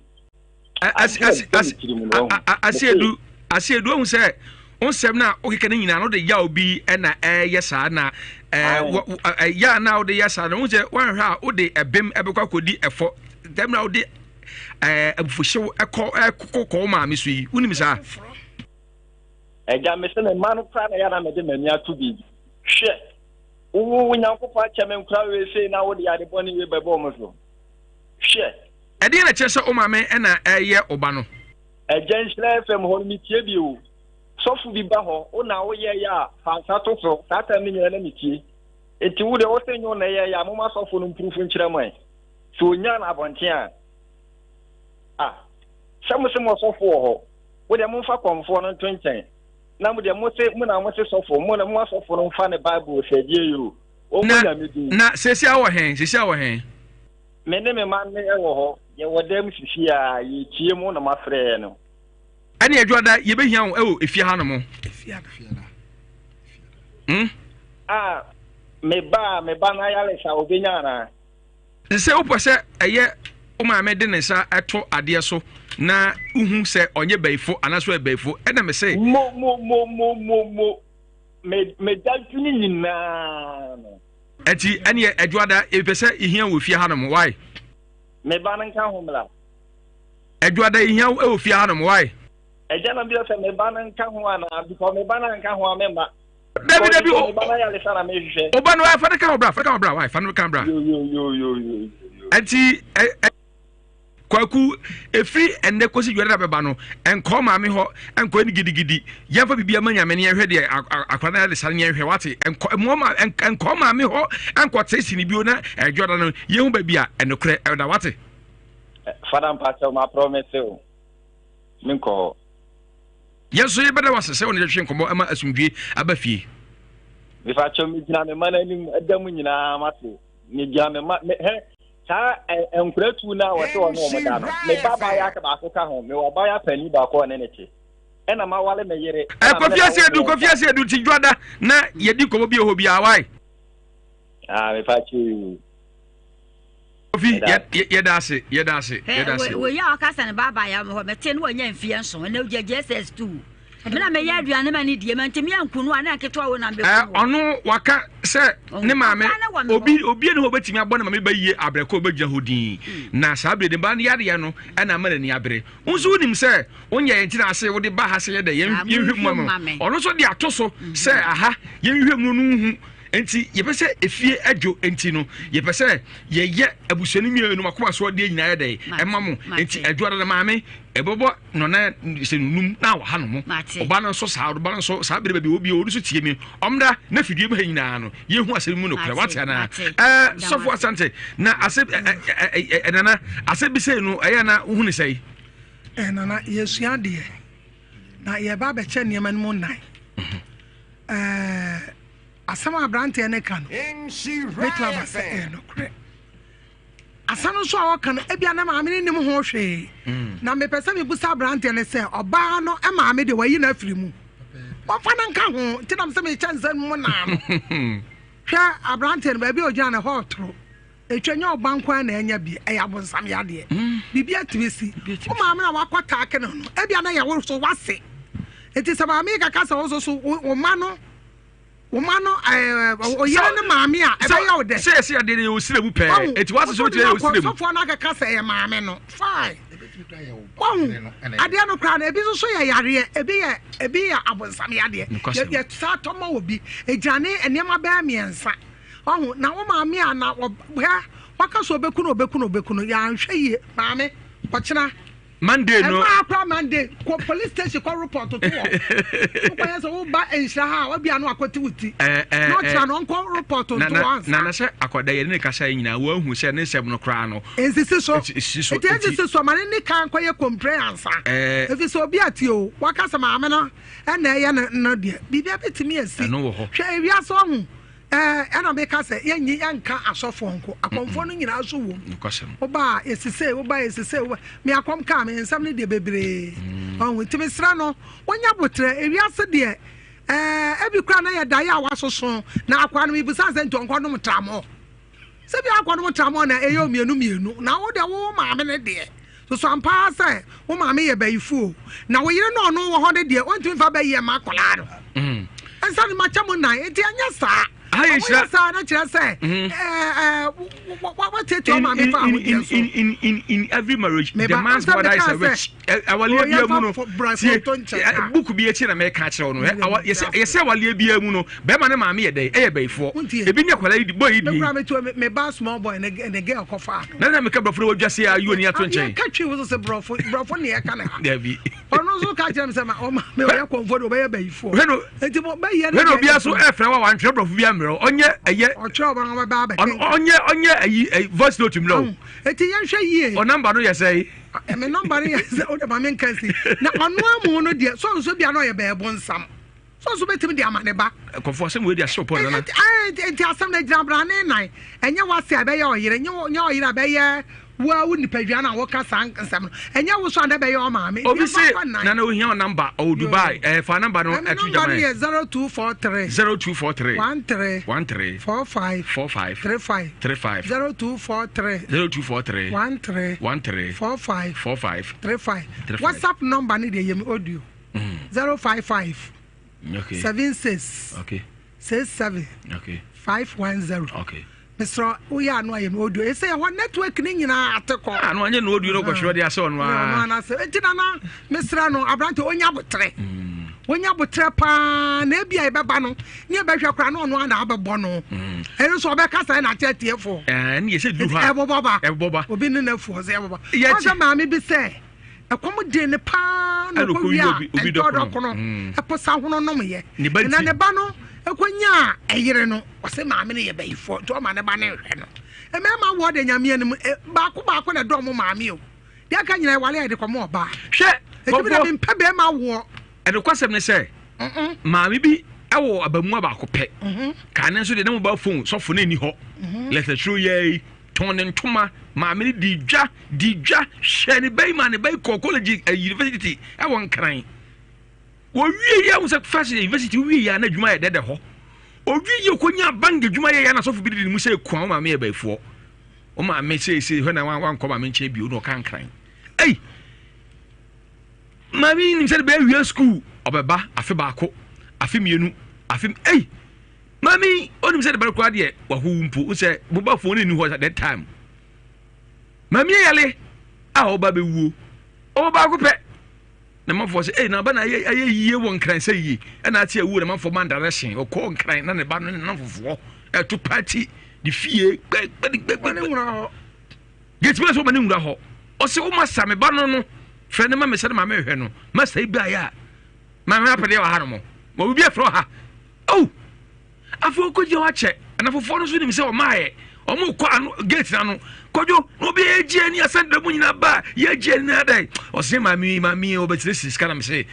S1: Asiedu, asiedu ohun sɛ nsɛm na okeka ne nyinaa no de yaw bi na ɛyɛ saa na ɛɛ yaw na wode yɛ saa na ohun sɛ wanhwɛ a wode ɛbem ɛbɛkɔ akɔdi ɛfɔ dɛm na wode ɛɛ abufuhyew ɛkɔ ɛkɔ kɔ maame so yi wonim saa.
S9: Agya me sɛ me mma no koraa na yɛ na mede m'ani ato biribi hwɛ wo wo Nyankopɔn akyɛ me nkora wei sei na wode ade bɔne wei bɛbɔ wɔn so hwɛ.
S1: Ɛdeɛn na ɛkyerɛ sɛ wo maame na ɛreyɛ wo ba no?
S9: Agya Nhyira FM hɔ no metie bi o. Sɔfo bi ba hɔ, wo na woyɛeɛ a fa nsa to so, saa time no nyinaa na metie. Nti wo deɛ wo se nyɛ wo na ɛyɛeɛ a momma sɔfo no mproof nkyerɛ mo ɛ. Sɛ ɔnyaa no abɔnten a. Ah, sɛ mo se mo sɔfo wɔ hɔ, wo deɛ momfa kɔmfoɔ no nto nkyɛn. Na mo deɛ mo se, mo na mo se sɔfo, mo na momma sɔfo no mfa ne Bible sɛ deɛ yi o. Ɔmmɔ
S1: Na,
S9: Nyame din.
S1: na seesei a wɔ he? Seesei a wɔ he?
S9: Me ne me mma no wɔ hɔ. Yɛwɔ dan mu sisi a yɛretie mo na moafrɛ yɛn no.
S1: Ɛne Adwoada, yɛbɛhia wo wɔ efie ha nom. Hmm?
S9: A, me ba a, me ba no ayaresa a, ɔbɛnya anaa?
S1: Sɛ wopɛ sɛ ɛyɛ wo maame de ne nsa to adeɛ so. na wohu sɛ ɔnyɛ bayifo anaasɛ ɔyɛ bayifo ɛna me se.
S9: Mo mo mo mo mo mo me me dadwene nyinaa no.
S1: Ɛti ɛneɛ Adwoada yɛpɛ sɛ yɛhia wɔ fie hanom why?
S9: Me ba no nka ho mmra.
S1: Adwoada yɛhia wo wɔ fie hanom why?
S9: Agya na bi sɛ me ba no nka ho anaa because me ba no anka ho a me mma.
S1: Dabi dabi o.
S9: Me ba no ayaresa na mehwehwɛ.
S1: O ba no fa no ka ho bra fa no ka ho bra why fa no ka bra.
S9: Yo yo yo yo yo.
S1: Ɛnti ɛ Kwaku, ɛfiri ɛnnɛ kɔsi dware da bɛba no, nkɔ maame hɔ, nkɔ ne gidigidi. Yɛmfa biribi ama nyame ne yɛnhwɛ deɛ akwadaa no ayɛ de sare ne yɛnhwɛ wate. Nkɔ nkɔ maame hɔ nkɔ te sini bio na ɛdwada no yɛhu baabi a ɛnokorɛ ɛda wate.
S9: Fada mpakyɛw ma promise o. Menkɔ hɔ.
S1: Yɛn nso yɛbɛda wo ase sɛ wo ne yɛtwe nkɔmmɔ ma asomdwie aba fie.
S9: Mepakyɛw megyina me mma no anim da mu nyinaa mate. Megyina me mma me hɛ saa nkora tu no a wɔte wɔne wɔn da no. Me ba baayɛ aka baako ka ho. Mewɔ abaayewa panin baako a ɔne ne te. Ɛna mawale me yere.
S1: Ɛ Kofi Asiedu Kofi Asiedu ti dwada na yɛdi nkɔmmɔ bi wɔ hɔ biara wae.
S9: Ah mepakyɛw.
S1: Kofi yɛda ase yɛda ase yɛda ase.
S7: Wei a ɔka sɛ ne ba abayewa wɔ hɔ mete no wanya mfeɛ nson ɛnɛ ogya JSS 2 me na meyɛ aduane ma ne die ma ntumi anku no a na nketewa wo na mbɛku
S1: ɔno waka sɛ ne maame obi obi ne hɔ obɛtumi abɔ ne maame ba yie abrɛkɔ obɛgyina hɔ din hmm. na saa bere ne ba no yareɛ no ɛna ama n'ani abere wo nso wonim sɛ wonyɛ yɛn tena ase wode ba ha sɛ yɛdɛ yɛnhwɛ mu ma no ɔno nso de ato so hmm. sɛ aha yɛnhwɛ mu no nhu Enti yɛpɛ sɛ efie dwo enti no yɛpɛ sɛ yɛyɛ abusua no mmienu akoma soɔ deɛ nyinaa yɛ dɛ ɛma mo enti adwo adada maame ɛbɛbɔ nɔnɛ sɛ nunum na wɔ ha no mo ɔba no nso saa ɔba no nso saa bere baabi obi ɔno nso tie mi ɔmra na fidie mu ha nyinaa no yɛhu asɛm mu nokorɛ wate anaa ɛɛ sɔfo asante na asɛ ɛ ɛ nana asɛ bi sɛ no ɛyɛ na wohu ne sɛe
S5: ɛ nana yɛsua adeɛ na yɛba abɛkyɛ nneɛma no mu nnan ɛɛ Asɛm a aberanteɛ no ka no, bɛtumi aba sɛ ɛyɛ nokorɛ. Asɛm nso a ɔka no, ebia na maame no nim ho hwee. Mm. Na mepɛ sɛ mebusa aberanteɛ no sɛ, ɔbaa no maame deɛ wayi no afiri mu. Wɔmfa no nka ho, nti nam sɛ mekyɛ nsɛm mu naa no. Hwɛ aberanteɛ no, baabi a ɔgyina no hɔ ɔtoro. Etwa nyɛ ɔba nko ara na anya bi, ɛyɛ abonsam yadeɛ. Mm. Biribi atumi si. Wo maame na wakɔ taake no no, ebia na yɛ wo so wase. Nti sɛ maame yi kaka sɛ wo so so wo ma no wo ma no ɛɛ oyere ne maame a ɛbɛyɛ wo dɛ.
S1: Sɛ yɛsɛ adeɛ no yɛ osire mu pɛɛ eti wase so wotumi yɛ osire mu.
S5: Sɔfoɔ no akeka sɛ ɛyɛ maame no fine. Wahu adeɛ no koraa no ebi nso so yɛ yareɛ ebi yɛ ebi yɛ abonsam yadeɛ. Yɛ saa tɔ ma obi egyina ne nneɛma bɛyɛ mmiɛnsa. Wahu na wo maame a na ɔhɛ waka sɛ ɔbɛku no ɔbɛku no ɔbɛku no yɛanhwɛ yie maame ɔkyena.
S1: Monday no.
S5: Ɛmaa akora Monday kɔ police station kɔ report to hɔ. Wokɔyɛ sɛ woba nhyira ha a wabia no akɔte wo ti. Na ɔkyena no ɔnkɔ report to hɔ ansa.
S1: Na na sɛ akɔda yɛne ne kasa yi nyinaa wɔahu sɛ ne nsɛm no koraa no.
S5: Nsisi so. Nsisi so. Eti nsisi so ma ne ne kan kɔyɛ complain ansa. Efi sɛ obi ate o waka sɛ maame no ɛna ɛyɛ no no deɛ biribi abɛtumi asi.
S1: Ɛno wɔ hɔ.
S5: Hwɛ ewiase ɔho. Ɛɛ, ɛna meka sɛ yɛnyi yɛnka asɔfoɔ nko, akɔmfoɔ no nyinaa nso wom. Woba a yɛsisei, woba a yɛsisei, woba me akɔm kaa me nsɛm no deɛ bebree. Mm. Ɔho nti mesrɛ no, wonya botrɛ, ewiase deɛ ɛɛ ebi koraa na yɛ daeɛ a wasoso na akoa no mebisa sɛ nti ɔnkɔnom tramɔ. Sɛ bi akɔnom tramɔ na ɛyɛ mmienu mmienu na wo deɛ wo maame no deɛ soso ampa ara sɛ wo maame yɛ bayifuo na wo yere no ɔno wɔ hɔ no deɛ ɔntumi mfa bɛyɛ ma akwadaa no. Mm. Ɛnsa no makyɛ mo nan nti ɛnyɛ saa. Ɔyɛ saa no kyerɛ sɛ wɔtiatia maame fa ahodeɛ so.
S1: In in in every marriage the man's mother is a witch. Awaleɛ bia mu no tie book bi akyi na mɛka akyerɛ wo no yɛsɛ awaleɛ bia mu no bɛrima ne maame yɛ dɛn ɛyɛ bayifoɔ ebi ne akwadaa yi di boy yi di.
S5: Mekura metu me ba small boy ne ne girl kɔfa
S1: no. Na na meka brɔfo no wadwa se ayi oni ato nkyɛn.
S5: Yɛka twi wo so sɛ brɔfo brɔfo ne yɛka ne ha.
S1: Dabi.
S5: Ɔno nso ka kyerɛ me sɛ ma ɔma me ɔyɛ kɔnfo de ɔbɛyɛ bayifoɔ.
S1: Hwɛ no.
S5: Enti mo bɛyɛ ne.
S1: Hwɛ no obiara so ɛfrɛ wa wantwerɛ brɔfo bi ammerɛ ɔnyɛ ɛyɛ.
S5: Ɔtwerɛ ɔba ɔbɛba abɛkɛn.
S1: Ɔnyɛ ɔnyɛ ayi voice note mmerɛ o.
S5: Eti yɛnhwɛ yie.
S1: O number no yɛ sɛn?
S5: Me number no yɛ sɛ o de ma me nka si. Na ɔno amu no deɛ sɛ ɔnso bia na ɔyɛ bɛɛbo nsam. Sɛ ɔnso bɛtumi de ama ne ba.
S1: Kɔfo asɛm wei de ahyɛ ɔpɔ nana.
S5: Nti asɛm no gyina brane nan. Ɛnyɛ wase a ɛbɛyɛ ɔyere, nyɛ ɔyere a ɛbɛyɛ. Wo a wo nipadua no a woka saa nsɛm no, ɛnyɛ wo so a na ɛbɛyɛ ɔmaame.
S1: Obi se nana ohia wo number ɔwɔ Dubai. Ɛɛ fa number no ɛto gyama
S5: yɛ. Number no yɛ 0243.
S1: 0243.
S5: 13.
S1: 13.
S5: 45.
S1: 45.
S5: 35.
S1: 35.
S5: 0243.
S1: 0243.
S5: 13.
S1: 13.
S5: 45.
S1: 45.
S5: 35. WhatsApp number no deɛ yɛ mi audio. 055.
S1: Okay.
S5: 76.
S1: Okay.
S5: 67.
S1: Okay.
S5: 510.
S1: Okay.
S5: Mesrɛ woyɛ ano ayɛ me audio ɛsɛ ɛhɔ network ne nyinaa ate kɔ.
S1: Ah, no anyɛ no audio no kɔhwɛ de asɛ ɔno
S5: ara. Ɔno asɛ enti nana mesrɛ no aberante onya botrɛ. Mm. Onya botrɛ paa na ebi a ɛbɛba no ne ɛbɛhwɛ koraa na ɔno ara na abɛbɔ no. Mm. Ɛno nso ɔbɛka sɛ na akyɛ tiefo.
S1: Ɛɛ ne yɛ sɛ duru hɔ a.
S5: Ɛbɔbɔ ba.
S1: Ɛbɔbɔ ba.
S5: Obi ne n'afu ɔsɛ ɛbɔbɔ. Ɔsɛ maame bi sɛ ɛkɔm de ne paa na ɔkɔ wia ntɔdɔkono mm. ɛposa hono nom yɛ na ne ba no ɛkɔnya ɛyere no ɔsɛ maame no yɛ bayifoɔ nti ɔma ne ba no nhwɛ no mmarima wɔ de nyame anim baako baako na ɛdɔ ɔmo maame o deɛ aka nyina ɛwale a yɛde kɔmɔ ɔbaa
S1: hwɛ
S5: ɛtumi na mempɛ bɛrima woɔ
S1: ɛnokwasɛm ne sɛ maame bi ɛwɔ abamua baako pɛ mhm. kane nso deɛ ne mobile phone sɔfo no ɛni hɔ mhm. lɛtɛtwerɛ yɛ tɔn ne ntoma maame no di dwa di dwa hwɛ ne bɛyi ma ne bɛyi kɔ college eh, university ɛwɔ nkran wɔwie yɛ ahun sɛ first university wowie yɛ na adwuma yɛ dɛdɛ hɔ owie yɛ okonya bank adwuma yɛ yɛ na sɔfo bi di ne mu sɛ kua wɔn maame yɛ bɛyifoɔ wɔn maame seesei hɔ na wankɔ maame nkyɛn bio na ɔka nkran ɛyi maame yi nim sɛ bɛyɛ wie school ɔbɛba afe baako afe mmienu afe ɛyi maame yi onim sɛ de bɛrɛ koraa deɛ wahowu mpo sɛ mobile phone ni hɔ at that time maame yɛ yale a ɔba bɛwuo ɔwɔ baako pɛ na manfoɔ sɛ ɛyi na aba na ayɛ ayɛ yie wɔ nkran sɛ yie ɛna ate awuo na manfoɔ man direction ɔkɔɔ nkran na ne ba no ne nam fofoɔ ɛto party de fie gbɛgbɛgbɛgbɛ gate man sɛ ɔma ne nwura hɔ ɔsɛ wo masa me ba no no frɛ ne ma me sɛ ne maame hwɛ no masa yi baeɛ a maame apɛdeɛ wɔ ha no mo ma obi afrɛ wɔ ha Oh! Afei ɔkɔgyina hɔ akyɛ. Anafofoɔ no nso nim sɛ ɔmaayɛ. Wɔn kɔ ano gate n'ano. Kɔdwo na obi yɛgye ani asan da mu nyinaa ba yɛgye ani na adɛn. Ɔsɛ maame yi maame yi ɔbɛsiesie sika na mese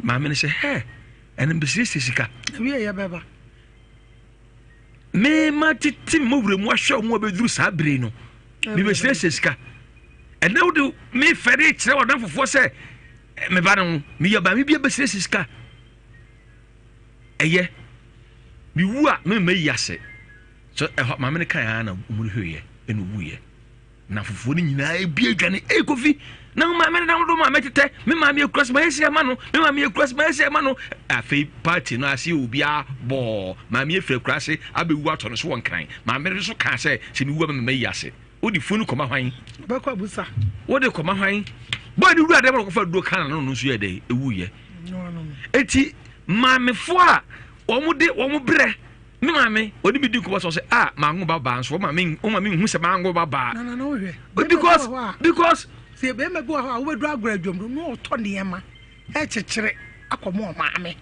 S1: maame no sɛ hɛ ɛna mbɛsiesie sika.
S5: Ebi yɛ bɛba.
S1: Mema tete mo wura mu ahwɛ wɔn a bɛduru saa bere no. Mebɛsiesie sika. Ɛnɛ wode mefɛre kyerɛ wɔn fofoɔ sɛ meba no ho meyɛ maame bi abɛsiesie sika. Ɛyɛ, mewu a memma yi ase. So ɛhɔ maame no kae ara na wɔn hwɛeɛ ɛna owuiɛ. Na fufuo no nyinaa ebi adwane ɛyɛ kofi na wo maame no na wo maame tetɛ me maame ekura sima esi ama no me maame ekura sima esi ama no afei party no ase obiara bɔɔ maame efiri ekura ase abɛwu atɔ no so wɔ nkran maame no nso kaa sɛ sɛ mewu a mɛmɛ yi ase wode funu kɔma hwan
S5: bɛkɔ abusa
S1: wode kɔma hwan bɔɔ ne wura dɛm na ɔkɔfa duro kan no no nso yɛ dɛ ewuyɛ Eti maamefoɔ a wɔn de wɔn brɛ me maame ɔne mi di nkɔmɔ sɛ ɔsɛ a mango ba baa nso wɔn maame wɔn maame nhu sɛ mango ba baa.
S5: Na na na wohwɛ.
S1: Because because.
S5: Sɛ bɛrima bi wɔ hɔ a wobɛduru agorɔ adwam no na ɔtɔ nneɛma ɛkyekyere akɔma ɔmaame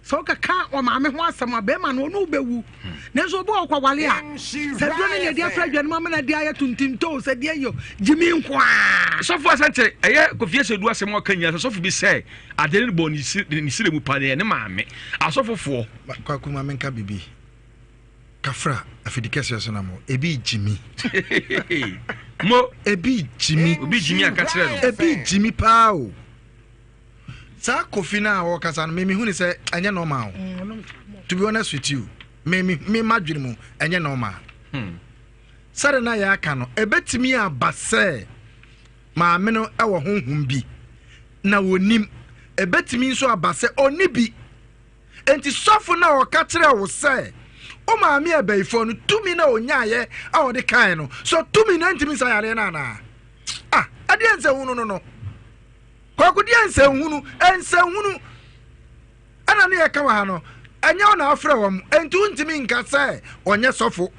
S5: sɛ wokɛka ɔmaame ho asɛm a bɛrima no ɔne wobɛwu hmm. nanso obi wɔ kɔwale a sɛ duro no ne ɛde afra adwa no ma mena de ayɛ tuntimtoo sɛ deɛ yɛ gyimi nko a
S1: sɔfo asante ɛyɛ kofi asɛdu asɛm ɔka nyina sɛ sɔfo bi sɛ Ade no bɔɔ ne srɛ mu pa ne ne maame. Asɔfofoɔ.
S6: Kwaku ma menka biribi. Kafra afidi kɛseɛ so na mo. Ebi gyimi.
S1: Mo.
S6: Ebi gyimi.
S1: Obi gyimi aka kyerɛ no.
S6: Ebi gyimi paa o. Saa kofi no a wɔkasa no me mehu ne sɛ ɛnyɛ normal o. Mm, to be honest with you, me me me madwene mu ɛnyɛ normal. Hmm. Sɛde na yɛaka no, ebetumi aba sɛ maame no wɔ honhom bi na wɔnim. Ɛbɛtumi nso aba sɛ ɔnni bi. Enti sɔfo no a ɔka kyerɛɛ wo sɛ wo maame yɛ bayifoɔ no, tumi no a ɔnyaeɛ a ɔde kaeɛ no, so tumi no ntumi nsa yareɛ no anaa? Ah, ɛdeɛ nsɛnhunu no no. Kwaku deɛ nsɛnhunu, nsɛnhunu ɛna ne yɛka wɔ ha no, ɛnyɛ wo na afrɛ wɔn, enti wontumi nka sɛ ɔnyɛ sɔfo.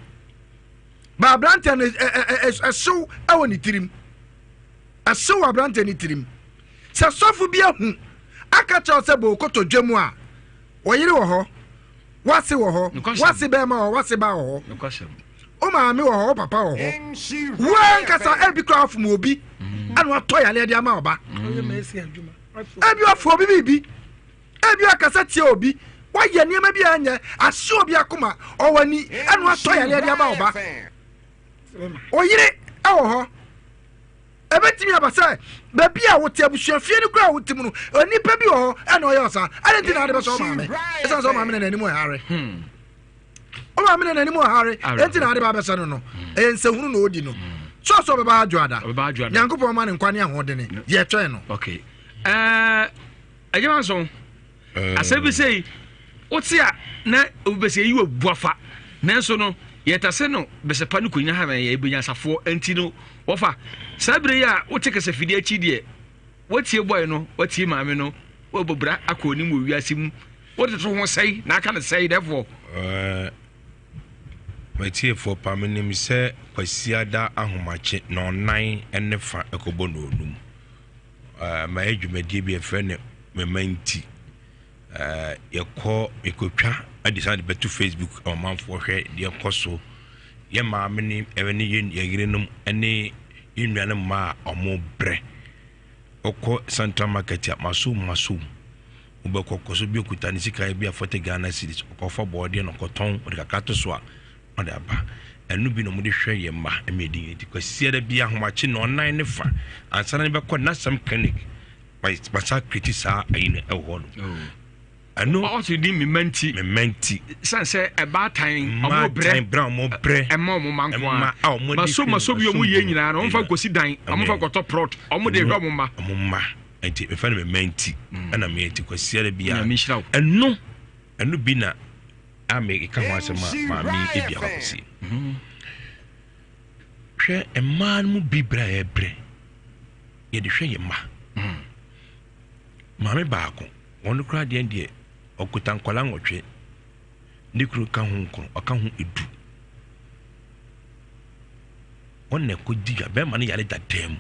S6: Ba aberanteɛ no ɛhyew ɛwɔ ne tirim. Ɛhyew aberanteɛ no tirim. Sɛ sɔfo bi ahu aka kyerɛ sɛ bɔ okotodwe dwa mu a, ɔyere wɔ hɔ, wase wɔ hɔ, wase bɛrima wɔ hɔ, wase ba wɔ hɔ, wo maame wɔ hɔ, wo papa wɔ hɔ. Wo ankasa ebi koraa afom obi mm. ɛna watɔ yareɛ de ama ɔba. Ebi wafom obi biribi, ebi akasa tia obi, wayɛ nneɛma bi a ɛnyɛ ahye obi akoma, ɔwɔ ani ɛna watɔ yareɛ de ama ɔba. Oyere ɛwɔ hɔ. Ɛbɛtumi aba sɛ baabi a wote, abusuafie no koraa a wote mu no, onipa bi wɔ hɔ ɛna ɔyɛ ɔsaa. Adɛn nti na ade bɛsɔ wo maame? Ɛsiane sɛ wo maame na n'anim ɛhare. Hmm. Wo maame na n'anim ɛhare, enti na ade ba abɛsɛ no no. Hmm. Ɛyɛ nsɛhunu na ɔdi no. Hmm. So ɔsɛ ɔbɛba adwoada. Nyankopɔn ma ne nkwa ne ahoɔdene. Yɛtwɛn no.
S1: Okay. Ɛɛ, ɛgyama nso. Asɛm bi sei, wote a na obi bɛsɛ eyi wɔ buafa, nanso no yɛtase no bɛsɛpa no kɔnyina ha na yɛbɛnya asafoɔ nti no wɔfa saa berɛ yi a wote kasafidie akyi deɛ woatie bɔe no woatie maame no woabɔ bra akɔ anim wɔ wiase mu wotete ho sɛe na aka no sɛe dɛfoɔ
S13: Matiefoɔ pa menim sɛ Kwasiada ahomakye nɔnnan ne fa ɛkɔbɔ nɔnum. Mayɛ dwumadie bi a yɛfrɛ no Me Mma Nti. Yɛkɔ yɛkɔtwa de san de bɛto Facebook ma amanfoɔ hwɛ deɛ ɛkɔ so. Yɛn maame ne ne yɛn yerenom ne yɛn nuanom mmaa a wɔbrɛ. Wokɔ Central Market a, masom masom. Wobɛkɔ kɔ so bi okuta ne sika bi a 40 Ghana cedis. Ɔkɔfa bɔɔdeɛ na ɔkɔtɔn ɔde kakra to so a ɔde aba. Ɛno bi na wɔde hwɛ yɛn mma ma yɛdi yɛn ti. Kwasiada bi ahomakye nnɔnnan ne fa ansa na yɛbɛkɔ Nasam clinic. Masa kreti saa ayi no ɛwɔ hɔ no. Oh.
S1: Ɛno ɔsɛ di mema nti.
S13: Mema nti.
S1: San sɛ ɛbaatan ɔmo brɛ.
S13: Brɛ ɔmo brɛ.
S1: Ɛma ɔmo ma nko a. Maso maso bi ɔmo yie nyinaa no ɔmo fa nkosi dan ɔmo fa nkɔtɔ prɔt ɔmo de hwɛ ɔmo mma.
S13: Ɔmo mma nti mefa no mema nti ɛna meyɛ nti kwasiada bi a. Ɛno ɛno bi na a meka ho asɛm a maame yi ebi akɔ akɔsi hwɛ mmaa no mu bi brɛ a yɛbrɛ yɛde hwɛ yɛn mma maame baako wɔn koraa deɛ deɛ ɔkuta nkwadaa nwɔtwe ne kunu ka ho nkron ɔka ho edu wɔn na ɛkɔ di dwa bɛrima no yare dadaa mu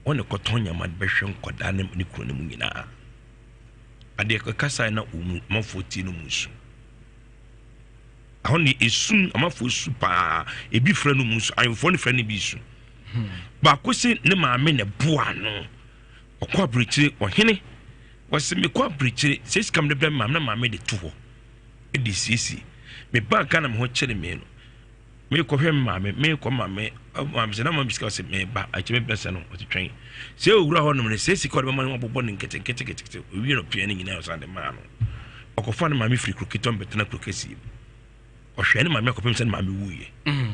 S13: wɔn na ɛkɔtɔn nyama de bɛhwɛ nkwadaa ne ne kunu no mu nyinaa. Adeɛ kasa na wɔn amanfoɔ tie no mu nsu. Ɛhɔ ne esu amanfoɔ su paa ebi frɛ no mu nsu ahemfoɔ no frɛ no bi su. Hmm. Baako se ne maame na ɛboa no ɔkɔ aburokyire ɔhene wɔsi mekɔ aburokyire sɛ sika mi de brɛ maame na maame de to hɔ de siesie me ba Ghana me ho kyere me no. Merekɔhwɛ me maame, merekɔ maame, maame sɛ na maame sika sɛ meba, akyɛ me bɛsɛ no, ɔte twɛn. Sɛ owura hɔ nom no, sɛ sika ɔde bɛma no abobɔ no nketenkete ketekete, owie no pia no nyinaa ɔsan de maa no. Ɔkɔfa ne maame firi kuro ketewa mu bɛtena kuro kɛseɛ mu. Ɔhwɛ ne maame akɔpem sɛ ne maame wuiɛ. Mm.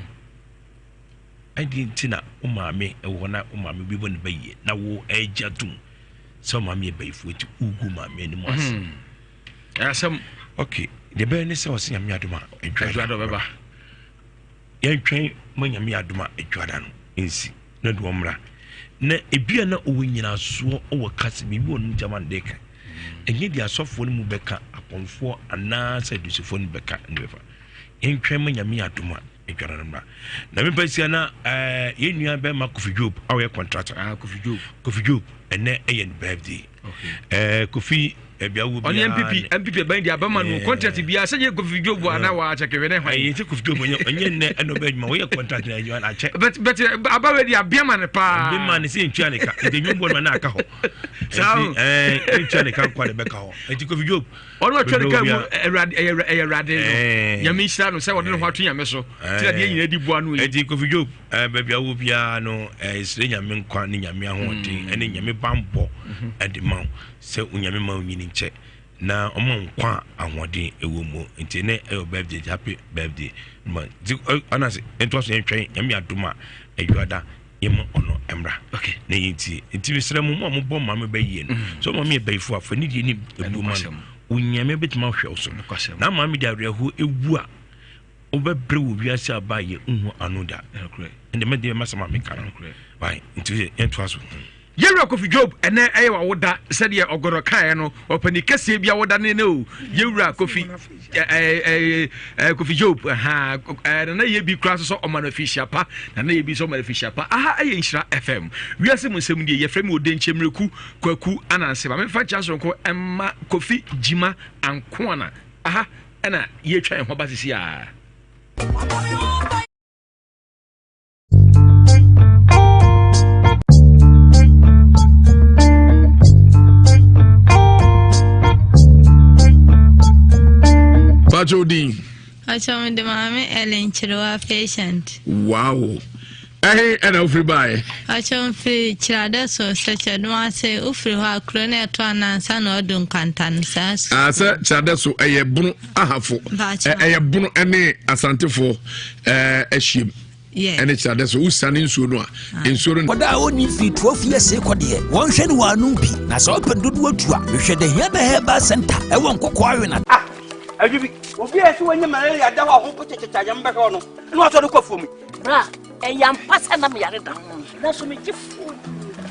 S13: Ɛdeɛ nti na wo maame wɔ hɔ na wo maame bi bɔ ne ba yie na wo ɛgye atom sɛ wo maame yɛ bayifoɔ nti wogu maame anim ase. Mm.
S1: Asɛm.
S13: Ok, deɛ bɛyɛ ne sɛ ɔsɛ nyame adom a
S1: adwuada ɔbɛba.
S13: Yɛntwɛn ma nyame adom a adwuada no nsi na de ɔmmra. Na ebia na ɔwɔ nyinasoɔ wɔ kasa biribi wɔ no nti ama no de ka. Ɛnyɛ deɛ asɔfoɔ no mu bɛka akɔmfoɔ anaasɛ adusifoɔ no bɛka ne bɛfa. Yɛntwɛn ma nyame adom a adwuada no mmra. Na mepa sia na eh, yɛn nua bɛma Kofi Job a ɔyɛ contractor.
S1: Ah, Kofi Job.
S13: Kofi Job ɛnɛ ɛyɛ ne birthday. Okay. Eh, Kofi baabi awo
S1: biara ɔne npp npp aban di abama no contract biara sɛ yɛ kofi job a na wa akyɛ kɛhwɛ ne hwan
S13: ɛyɛ sɛ kofi job ɔnyɛ ɔnyɛ nnɛ ɛna ɔbɛ adwuma wɔyɛ contract na adwuma na akyɛ
S1: but but abawe di abia ma ne paa
S13: abia ma ne sɛ ntua ne ka nti adwuma bɔ no na aka hɔ saa ɛɛ ntua ne ka nkwa de bɛka hɔ nti kofi job
S1: ɔno atwa ne ka mu ɛwurade ɛyɛ ɛyɛ ɛwurade no nyame nhyira no sɛ ɔde ne ho ato nyame so ti na deɛ nyinaa di boa no
S13: yi nti kofi job ɛɛ baabi awo biara no ɛɛ srɛ nyame nkwa ne nyame ahoɔden ɛne nyame banbɔ ɛde ma wo Sɛ Onyame ma onyini nkyɛ na ɔma nkwa a ahoɔden ɛwɔ mu nti ɛnɛ ɛyɛ birthday nti happy birthday ma nti ɔna se ntoa so yɛntwɛn Nyame adom a adwuada yɛma ɔno mmra na yɛntie nti mesrɛ mo mo a mobɔ maame bɛyie no mm. sɛ ɔmaame yɛ bayifo a fa ne deɛ ne ɛbu ma no Onyame bɛtumi ahwɛ wo so na maame de awerɛhoɔ ɛwu a wobɛbrɛ wɔ wiase a ba yɛ nhu ano da ɛnde mɛde masɛm a meka no nti yɛntoa so
S1: Yɛwura Kofi Job ɛnɛ ɛyɛ wawoda sɛdeɛ ɔgɔdɔ kaeɛ no ɔpani kɛseɛ bi awoda ne ne o yɛwura Kofi ɛɛ ɛɛ Kofi Job ha ɛɛ nana yɛ bi kura so sɛ ɔma no afihyia pa nana yɛ bi sɛ ɔma no afihyia pa aha ɛyɛ nhyira FM wiase mu nsɛm die yɛfrɛ mi Odenkyɛ Mmireku Kwaku Ananse maame fa nkyɛn soronko ɛma Kofi Gyima Ankoana aha ɛna yɛtwa yɛn ho ba sisi a.
S14: Pacho din.
S23: Pacho me de maame Ellen Kyerewa patient.
S14: Wow. Ɛhe ɛna wofiri baeɛ?
S17: Ɔkyɛ mfiri Kyerade so Sɛkyɛdom ase wofiri hɔ a kuro no ɛto anansa na ɔdu nkwanta no saa so.
S14: Ah, sɛ Kyerade so ɛyɛ bono ahafo ɛyɛ bono ɛne asantefoɔ ahyiam ɛne Kyerade so wosiane nsuo no a ah. nsuo no.
S16: Kɔda a ɔnni mfiri 12 years kɔ deɛ wɔnhwɛ no wɔ ano bi na sɛ ɔpɛ dodoɔ tu a hwehwɛ the Hiaba Herbal Center ɛwɔ Nkɔkɔɔ Awena.
S23: Ah, adwibi obi a ɛsɛ wɔnyɛ malaria da hɔ a ho po kyekyekye ayam bɛhwɛ no na wasɔ de kɔ fam.
S20: Bra, ɛyɛ ampa sɛ na meyare da ho, nanso megye fo.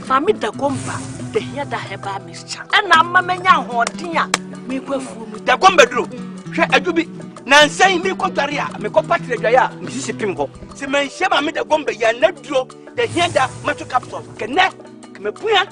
S20: Maame Dagomba, the Hiada Herbal Mixture, ɛna ama manya ahoɔden a mekɔ afuo mu.
S23: Dagomba duro, hwɛ adwo bi, nansa yi mekɔ dware a mekɔ patre adwae a mesisi pem hɔ. Sɛ manhyia Maame Dagomba yi a na duro, the Hiada Macho Capsules, kɛnɛ, kɛmɛpua,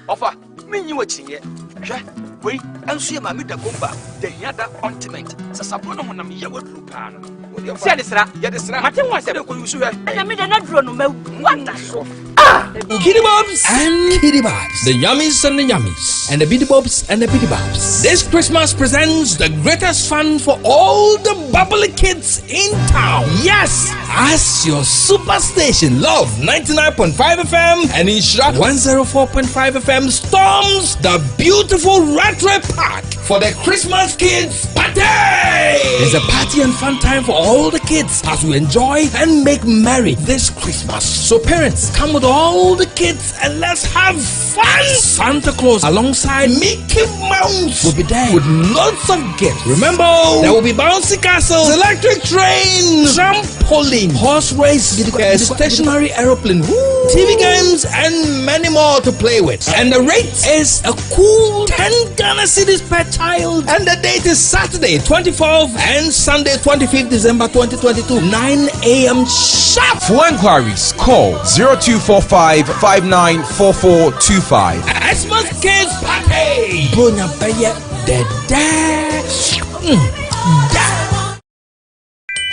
S23: ɔfa.
S16: Minnyi wo akyinnye. Hwɛ, wei nso yɛ Maame Dagomba Dahiada ointment. Sasabro ne honam yaw aduru paa no no. Wo deɛ
S23: Sɛ yɛde sra.
S16: Yɛde sra.
S23: Mate ho asɛm.
S16: Wode kɔ yusu hwɛ.
S20: Ɛna me de n'aduro no mawu ada so.
S11: Ah! Kitty Bobs and Kitty Bobs, the yummies and the yummies, and the bitty bobs and the bitty bobs. This Christmas presents the greatest fun for all the bubbly kids in town. Yes, as your super station, Love 99.5 FM and Inshra 104.5 FM storms the beautiful Rattray Park for the Christmas Kids Party! It's a party and fun time for all the kids as we enjoy and make merry this Christmas. So parents, come with all the kids and let's have fun! Santa Claus alongside Mickey Mouse will be there with lots of gifts. Remember, there will be bouncy castles, electric train, trampoline, horse race, a stationary aeroplane, TV games, and many more to play with. And the rate is a cool 10 Ghana cedis per child. And the date is Saturday, 24th and Sunday, 25th December 2022, 9 a.m. sharp.
S4: For inquiries, call 0245 594425.
S11: Xmas Kids Party! Bronya Beye Dede.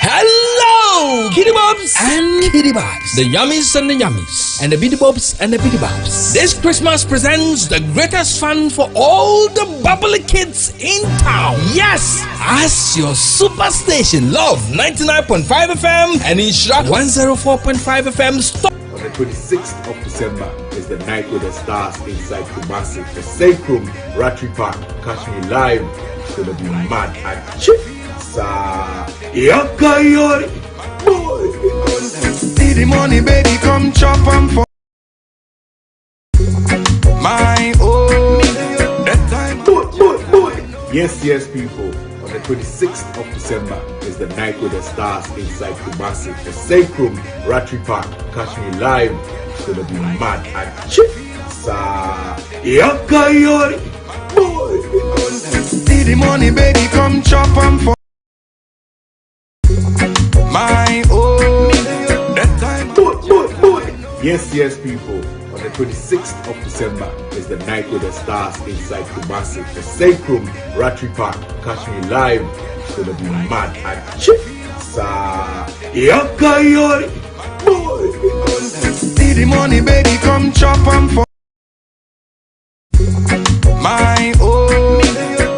S11: Hello, Kitty Bobs and Kitty Bobs, the yummies and the yummies, and the bitty bobs and the bitty bobs. This Christmas presents the greatest fun for all the bubbly kids in town. Yes, as your super station, Love 99.5 FM and Inshra 104.5 FM. Stop.
S12: On the 26th of December is the night with the stars inside Kumasi, the Sacrum Rattray Park. Catch me live. It's gonna be mad and chip. Boy.
S8: See the money, baby, come chop 'em for my oh. That time.
S12: Boy, boy, boy. Yes, yes, people. On the 26th of December is the night with the stars inside Kumasi, the Sacrum Rattray Park. Catch me live. It's gonna be mad and chip. Boy.
S8: See the money, baby, come chop 'em for my oh. That time.
S12: Boy, boy, boy. Yes, yes, people. On the 26th of December is the night with the stars inside Kumasi, the Sacrum Rattray Park. Catch me live. It's gonna be mad and chip. Boy.
S8: See the money, baby, come chop 'em for my oh.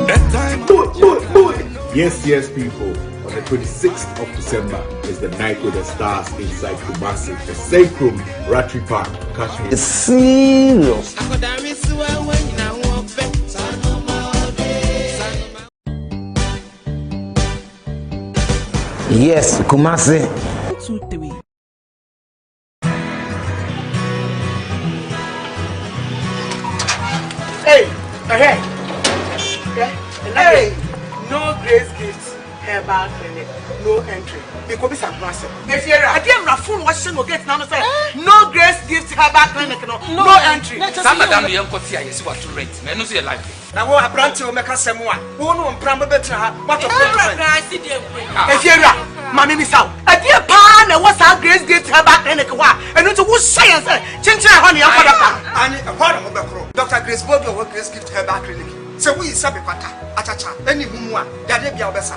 S8: That time.
S12: Boy, boy, boy. Yes, yes, people. On the 26th of December is the night with the stars inside Kumasi, the Sacrum Rattray Park. Catch me.
S10: Serious. Yes, Kumasi.
S18: 2 3.
S15: Hey, hey, hey, no grace gift herbal clinic, no entry. Mekɔ bisa ho asɛm. Efiewura, adeɛ mmara phone wahyɛ no gate n'ano sɛ no grace gift herbal clinic no, no entry.
S16: Saa madam no yɛnkɔ te a yɛsi wato rent na ɛno nso yɛ life.
S6: Na wo aberante wo mɛka sɛm a wo ne wo mpra mobɛtena ha woatɔ rent.
S15: Efiewura, maame misa wo, ɛdeɛ paa na ɛwɔ saa grace gift herbal clinic hɔ a ɛno nti wohyɛ yɛn sɛ kyenkyen ɛhɔ ne yɛnkɔ dɔkta no.
S6: Ane ɛhɔ na mobɛkorɔ. Dr. Grace Bodu a ɔwɔ Grace Gift Herbal Clinic sɛ woyi sɛ bekwata, akyakya ne humu a yadeɛ bia wobɛsa.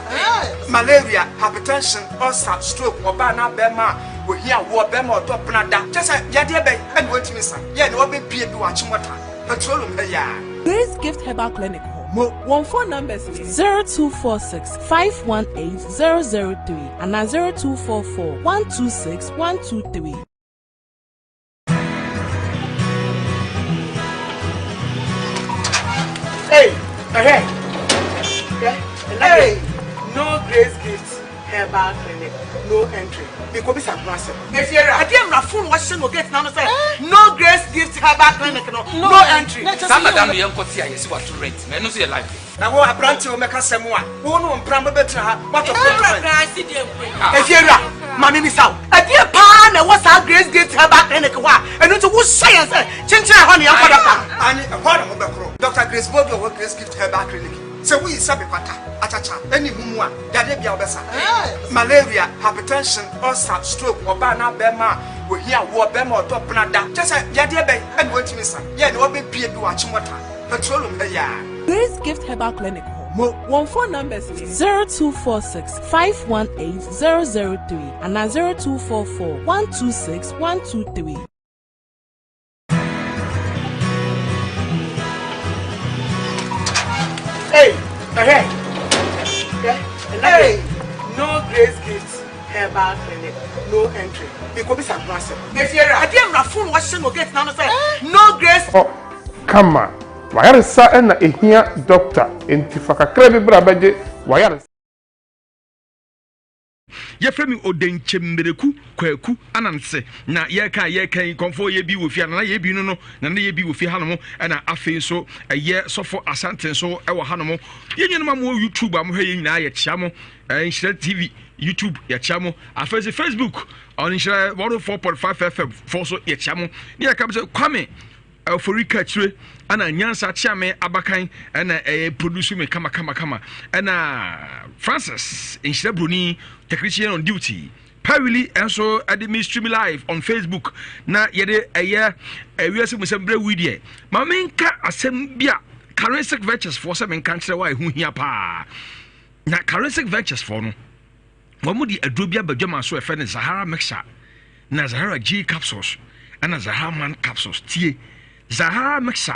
S6: Malaria, hypertension, ulcer, stroke, ɔbaa anaa bɛrima a wɔhia awoɔ, bɛrima ɔdɔ pena da, kyɛ sɛ yadeɛ bɛn ɛna wɔntumi nsa. Yɛ na wɔbɛbie bi wɔ Achimota, petroleum ha yi ara.
S18: Grace Gift Herbal Clinic hɔ. Mo wɔn phone numbers yɛ. 0246 518 003 anaa 0244 126 123.
S15: Ɛhwɛ, hwɛ, hey, no grace gift herbal clinic, no entry. Mekɔbisa ho asɛm. Efiewura, adeɛ mmara fon wahyɛ no gate n'ano sɛ no grace gift herbal clinic no, no entry.
S16: Saa na da no yɛnkɔ te a yɛsi wato rent na ɛno nso yɛ life.
S2: Na wo aberante wo mɛka sɛm a wo ne wo mpena mobɛtena ha moatɔ plot rent.
S15: Efiewura, ma me misa wo, ɛdeɛ paa na ɛwɔ saa Grace Gift Herbal Clinic hɔ a ɛno nti wohyɛ yɛn sɛ kyenkyen ɛhɔ ne yɛnkɔ dɔkta no?
S2: Aane, ɛhɔ ara na mobɛkorɔ. Dɔkta Grace Boadu a ɔwɔ Grace Gift Herbal Clinic, sɛ woyi sɛbe kwata, akyakya, ne humu a, yadeɛ biara wobɛsa. Malaria, hypertension, ulcer, stroke, ɔbaa anaa barima a ɔhia awoɔ, barima a ɔdɔ pena da, kyerɛ sɛ yadeɛ bɛn na wɔntumi nsa? Yɛ na wɔbɛbue bi wɔ Achimota. Petroleum ha yi ara.
S18: Grace Gift Herbal Clinic hɔ. Mo. Wɔn phone numbers nie. 0246 518 003 anaa 0244 126 123.
S15: Hey, ɛhwɛ, hwɛ, hey, no grace gift herbal clinic, no entry. Mekɔbisa ho asɛm. Efiewura, adeɛ mmara phone wahyɛ no gate n'ano sɛ no grace.
S21: Hɔ kama. W'ayaresa na ehia dɔkta, enti fa kakra bi bra bɛgye w'ayaresa.
S1: Yɛfrɛ me Odenkyemmereku Kwaku Ananse na yɛreka a yɛreka yi kɔmfoɔ yɛ bi wɔ fie nana yɛ bi no no nana yɛ bi wɔ fie hanom ɛna afei nso ɛyɛ sɔfo Asante nso ɛwɔ hanom yɛn nuanom a mo YouTube a mohwɛ yɛn nyinaa yɛkyia mo Nhyira TV YouTube yɛkyia mo afei nso Facebook Nhyira 104.5 FM fo so yɛkyia mo ne yɛka sɛ Kwame Ofori ka akyire ɛna nyansa kyeame abakan ɛna ɛyɛ produce me kama kama kama ɛna Francis nhyira broni technician on duty Pawili nso ɛde me stream live on Facebook na yɛde ɛyɛ ɛwiase mu sɛm brɛ wi deɛ ma menka asɛm bi a Karensic Ventures foɔ sɛ menka nkyerɛ wa ɛho hia paa na Karensic Ventures foɔ no Wɔn de aduro bi aba dwama so ɛfɛ no Zahara mixer na Zahara G capsules ɛna Zahara man capsules tie Zahara mixer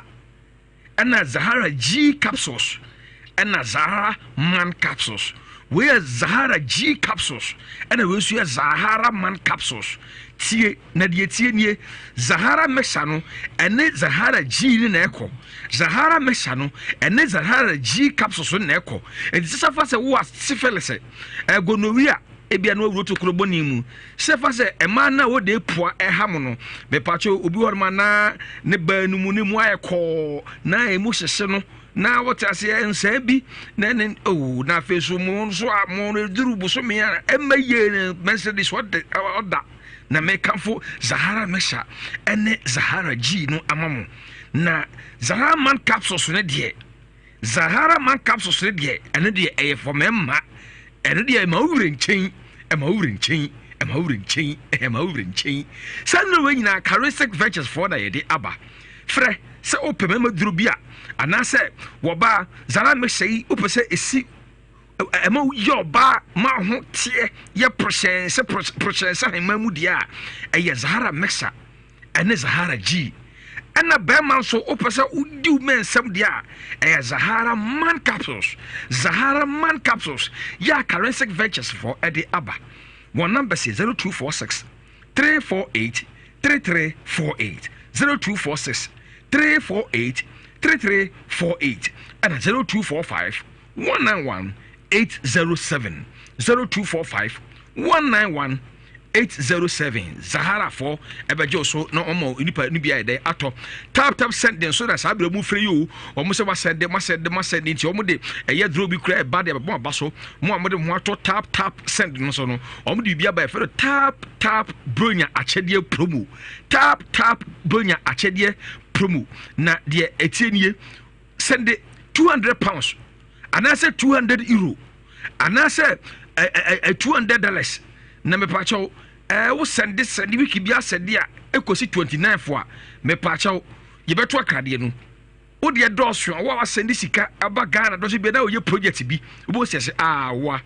S1: ɛna Zahara G capsules ɛna Zahara man capsules wei yɛ Zahara G capsules ɛna wei nso yɛ Zahara man capsules tie na deɛ tie nie Zahara mixer no ɛne Zahara G ne na ɛkɔ Zahara mixer no ɛne Zahara G capsules no na ɛkɔ ɛnti sɛ fa sɛ wo a syphilis Gonorrhea, ebia na wawuro tokuro bɔne mu. Sɛ fa sɛ mmaa no a wɔde pua ɛha mo no, mepatwo obi hɔ nom a na ne baa no mu ne mu ayɛ kɔɔ na emu hyehye no na wɔte aseɛ nsaa bi na ne oh na afei so mo nso a mo no duru bosome a ɛmma yie no Mercedes ɔde ɔda na mekamfo Zahara Mesha ɛne Zahara G no ama mo na Zahara Man capsules no deɛ Zahara man capsules no deɛ ɛno deɛ ɛyɛ for mmarima ɛno deɛ ɛma wo werɛ nkyɛn ɛma wo werɛ nkyɛn ɛma wo werɛ nkyɛn ɛma wo werɛ nkyɛn saa nnuro wei nyinaa Charistic Ventures foɔ na yɛde aba frɛ sɛ wopɛ mmarima duro bi a anaasɛ wɔbaa Zahara mixture yi wopɛ sɛ ɛsi ɛma woyɛ ɔbaa ma ho teɛ yɛ porhyɛn sɛ porhyɛn sɛ ahemman mu deɛ a ɛyɛ Zahara mixture ɛne Zahara G. Ɛna bɛrima nso wopɛ sɛ wodi wo mɛnsɛm deɛ a ɛyɛ Zahara Man Capsules. Zahara Man Capsules yɛ a Karensic Ventures foɔ ɛde aba. Wɔn numbers yɛ 0246 348 3348 0246 348 3348 ɛna 0245 191 807 0245 191 807 Zahara fɔ ɛbɛgye wo so na ɔma nipa no bi ayɛ dɛ atɔ tap tap send nso na saa berɛ mu frɛ yi o wɔn sɛ wasɛnde masɛnde masɛnde nti wɔn de ɛyɛ duro bi kura ɛba de ɛbɛbɔ aba so mo a mo de mo atɔ tap tap send no so no wɔn de biribi aba ɛfɛ no tap tap bronya akyɛdeɛ promo tap tap bronya akyɛdeɛ promo na deɛ ɛtie nie sɛnde 200 pounds anaasɛ 200 euro anaasɛ ɛ 200 dollars na mepaakyɛw ɛɛ wo sɛnde sɛnde wiki bi asɛnde a ekosi 29 fo a mepaakyɛw yɛbɛto akradeɛ no wo deɛ dɔɔso a wo a wasɛnde sika aba Ghana dɔso bi na oyɛ project bi wobɛhu sɛ sɛ awa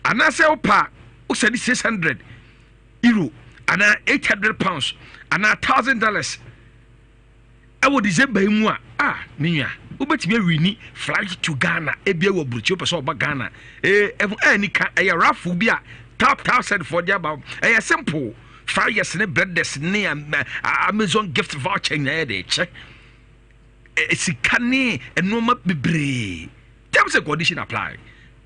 S1: anaasɛ wo pa wo sɛnde 600 euro anaa 800 pounds anaa 1000 dollars Ɛwɔ December yi mu a, ah, me nua, wobɛtumi awini flight to Ghana, ebia wɔ aburukyi wopɛ sɛ ɔba Ghana. Ee, ɛho ɛni ka, ɛyɛ raffle bi a tap tap send foɔ de aba. Ɛyɛ simple. Fryers ne blenders ne Amazon gift voucher nyinaa yɛ de kyɛ. sika ne nneɛma bebree. Terms and condition apply.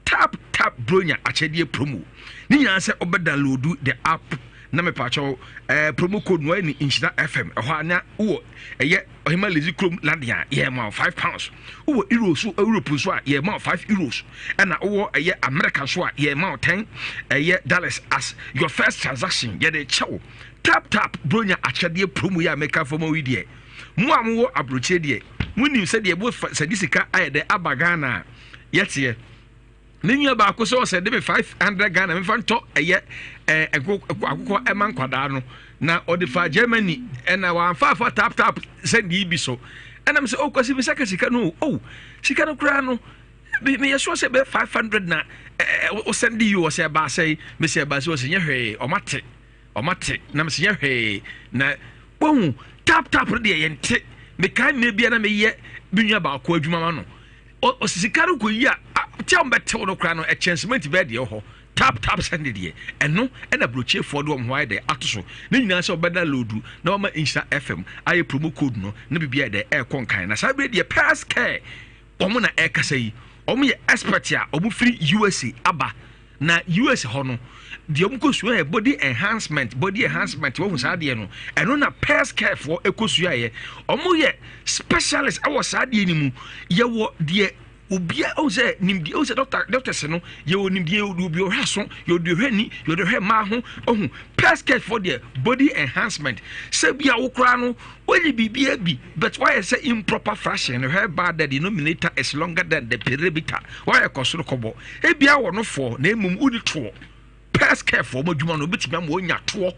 S1: Tap tap bronya akyɛdeɛ promo. Ne nyinaa sɛ wobɛ download the app na mepaakyɛw eh, promo code no ne nhyira fm ɛhɔ a na wowɔ ɛyɛ ɔhema lezi kurom london a yɛ ma 5 pounds wowɔ euro so europe nso a yɛ ma 5 euros ɛna wowɔ ɛyɛ america nso a yɛ ma 10 ɛyɛ dollars as your first transaction yɛde kyɛw tap tap bronya akyɛdeɛ promo yɛ a meka fam yi deɛ Mo a mowɔ aburokyire deɛ, monim sɛdeɛ mo sɛde sika ayɛ dɛ aba Ghana a yɛteɛ. Me nua baako sɛ ɔsɛ de me 500 Ghana mefa ntɔ ɛyɛ ɛɛ akokɔ ɛma nkwadaa no na ɔde fa Germany ɛna wamfa afa tap tap sɛnde yi bi so ɛna me sɛ oh kwasi me saka sika no oh sika no koraa no meyɛ sure sɛ bɛyɛ 500 na ɛɛ ɔsɛnde yi ɔsɛ ɛbaa sɛ mesɛ ɛbaa sɛ ɔsɛ nyɛ hwee ɔmate Ɔma te na mese nyɛ hwee na wahu tap tap no deɛ yɛnte mekae mmerɛ bia na meyɛ me nua baako adwuma ma no ɔsi sika no kɔyi a tia wɔbɛtew no koraa no ɛkyɛn cement bɛɛ deɛ hɔ tap tap sɛnde deɛ ɛno ɛna burokyefoɔ de wɔn ho ayɛ dɛ ato so ne nyinaa sɛ ɔbɛda loodu na wɔma nhyira fm ayɛ promo code no na biribi ayɛ dɛ ɛrekɔ nkan na saa bere deɛ pairs care wɔn na ɛrekasa yi wɔn yɛ expert a wɔn firi usa aba Na US hɔ no, deɛ wɔn kɔ sua yɛ body enhancement, body enhancement wɔn saa deɛ no, ɛno na pairs care foɔ ɛkɔ sua yɛ. Wɔn yɛ specialist ɛwɔ saa deɛ no mu. Yɛwɔ deɛ obia ɔn sɛ nimdeɛ ɔn sɛ doctor doctors no yɛwɔ nimdeɛ yɛwɔ obi ɔhwɛ aso yɛwɔ deɛ ɔhwɛ ni yɛwɔ deɛ ɔhwɛ mmaa ho ɔhu pairs care foɔ deɛ body enhancement sɛ bi a wokora no wɔnyɛ biribiara bi but wɔayɛ sɛ improper fraction whereby the denominator is longer than the perimeter wɔayɛ kɔ soro kɔbɔ Ebia wɔ no foɔ na mmom wonni toɔ. Pɛs kɛfoɔ wɔn adwuma no obetumi ama wɔanya toɔ.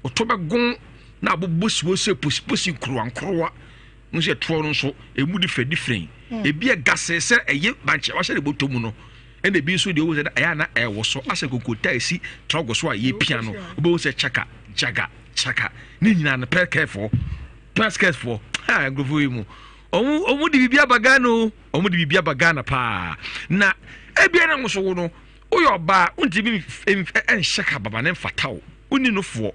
S1: Ɔtɔ bɛgon na abobɔ si hɔ sɛ posiposi nkorowa nkorowa. Mo sɛ toɔ no nso emu different different. Hmm. Ebi ɛgase sɛ ɛyɛ bankyɛ wahyɛ ne bɔtɔ mu no. Ɛna ebi nso deɛ ɔwɔ sɛ ɛyɛ ana ɛwɔ so asɛ konkota esi trɔgo so a yɛpia no. Wobɛhu sɛ kyaka gyaga kyaka ne nyinaa no pɛs kɛfoɔ pɛs kɛfoɔ ha nkurɔfoɔ yi mu. Wɔn de biribi aba Ghana o. Wɔn de biribi aba Ghana paa. Na ebia na nso wo no, woyɛ ɔbaa, wontumi nhyɛ kababa ne mfata wo. Wonni no foɔ.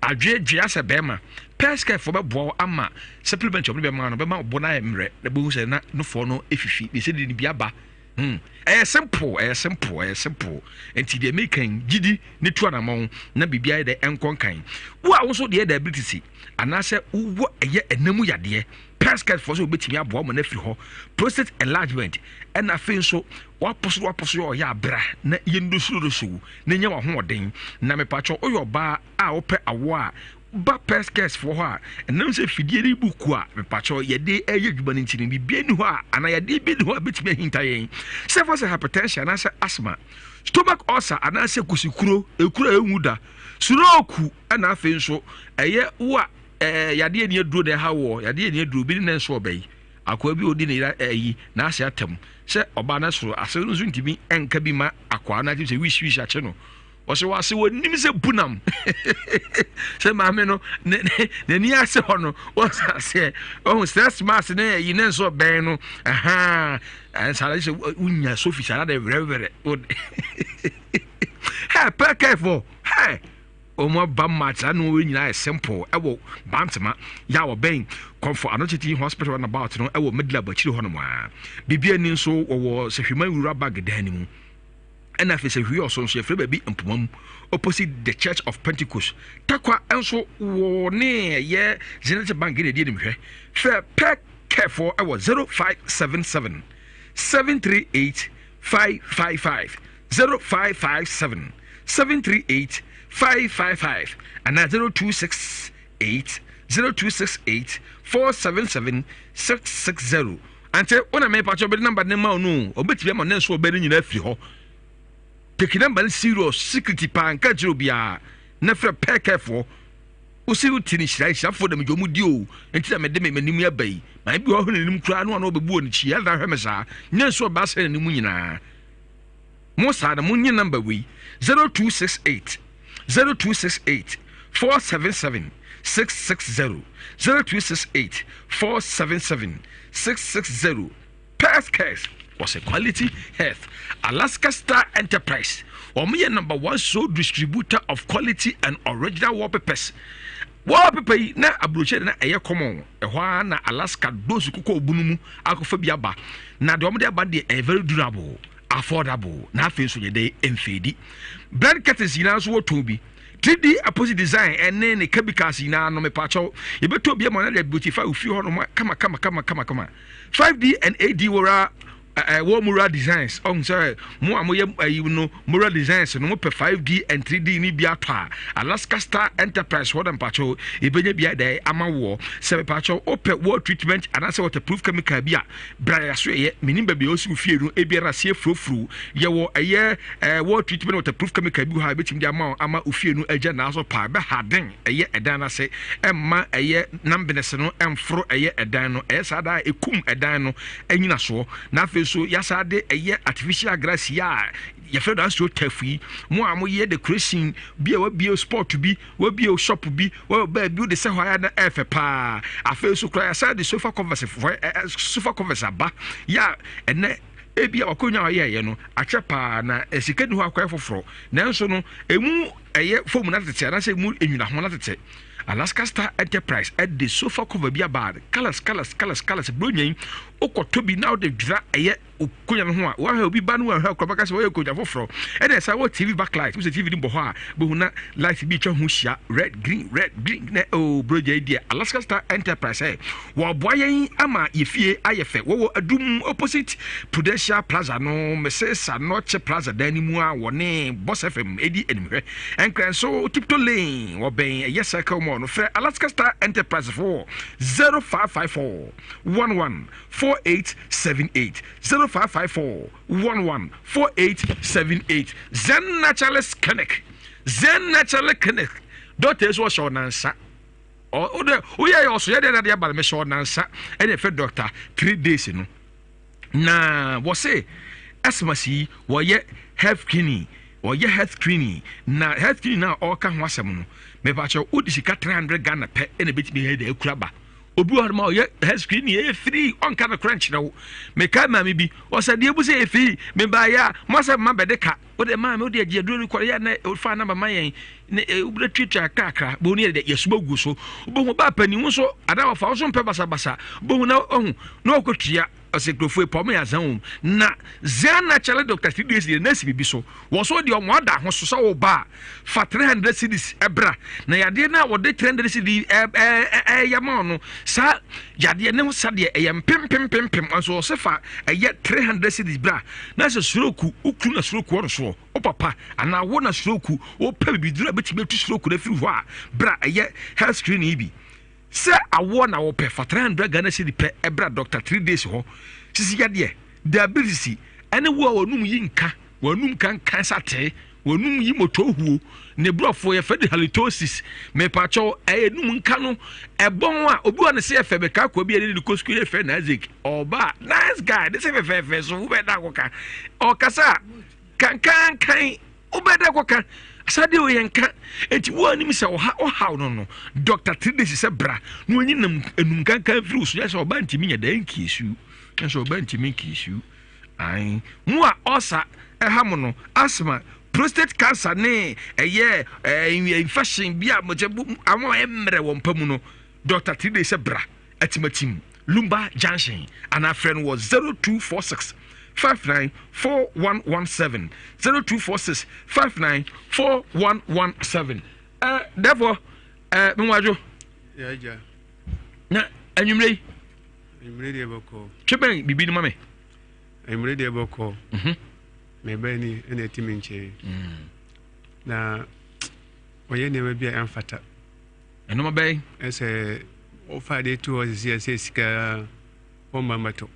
S1: Adweedwee asɛ bɛrima. Pɛskɛfoɔ bɛboa wo ama supplement wɔn de bɛma no bɛma ɔbo no ayɛ mmerɛ na bɛhu sɛ na nofoɔ no efifi. Deɛ sɛ de ne bi aba. Hmm. Ɛyɛ simple, ɛyɛ simple, ɛyɛ simple. Nti deɛ meka yi, gyidi ne tu anamɔn na biribi ayɛ dɛ ɛnkɔ nkan. Wo a wo nso deɛ diabetes anaasɛ wowɔ ɛyɛ ɛnam yadeɛ Pesket foɔ sɛ wɔbɛtumi aboa ma no afiri hɔ prostate enlargement ɛna afei nso waposo waposo yɛ ɔyɛ abra na yɛndosurodoso na nya wahoɔden na mepatwɔ woyɛ ɔbaa a wopɛ awoɔ a ba pesket foɔ hɔ a ɛnam sɛ fidie ne buku a mepatwɔ yɛde ɛyɛ adwuma no nti no biribi ni hɔ a anaa yadeɛ bi ni hɔ a bɛtumi ahinta yɛn sɛ fa sɛ hypertension anaasɛ asthma stomach ulcer anaasɛ kusikuro ekuro a ɛnwu da stroke ɛna afei nso ɛyɛ wo a Ɛɛ yadeɛ ni aduro na ɛha woɔ yadeɛ ni aduro bi ne nan so ɔbɛ yi akoa bi odi ne yera ɛyi n'ase atɛm sɛ ɔbaa no soro ase no nso ntumi ɛnka bi ma akoa no ati sɛ wish wish akye no ɔsɛ wɔ ase wɔnim sɛ bunam sɛ maame no n'ani ase hɔ no wɔsa aseɛ ɔhu stress mask ne ɛyi ne nso ɔbɛn no ɛhaa ɛnsara sɛ wonya sofi saa de werɛwerɛ hɛ pɛkɛfo hɛ Wɔn aba ma saa nneɛma wei nyinaa yɛ simple ɛwɔ Bantama yɛ a wɔbɛn Kɔmfo Anokye Hospital runabout no ɛwɔ Medlab akyiri hɔnom a. Biribi ani nso wɔwɔ Sahwiman Rural Bank dan no mu. Ɛna afei Sahwi ɔso nso yɛfrɛ baabi Mpoma mu opposite the Church of Pentecost. Takwa nso wɔ ne ɛyɛ Zenith Bank na ɛdi anim hwɛ. Frɛ pɛ kɛfoɔ ɛwɔ 0577 738 555 0557 738 555 anaa 0268 0268 477 660 ante wo na mepa kyɛ ɔbɛde namba ne ma wo no ɔbɛtumi ama ne nso ɔbɛ no nyinaa afiri hɔ take namba no serious secret paa nka kyerɛ obiara na frɛ pɛɛkɛfoɔ wosi wo ti ne hyira hyirafoɔ na megye ɔmo di o nti na mede me m'anim aba yi maa bi ɔhwɛ n'anim koraa no ano ɔbɛbu wɔ n'akyi ɛna hwɛ me saa nyɛ nso ɔbaa sɛ n'anim nyinaa mo saa na mo nye namba wei 0268 0268 477 660 0268 477 660 Perth Cares was a quality health. Alaska Star Enterprise. Wɔn yɛ number one sole distributor of quality and original wallpapers. Wallpaper yi na aburokyire de na ɛyɛ common. Ɛhɔ ara na Alaska dose kokɔ obunu mu akɔfa bi aba. Na deɛ wɔde aba deɛ ɛyɛ very durable, affordable, na afei nso yɛ dɛ mfeedi. Blend curtains nyinaa nso wɔtɔn bi. 3D epoxy design ɛne ne chemicals nyinaa no mepaakyɛw yɛbɛtɔ bi ama no de beautify ofie hɔ nom kama kama kama kama kama. 5D and 8D wɔra Ɛwɔ mural designs ɔhu sɛ mo a moyɛ ayi no mural designs no mopɛ 5D and 3D ne bi atɔ a Alaska Star Enterprise hɔ na mpakyɛw ebɛnya bi adɛ ama woɔ sɛ mepakyɛw wopɛ wall treatment anaasɛ waterproof chemical bi a bra yɛaso ɛyɛ menim baabi a ɔsi wo fie no ebiara aseɛ furofuro yɛwɔ ɛyɛ ɛɛ wall treatment waterproof chemical bi wɔ ha ebɛtumi de ama ama ofie no agya naaso paa bɛhaden ɛyɛ ɛdan no ase ɛmma ɛyɛ nambenese no ɛmforo ɛyɛ ɛdan no ɛyɛ saa daa ɛkum ɛdan no anyinasoɔ na afei nso yɛasa de ɛyɛ artificial grass yi a yɛfrɛ no astro turf yi mo a moyɛ decoration bi a wabie sport bi wabie shop bi wabie baabi wode sɛ hɔ ayɛ na ɛfɛ paa afei nso koraa yɛasa de sofa covers sofa covers aba yɛ a ɛnɛ ebi a wakonnwa a ɔyɛɛyɛ no akyɛ paa na sika ni hɔ akɔyɛ foforɔ nanso no emu ɛyɛ fom no atete anaasɛ emu enyina ho no atete Alaska Star Enterprise de sofa cover bi aba colours colours colours colours buronya yi wokɔtɔ bi na wode dwira ɛyɛ okonya no ho a wahwɛ obi ba no wahwɛ akora bɛka sɛ wɔyɛ okonya foforɔ ɛna ɛsa wɔ TV backlight wosɛ TV no bɔ hɔ a bohu na light bi twa ho hyia red green red green na oh buronya yi deɛ Alaska Star Enterprise ɛ wɔboa yɛn ama yɛ fie ayɛ fɛ wɔwɔ adum opposite Prudential Plaza no Mrs. Anɔkye Plaza dan no mu a wɔne Boss FM ɛdi animhwɛ Nkran so Tiptoe Lane wɔbɛn ɛyɛ Circle Mall no frɛ Alaska Star Enterprise fo wɔ 0554 11 4878 0554 11 4878 Zen Naturalist Clinic Zen Naturalist Clinic dɔkta yi so ɔhyɛ ɔnansa ɔdɛ woyɛ yɛ ɔso yɛ deɛ nadeɛ aba no mehyɛ ɔnansa ɛna ɛfɛ dɔkta 3 days no Na wɔse Xmas yi wɔyɛ health screening, wɔyɛ health screening na health screening na ɔreka ho asɛm no, mepakyɛw wode sika 300 Ghana pɛ ɛna ebetumi ayɛ dɛ akura ba. Obi wɔ hɔ ma ɔyɛ health screening ɛyɛ free, ɔnka no korɛ nkyerɛ wo. Mekae maame bi, ɔsɛ deɛ ebu sɛ ɛyɛ free, mebaeɛ a mo asɛ mma bɛde ka. Wode maame wode agye aduro no kɔ yɛ na fa na bɛma yɛn ne wobɛ tuatua kakra bɔn ne yɛ yɛsoma gu so wobɛhu ba panin wo nso anaa wɔfa wo nso mpɛ basabasa wobɛhu na ɔhu na ɔkɔtua ɔsɛ nkurɔfoɔ yi pɔm yɛ azan wɔm na zan na kyɛlɛ dɔkta three days deɛ nɛɛsi biribi so wɔ so deɛ ɔmo ada ho so sɛ wo ba a fa 300 cedis ɛbra na yadeɛ no a wɔde 300 cedis ɛyɛ ma no saa yadeɛ ne ho sadeɛ ɛyɛ mpempempempem nso ɔsɛ fa ɛyɛ 300 cedis bra na sɛ suroku wokunu na suroku ɔno soɔ wo papa anaa wo na suroku wopɛ bibiduro a bɛtumi atu suroku no afiri hɔ a bra ɛyɛ health screening yi bi sɛ awoɔ na wopɛ fa 300 Ghana cedi pɛ ɛbra doctor 3 days hɔ sisi yadeɛ diabetes ɛne wo a wɔnum yi nka wɔnum kankan satee Wɔnum yi motohuo ne borɔfo yɛfrɛ no halitosis mepakyɛw ɛyɛ num nka no ɛbɔn a obi wɔ ne se yɛfɛ meka akɔ bi a ne ne kɔ sukuu yɛfrɛ no Isaac ɔba nice guy ne se fɛfɛɛfɛ so wobɛda akɔka ɔkasa kankankan wobɛda akɔka sade o yɛn nka eti wo anim sɛ ɔha ɔhaw no no Dr. Three days sɛ bra na onyi nam enum kankan firi so yɛ sɛ ɔba ntumi nyɛ dɛ nkiesu yɛ sɛ ɔba ntumi nkiesu Ae. Mo a ulcer ɛha mo no, asthma, prostate cancer ne ɛyɛ ɛɛ infection bi a mo kyɛ àwọn a ɛmmerɛ wɔn mpa mu no, Dr. Three sɛ bra Atimatim Lumba Junction anaa frɛ no wɔ 0246 594117 0246 594117. Uh, therefore, uh, Mwadwo.
S3: Yeah,
S1: Na anwummerɛ yi.
S3: Anwummere deɛ bɔkɔɔ.
S1: Twe bɛn biribi no ma me.
S3: Anwummere deɛ bɔkɔɔ. Mhm. Me ba ni ɛna ɛte me nkyɛn. Mm. Na ɔyɛ nneɛma bi a ɛmfata.
S1: Ɛnoma bɛn?
S3: Ɛsɛ ɔfa adeɛ to hɔ sisi ɛsɛ sika ɔmma mmɛtɔ.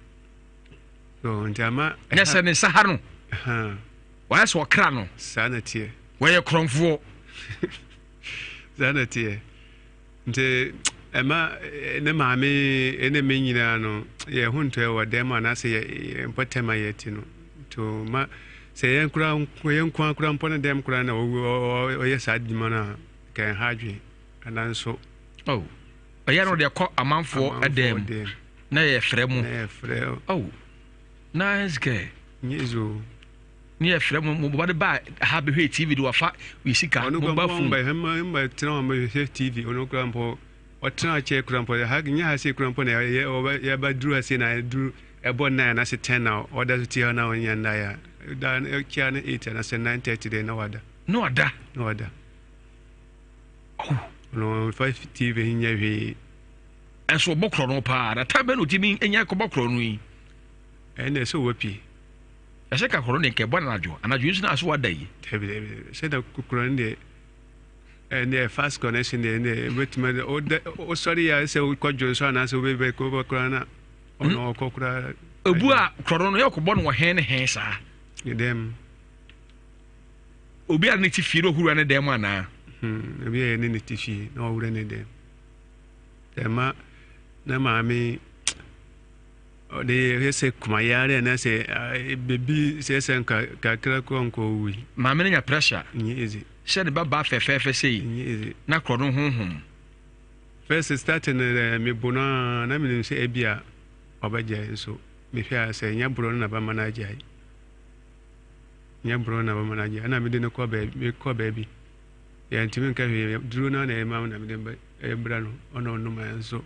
S3: So nti ama.
S1: Nyɛ sɛ ne nsa ha no. Wɔayɛ sɛ ɔkra no.
S3: Saa na teɛ.
S1: Wɔyɛ korɔmfoɔ.
S3: Saa na teɛ. Nti ɛma ne maame ne me nyinaa no yɛn ho ntɔɛ wɔ dɛm anaasɛ yɛ mpɔtam a yɛte no nti ma sɛ yɛn kora yɛn nko akora mpɔ ne dɛm kora na ɔyɛ saa adwuma no a ka ɛha adwene ananso
S1: oh ɛyɛ no deɛ kɔ amanfoɔ dɛm na yɛfrɛ mu
S3: na yɛfrɛ
S1: oh nice girl
S3: nyɛ zo.
S1: Ne yɛ frɛ mo mo ba de ba ha bɛhwɛ TV de wafa yɛ sika mo ba fon.
S3: Ɔno kura mpo tena wɔn bɛhwɛ TV ɔno kura mpo ɔtena kyɛ kura mpo ha nyɛ ha se kura mpo na yɛ yɛ ba duru ha se na duru ɛbɔ 9 anaasɛ 10 na ɔda so tie hɔ na ɔnyɛ nda ya da kyia no 8 anaasɛ 9:30 de na wada.
S1: Na wada.
S3: Na wada. Ɔno ɔmfa TV nyɛ hwee.
S1: Ɛnso ɔbɔ korɔ no paa na time bɛn na ɔtumi nya kɔbɔ korɔ no yi.
S3: Ɛnna ɛsɛ ɔwɔ pie.
S1: Ɛsɛ ka korɔ no deɛ nka ɛbɔ anadwo anadwo yi nso na aso wada yi.
S3: Dabi dabi sɛ na korɔ no deɛ ɛnna fast connection deɛ ɛnna ɛbɛtumi ɔda ɔsɔre yɛ sɛ ɔkɔ dwo nso anaasɛ ɔbɛbɛ kɔ korɔ na ɔno ɔkɔ korɔ.
S1: Ebu a korɔ no yɛ ɔkɔbɔ no wɔ hɛn ne hɛn saa.
S3: Dɛm.
S1: Obi a ne ti fie na ɔhura ne dɛm anaa.
S3: Hmm, obi a yɛne ne ti fie na ɔwura ne dɛm. Ɛma na maame ɔde yɛ sɛ kumayare anaasɛ bebi sɛ sɛ nka kakra kora nkɔ owui.
S1: Maame no nya pressure.
S3: Nyɛ easy.
S1: Sɛ ne ba baa fɛfɛɛfɛ sei.
S3: Nyɛ easy.
S1: Na korɔ no honhom.
S3: First starting no dɛ mebo no a na menim sɛ ebi a ɔbɛgyae nso mehwɛ a sɛ nyɛ borɔ no na bɛma no agyae. Nyɛ borɔ no na bɛma no agyae ɛna mede no kɔ baabi mekɔ baabi yɛntumi nka hwee duro no na ɛma na mede bra no ɔna ɔnom ɛ nso.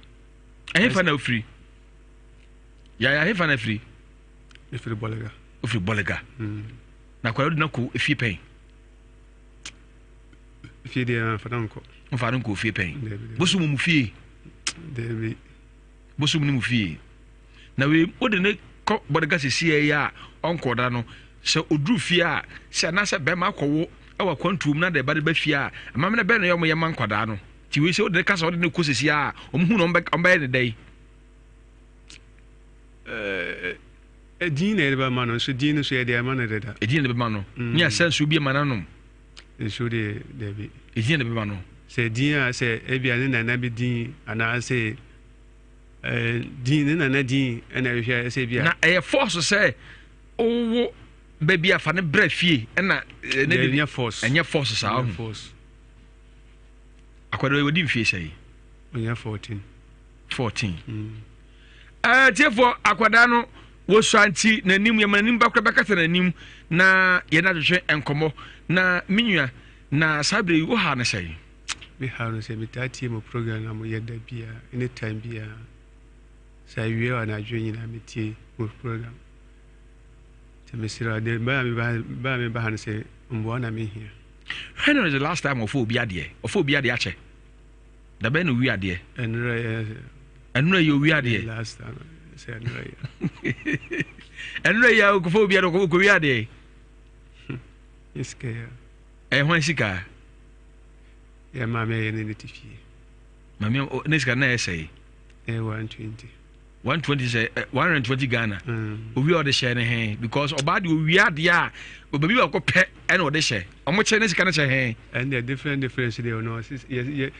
S1: Ɛhefa na ofiri? Yaya hefa na firi?
S3: Efiri Bɔlega.
S1: Ofiri Bɔlega. Mm. Na akwadaa odi na kɔ efie pɛn.
S3: Fie deɛ nfa no nkɔ.
S1: Nfa no nkɔ fie pɛn. Bosom mu fie.
S3: Dabi.
S1: Bosom ne mu fie. Na wei o de ne kɔ Bɔlega sisi yɛ a ɔnkɔ da no sɛ oduru fie a sɛ anaasɛ bɛrima akɔwo ɛwɔ akwantuom na de ba de ba fie a amammerɛ bɛn na yɛ ɔmo yɛ ma nkwadaa no ti wei sɛ o de ne kasa ɔde ne kɔ sisi a ɔmo hu na ɔmo bɛyɛ ne dɛ yi.
S3: Edin na yɛde bɛma no nso din no nso yɛde ama no deda.
S1: Edin na yɛde bɛma no. Mm. Ne asɛ nsuo bi ama no anom.
S3: Nsuo deɛ dabi.
S1: Edin na yɛde bɛma no.
S3: Sɛ din a sɛ ebia ne nana bi din anaasɛ ɛɛ din ne nana din ɛna ɛhwɛ sɛ ebia.
S1: Na ɛyɛ force sɛ ɔwɔ baabi afa ne brɛ fie ɛna.
S3: Ɛnyɛ force.
S1: Ɛnyɛ force saa
S3: ɔho. Force.
S1: Akwadaa yi wadi mfie sɛ yi.
S3: Ɔnyɛ 14.
S1: 14 ɛɛ tiefoɔ akwadaa no wɔsua nti n'anim yɛma n'anim bakora bɛkata n'anim na yɛn ahwehwɛ nkɔmmɔ na me nua na saa bere yi woha no sɛn
S3: me ha no sɛ metaa tie mo program na moyɛ da biara ne time biara sɛ awie wɔ anadwo nyinaa metie mo program sɛ mesrɛ ade baa meba ha no sɛ mboa na mehia
S1: When was the last time ɔfɔ obi adeɛ ɔfɔ obi adeɛ akyɛ Da bɛn na owi adeɛ?
S3: Ɛnura yɛ.
S1: Ɛnura yɛ owi adeɛ.
S3: Last time sɛ ɛnura
S1: yɛ. Ɛnura yɛ okofo obi adeɛ okɔ owi adeɛ.
S3: Yɛ sika yɛ.
S1: Ɛyɛ hwan sika?
S3: Yɛ maame yɛ ne ne ti fie.
S1: Maame ne sika na yɛ sɛ.
S3: Ɛyɛ 120.
S1: 120 sɛ 120 Ghana. Mm. Owi a ɔde hyɛ ne hɛn because ɔbaa de owi adeɛ a obebi baako pɛ ɛna ɔde hyɛ. Ɔmo kyɛ ne sika no kyɛ hɛn.
S3: Ɛnna different different deɛ ɔno yɛ yɛ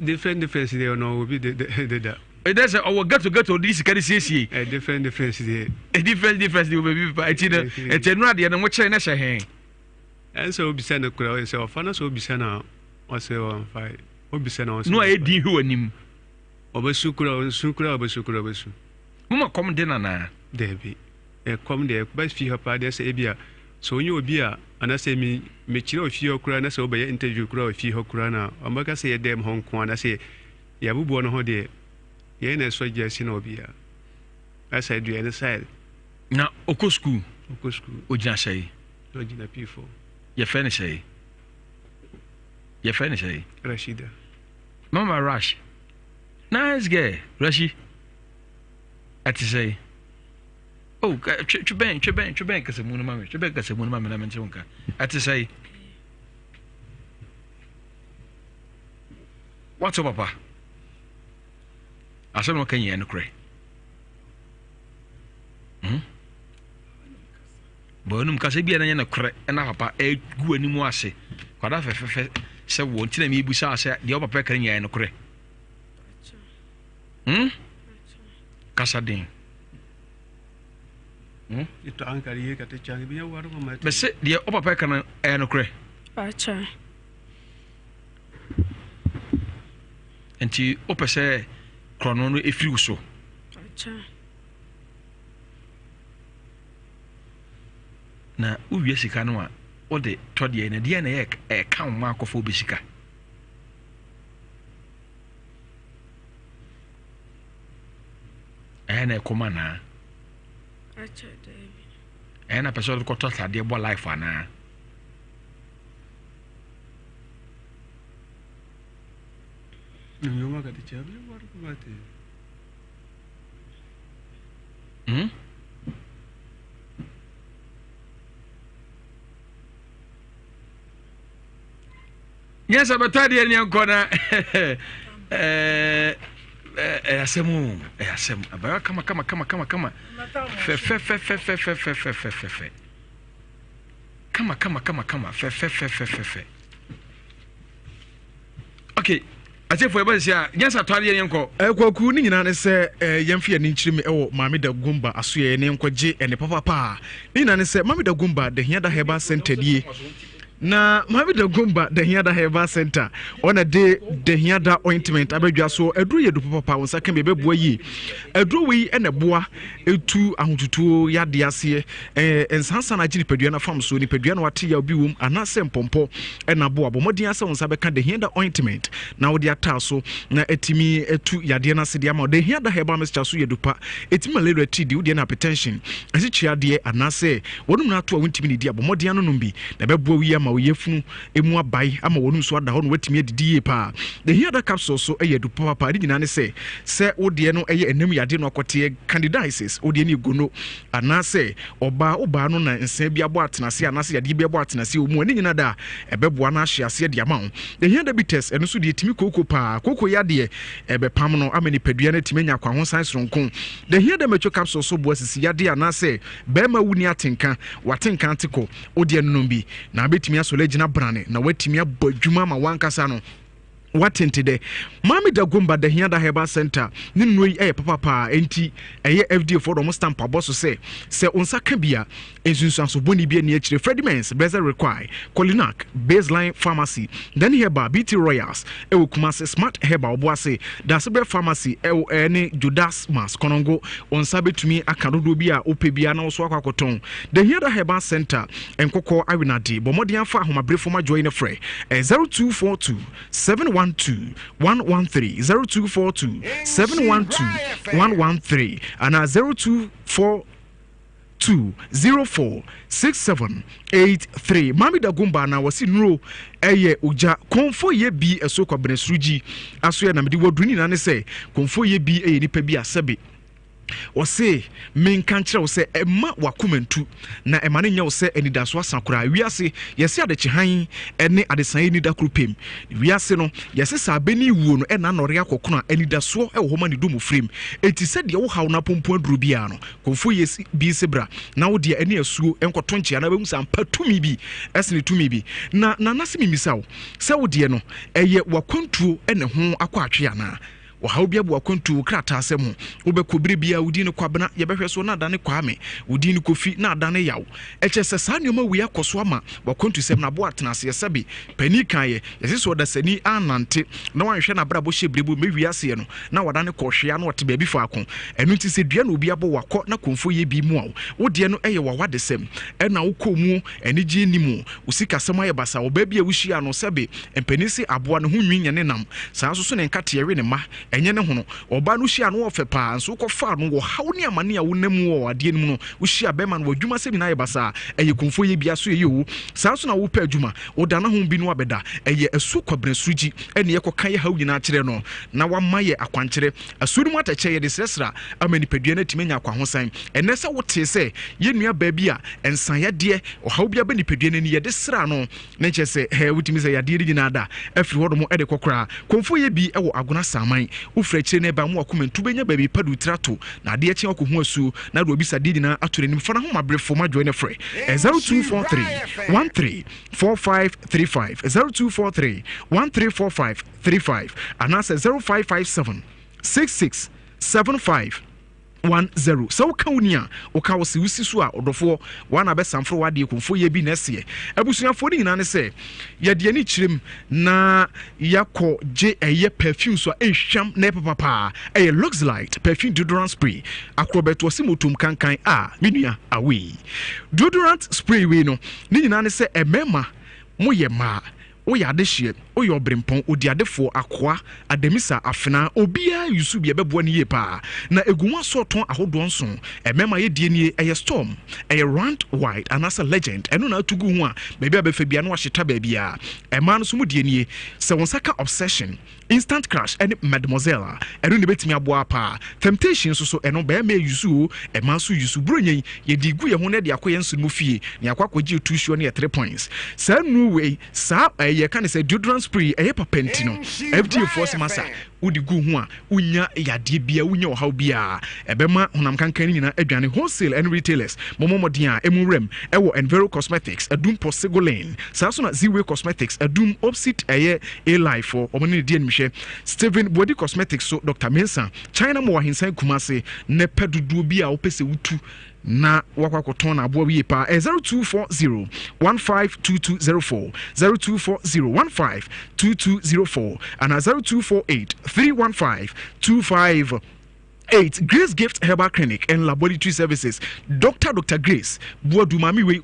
S3: different different deɛ ɔno obi de de de da.
S1: Ɛdɛ sɛ ɔwɔ ghetto ghetto ɔde sika no siesie.
S3: Ɛ different different deɛ.
S1: Ɛ different different deɛ obebi pa eti no eti ɛnu adeɛ no mo kyɛ ne hyɛ hɛn.
S3: Ɛnsɛ obisa no kura sɛ ɔfa no sɛ obisa na ɔsɛ ɔnfa obisa na ɔsɛ.
S1: No a yɛ din hwɛ wɔ anim.
S3: Ɔbɛsu kura ɔnsu kura ɔbɛsu kura ɔbɛsu.
S1: Mo ma kɔm de nana.
S3: Daabi. Ɛkɔm deɛ ɛba fie hɔ paa deɛ sɛ ebia sɛ wonye obi a anaasɛ me mekyerɛ wɔ fie hɔ koraa na sɛ wobɛyɛ interview koraa wɔ fie hɔ koraa na wɔbɛka sɛ yɛ dɛm hɔ nko anaasɛ yɛaboboɔ no ho deɛ yɛn na ɛsɔ gya si na obiara ɛsɛ aduane side.
S1: Na ɔkɔ sukuu.
S3: Ɔkɔ sukuu.
S1: Ogyina sɛe.
S3: Ɔgyina P4.
S1: Yɛfrɛ no sɛe. Yɛfrɛ no sɛe.
S3: Rashida.
S1: Mama Rash. Nice girl. Rashi. Ɛte sɛe. Oh, twe twe bɛn twe bɛn twe bɛn kasamu no ma me twe bɛn kasamu no ma me na mente wo nka. Ɛte sɛe. What's up, papa? Asɛm na ɔka nyinaa no korɛ. Hmm? Bɔ kasa bi a na nyɛ nokorɛ ɛna papa ɛgu anim ase. Kwada fɛfɛfɛ sɛ wɔ nti na mebusa sɛ deɛ wo papa ka no nyinaa yɛ nokorɛ. Hmm? Kasa den. Hmm? Mese deɛ wo papa ka no ɛyɛ nokorɛ. Nti wopɛ sɛ korɔno no ɛfiri wo so. Na wowia sika no a, wode tɔ deɛ na deɛ na ɛyɛ ɛka wo ma akɔfa obi sika. Ɛyɛ na ɛkɔm anaa? Ɛyɛ na pɛ sɛ ɔde kɔtɔ atadeɛ bɔ life anaa? Hmm? Nyɛ sɛ bɛtɔ adeɛ ne yɛnkɔ na ɛyɛ asɛm o ɛyɛ asɛm abayewa kama kama kama kama kama fɛfɛfɛfɛfɛfɛfɛfɛfɛ kama kama kama kama fɛfɛfɛfɛfɛ okay atiefo ɛbɛ sisi a nyɛ sɛ atɔ adeɛ ne yɛnkɔ.
S9: Kwaku ne nyinaa ne sɛ yɛmfa yɛn ani nkyerɛ mu wɔ Maame Dagomba asoɛeɛ ne yɛnkɔgye ɛne papapa a ne nyinaa ne sɛ Maame Dagomba Dahiada Herbal Center nie. Na Maame Dagomba Dahiada Herbal Center ɔna de Dahiada ointment abɛdwa so. Aduro yɛ du papapa, wo nsa ka bi ɛbɛboa yie. Aduro wei ɛna ɛboa ɛtu ahotutuo yadeɛ aseɛ, ɛɛ nsansa na agye nipadua no afam so, nipadua no ate yaw bi wom anaasɛ mpɔmpɔ ɛna aboa. Bɔ mmɔden asɛ wo nsa bɛka Dahiada ointment na wode ataa so na atumi atu yadeɛ no ase de ama. Dahiada Herbal Mixture so yɛ du pa, ɛtumi malaria tiridi, wodeɛ no hypertension, asikyire adeɛ anaasɛ Wɔnom no ato a wontumi nnidi a, bɔ mmɔden anonom bi, na ɛbɛboa wo yie ama wo yafunu mu abae ama w'anom nso ada hɔ na woatumi adidi yie paa. The Hiada capsule nso yɛ aduru papaapa. Ne nyinaa ne sɛ, sɛ wo deɛ no yɛ ɛnam yadeɛ no akɔteɛ, candidiasis, wo deɛ no yɛ gono, anaasɛ ɔbaa wo baa no na nsa bi abɔ atenase anaasɛ yadeɛ bi abɔ atenase wɔ mu a, ne nyinaa da a, ɛbɛboa na ahye aseɛ de ama wo. The Hiada bitters, ɛno nso deɛ ɛtumi kooko paa. Kooko yadeɛ, ɛbɛpam no ama nipadua no atumi anya akwahosan soronko. The Hiada macho capsule nso boa sisi yadeɛ anaasɛ Barima wunni atenka, w'atenka ate kɔ, wo deɛ nonom bi, na wobɛtumi asɔre agyina brane, na woatumi abɔ adwuma ama w'ankasa no woatente dɛ. Maame Dagomba Dahiada Herbal Center ne nnuro yi yɛ papa paa, enti ɛyɛ FDA foɔ de wɔn stamp abɔ so sɛ, sɛ wo nsa ka bi a, nsunsuanso bɔne bi ani akyire. Freddie Mens, Blessed Require, Colinac, Baseline Pharmacy, Danny Herbal, BT Royals ɛwɔ Kumasi, Smart Herbal Obuasi, Dasebrɛ Pharmacy ɛwɔ ɛne Jodas Mas Konongo. Wo nsa bɛtumi aka dodoɔ bi a wopɛ biara na wo so akɔ akɔtɔn. The Hiada Herbal Center, Nkɔkɔɔ Awenade. Bɔ mmɔden afa ahomaberefo ma Joy no frɛ 0242 712 113, 0242 712 113 anaa 024 2 0 4 6 7 8 3 Maame Dagomba na wɔsi nuro ɛyɛ ogya kɔnfo yɛ bi ɛso kwabena surugyi aso yɛ na mede waduru nyinaa ne sɛ kɔnfo yɛ bi ɛyɛ nipa bi asɛbe ɔse menka nkyerɛ wo sɛ ɛma wakoma ntu na ɛma no nyɛ wo sɛ anidaso asa koraa wiase yɛse adekyehan ɛne adesaeɛ ni da koro pem wiase no yɛse sɛ abɛni wuo no ɛna nɔre akɔkono a anidasoɔ ɛwɔ hɔ ma ne dom firim enti sɛdeɛ wo haw no apompo aduro biara no Komfo yɛ bi se bra na wo deɛ ɛne asuo nkɔto nkyea na wobɛhu sɛ ampa tumi bi ɛsene tumi bi. Na Nana se memisa wo sɛ wo deɛ no ɛyɛ wakwantuo na ɛho akɔ atwe anaa? Ɔhaw bi abɔ wakwantuo, wo krataa asɛm ho. Wobɛkɔ berɛ biara wo din no Kwabena, yɛbɛhwɛ so na adane Kwame, wo din no Kofi na adane Yaw. Ɛkyerɛ sɛ saa nneɛma wei akɔ so ama wakwantusɛm no aboa atenaseɛ sɛbe panin kaeɛ, yɛse sɛ ɔdasani annante na wanhwɛ n'abrabɔ hyɛ berɛ mu mɛwie aseɛ no, na wadane kɔhwea na ɔte baabi faako. Ɛno nti sɛ dua na obi abɔ wakɔ na kɔmfo yɛ bi mua wo, wo deɛ no yɛ w'awadesɛm. Ɛna wokɔɔ mu anigyeɛ nni mu, wo sikasɛm ayɛ basaa, ɔbaa bi a wohyiaa no sɛbe mpanin se aboa ne ho nwi nyɛ ne nam, saa nso so ne nkateɛ we ne mma ɛnyɛ ne hono. Ɔbaa no wohyiaa no ɔɔfɛ paa nso wokɔfaa no wɔ haw ne amane a wonam mu wɔ adeɛ no mu no, wohyiaa bɛrima no w'adwumasɛm nyinaa ayɛ basaa, ɛyɛ kɔmfo yɛ bi aso ɛyɛ oo, saa nso na wopɛ adwuma, woda na ho bi no abɛda, ɛyɛ asuo kwabena surugyi ɛne yɛkɔka yɛ haw nyinaa kyerɛ no na wama yɛ akwankyerɛ. Asuo no mu atɛkyɛ yɛde srɛsrɛ ama nipadua no atumi anya akwahosan. Ɛnnɛ sɛ wotee sɛ yɛn nua baa bi a nsa yadeɛ, ɔhaw bi aba nipadua no ani, yɛde sra no, ne nkyɛ sɛ hɛ wotumi sɛ yadeɛ no nyinaa da afiri hɔnom de kɔ koraa. Kɔmfoɔ yɛ bi wɔ Agona Saman. Wofiri akyire no ɛba mu akoma ntu bɛnya baabi pa de wo tiri ato na adeɛ kye akɔhu asuo na de wabisa adeɛ nyinaa ato n'anim. Fa n'ahomaberefo ma Joy no frɛ 0243 13 4535, 0243 1345 35 anaasɛ 0557 66 75. 10. Sɛ woka wo ni a, woka wo se wosi so a, ɔdɔfoɔ, woa na bɛsamforo w'adeɛ komfoɔ yɛ bi na ɛseɛ. Abusuafoɔ no nyinaa ne sɛ, yɛde ani kyerɛ mu na yɛakɔ gye ɛyɛ perfumes a ɛhwam na ɛyɛ papapaa. Ɛyɛ Luxelite perfume deodorant spray. Akorɔbɛto ɔse motom kankan a, me nua, awei. Deodorant spray wei no, ne nyinaa ne sɛ ɛmɛɛma moyɛ mmaa. Woyɛ adehyeɛ, woyɛ ɔbrempɔn, odiadefoɔ, akoa, adamisa, afenaa, obiara use bi ɛbɛboa no yie paa. Na ɛgu mu asɔɔtɔn ahodoɔ nson. Mmarima yɛ deɛ nie, ɛyɛ storm, ɛyɛ round wide anaasɛ legend, ɛno na ato gu ho a baabi a bɛfa biara na wahyeta baabiara. Mmaa no nso mu deɛ nie, sɛ wo nsa ka obsession, Instant crush ɛne mademoiselle a, ɛno na ɛbɛtumi aboa paa. Temptation nso so, ɛno barima ɛyusu o, ɛmaa nso yusu. Buronya yi, yɛde gu yɛn ho na ɛde akɔ yɛn nsono mu fie na yɛakɔ akɔgye otusuo ne yɛ 3 points. Saa nnuro wei, saa ɛɛ yɛka ne sɛ deodorant spray yi, ɛyɛ papa nti no, FDA foɔ se masa, wode gu ho a, wonnya yadeɛ biara, wonnya ɔhaw biara. Ɛbɛma honam kankan no nyinaa adwane. Wholesale ɛne retailers, mommɔ mmɔden a ɛmu nwuram ɛwɔ Envero Cosmetics, Adum Pɔsego Lane. Saa nso na Ziway Cosmetics, Adum opposite ɛyɛ Eli foɔ, wɔn ne no di animhwɛ. Stephen Boadi Cosmetics so, Doctor Mensah, China Mall Ahensan Kumasi, ne pɛ dodoɔ bi a wopɛ sɛ wotu na wakɔ akɔtɔn na aboa wie paa. Ɛyɛ 0240 152204, 0240 152204 anaa 0248 315 25 8 Grace Gift Herbal Clinic and Laboratory Services Doctor Doctor Grace Boadu maame wei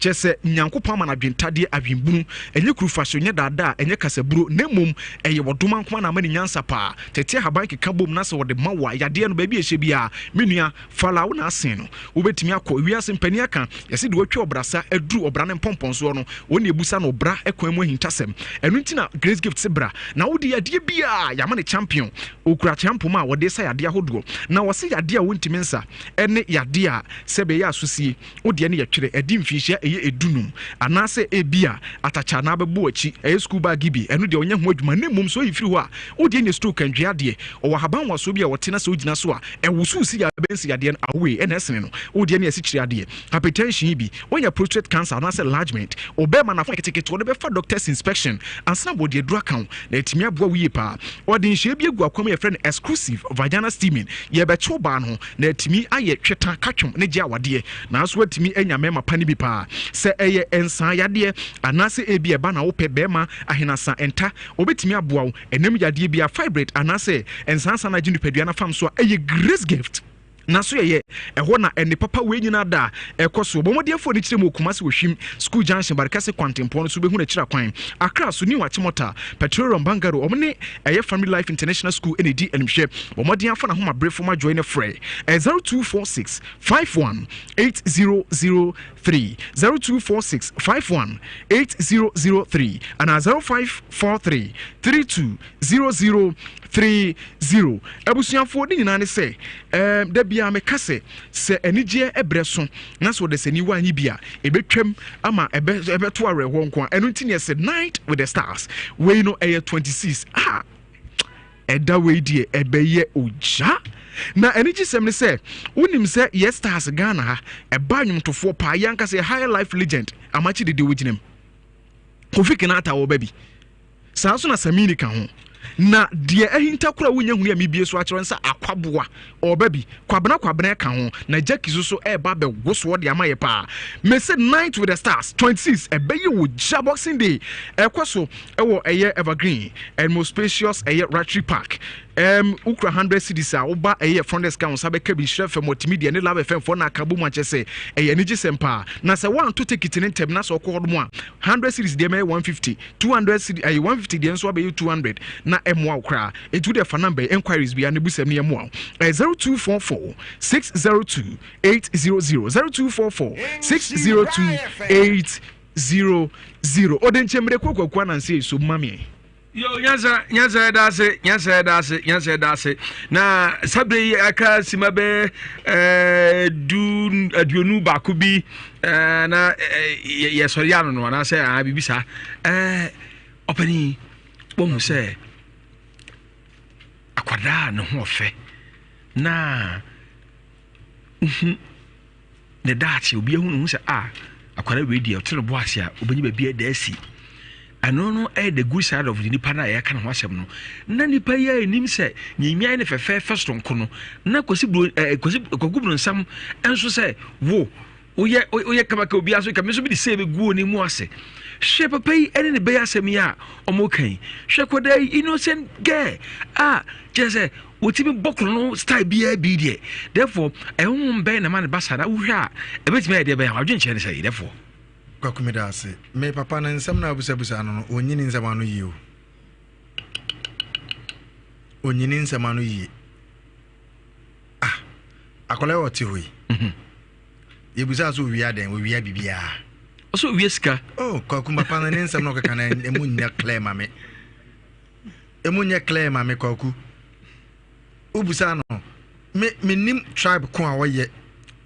S9: kyerɛ sɛ Nyankopɔn ama no adwentadeɛ adwenbunu ɛnyɛ kurufahyew nyɛ daadaa ɛnyɛ kasaburo na mmom ɛyɛ wɔdoma nko na ama ne nyansa paa tete ahaban keka bom na sɛ wɔde ma wo a yadeɛ no baabi a ɛhyɛ biara me nua fala wo na asen no wobɛtumi akɔ wiase mpanin aka yɛse deɛ watwa ɔbrasa aduru ɔbra no mpɔmpɔnsoɔ no wɔn na ɛbusa no ɔbra kwan mu ahintasɛm ɛno nti na Grace Gift se bra na wode yadeɛ biara yɛama no champion Ɔkura kyeampoma a wɔde sa yadeɛ ahodoɔ, na wɔse yadeɛ a wɔntumi nsa ne yadeɛ a sɛbe ɛyɛ asosie, wo deɛ no yɛ twerɛ, ɛdi mfinhyia ɛyɛ edunum, anaasɛ ebia atakya anaa bɛbɔ w'akyi, ɛyɛ sukuu baage bi, ɛno deɛ ɔnyɛ ho adwuma, na mmom sɛ ɔyi firi hɔ a, wo deɛ nyɛ stroke antwea adeɛ, ɔwɔ ahaban nwasoɔ bi a wɔte na sɛ wogyina so a, ɛwoso si yadeɛ bɛnsi yadeɛ no away ɛna ɛsene no, wo deɛ no yɛ asikyire adeɛ, hypertension yi bi, woanya prostate cancer anaasɛ enlargement, ɔbɛɛma no afɔ ketekete wɔde bɛfa doctor's inspection ansa na wɔde aduru aka wo, na atumi aboa wo yie paa. Wɔde nhyehyɛe bi agu akwan mu a yɛfrɛ no exclusive vaginal steaming. Yɛrebɛkyew baa no ho na atumi ayɛ tweta, katwom ne gye awadeɛ. Nanso woatumi anya mmarima pa no bi paa. Sɛ ɛyɛ nsaa yadeɛ anaasɛ ebia ɛba na wopɛ barima ahenasa nta, wɔbɛtumi aboa wo. Ɛnam yadeɛ biara, fibroid anaasɛ nsaansa no agye nipadua no afam so a, ɛyɛ grace gift. Na so yɛyɛ ɛhɔ na ɛnne papa wei nyinaa da a ɛkɔ so. Bɔ mmɔden afoɔ no kyerɛ mu wɔ Kumasi wɔ Hwim, School Junction, Barikɛse kwantempɔn no so wobɛhu no akyiri akwan. Accra so, New Achimota, Petroleum Bangaro, wɔn ne ɛyɛ Family Life International School na ɛdi animhwɛ. Bɔ mmɔden afa n'ahomaberefo ma Joy no frɛ 0246 51 8003, 0246 51 8003 anaa 0543 32 0030. Abusuafoɔ, ne nyinaa ne sɛ, ɛɛm, da biara meka sɛ, sɛ anigyeɛ berɛ so na sɛ ɔdasani wanyɛ bi a, ɛbɛtwam ama ɛbɛ, ɛbɛto awerɛhoɔ nko a. Ɛno nti ne ɛsɛ Night with the Stars. Wei no ɛyɛ 26. Ah, ɛda wei deɛ ɛbɛyɛ ogya. Na anigyesɛm ne sɛ, wonim sɛ yɛ stars Ghana ha, ɛba nnwomtofoɔ paa, yɛ ankasa yɛ high life legend, Amakye Dede wogyina mu. Kofi Kinata wɔ ba bi. Saa nso na Samini ka ho. Na deɛ ahinta koraa a wonnya hunu a mebie so akyerɛ ne sɛ Akwaboa ɔreba bi, Kwabena Kwabena ka ho, na Jackie nso so ɛreba abɛwo soɔ de ama yɛ paa. Mese Night with the Stars 26 ɛbɛyɛ ogya Boxing Day ɛkɔ so ɛwɔ ɛyɛ Evergreen and most spacious ɛyɛ Rattray Park. Um, wokura 100 cedis a woba ɛyɛ front desk a wo nsa bɛka bi nhyira fam multimedia ne love fm foɔ na aka bɔ mu akyɛ sɛ ɛyɛ anigye sɛm paa na sɛ woanto tekiti ne ntɛm na sɛ ɔkɔ hɔ nom a 100 cedis deɛ mɛyɛ 150 200 cedi ɛyɛ 150 deɛ nso abɛyɛ 200 na ɛmmoa wo koraa nti wode fa number yi enquiries bia ne busɛm no yɛmmoa wo ɛyɛ 0244 602 800 0244 602 800 ɔde nkyɛmmerɛ kɔ kwaku ananse so ma me.
S1: Yo, nyansa, nyansa yɛda ase, nyansa yɛda ase, nyansa yɛda ase. Na sabre yi aka sima bɛ eh, du aduonu baako bi eh, na eh, yɛsɔre ano no anaasɛ ah, biribi saa. Eh, ɔpanin, wɔhu sɛ akwadaa ne ho ɔfɛ na wohu ne daakye obi ahu ne ho sɛ a ah, akwadaa wei deɛ ɔte ne bo ase a ɔbɛnya baabi ada asi. Ɛno no ɛyɛ the good side of the nipa no a yɛka ne ho asɛm no. Na nipa yi a ɛnim sɛ nyinyan ne fɛfɛɛfɛ soronko no, na Kwasi Bro ɛɛ Kwasi Kwaku Bronsam nso sɛ wo woyɛ woyɛ kamaka obiara so kame nso bi de sɛ bɛgu wɔn mu ase. Hwɛ papa yi ɛne ne bɛyɛ asɛm yi a wɔn ka yi. Hwɛ kɔda yi innocent girl a kyerɛ sɛ wɔtumi bɔ korɔ no style biara bi deɛ. Therefore ɛho bɛn na ma ne ba saa na wohwɛ a ɛbɛtumi ayɛ deɛ bɛn a wadwenkyerɛ ne sɛ yi therefore.
S6: Kwaku meda ase. Me papa no nsɛm no a wobusabusa no no, ɔnyi ne nsɛm ano yie o. Ɔnyi ne nsɛm ano yie. Ah, akwadaa yi ɔte hɔ yi. Mhm. Yɛbusa sɛ owia dɛn, owia biribiara.
S1: Ɔsɛ owia sika.
S6: Oh, Kwaku papa no ne nsɛm no ɔkeka no emu nyɛ clear ma me. Emu nyɛ clear ma me Kwaku. Wobusa no, me menim tribe ko a ɔyɛ.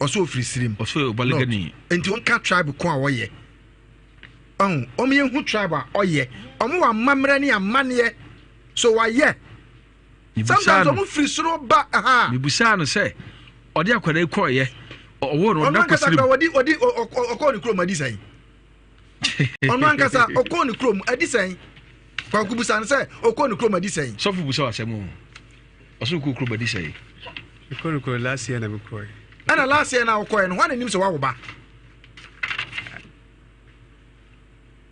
S6: Ɔsɛ ofiri sirim.
S1: Ɔsɛ ɔbaligani.
S6: Nti ɔnka tribe ko a ɔyɛ. Ɔho, ɔmo yɛ hu tribe a ɔyɛ. Ɔmo wɔ amammerɛ ne amanneɛ. So wayɛ. Sometimes ɔmo firi soro ba ha.
S1: Mebusaa no sɛ ɔde akwadaa yi kɔɔyɛ. Ɔwɔ no ɔda kɔ sirim.
S6: Ɔno ankasa ɔde ɔde ɔkɔɔ ne kurom adi sɛn. Ɔno ankasa ɔkɔɔ ne kurom adi sɛn. Kwaku busa no sɛ ɔkɔɔ ne kurom adi sɛn.
S1: Sɔfo busa asɛm o. Ɔsɛ ɔkɔɔ kurom adi sɛn.
S3: Mekɔɔ ne kurom last year na mekɔɛ.
S6: Ɛna last year na wokɔɛ no hwan na nim sɛ wawo ba?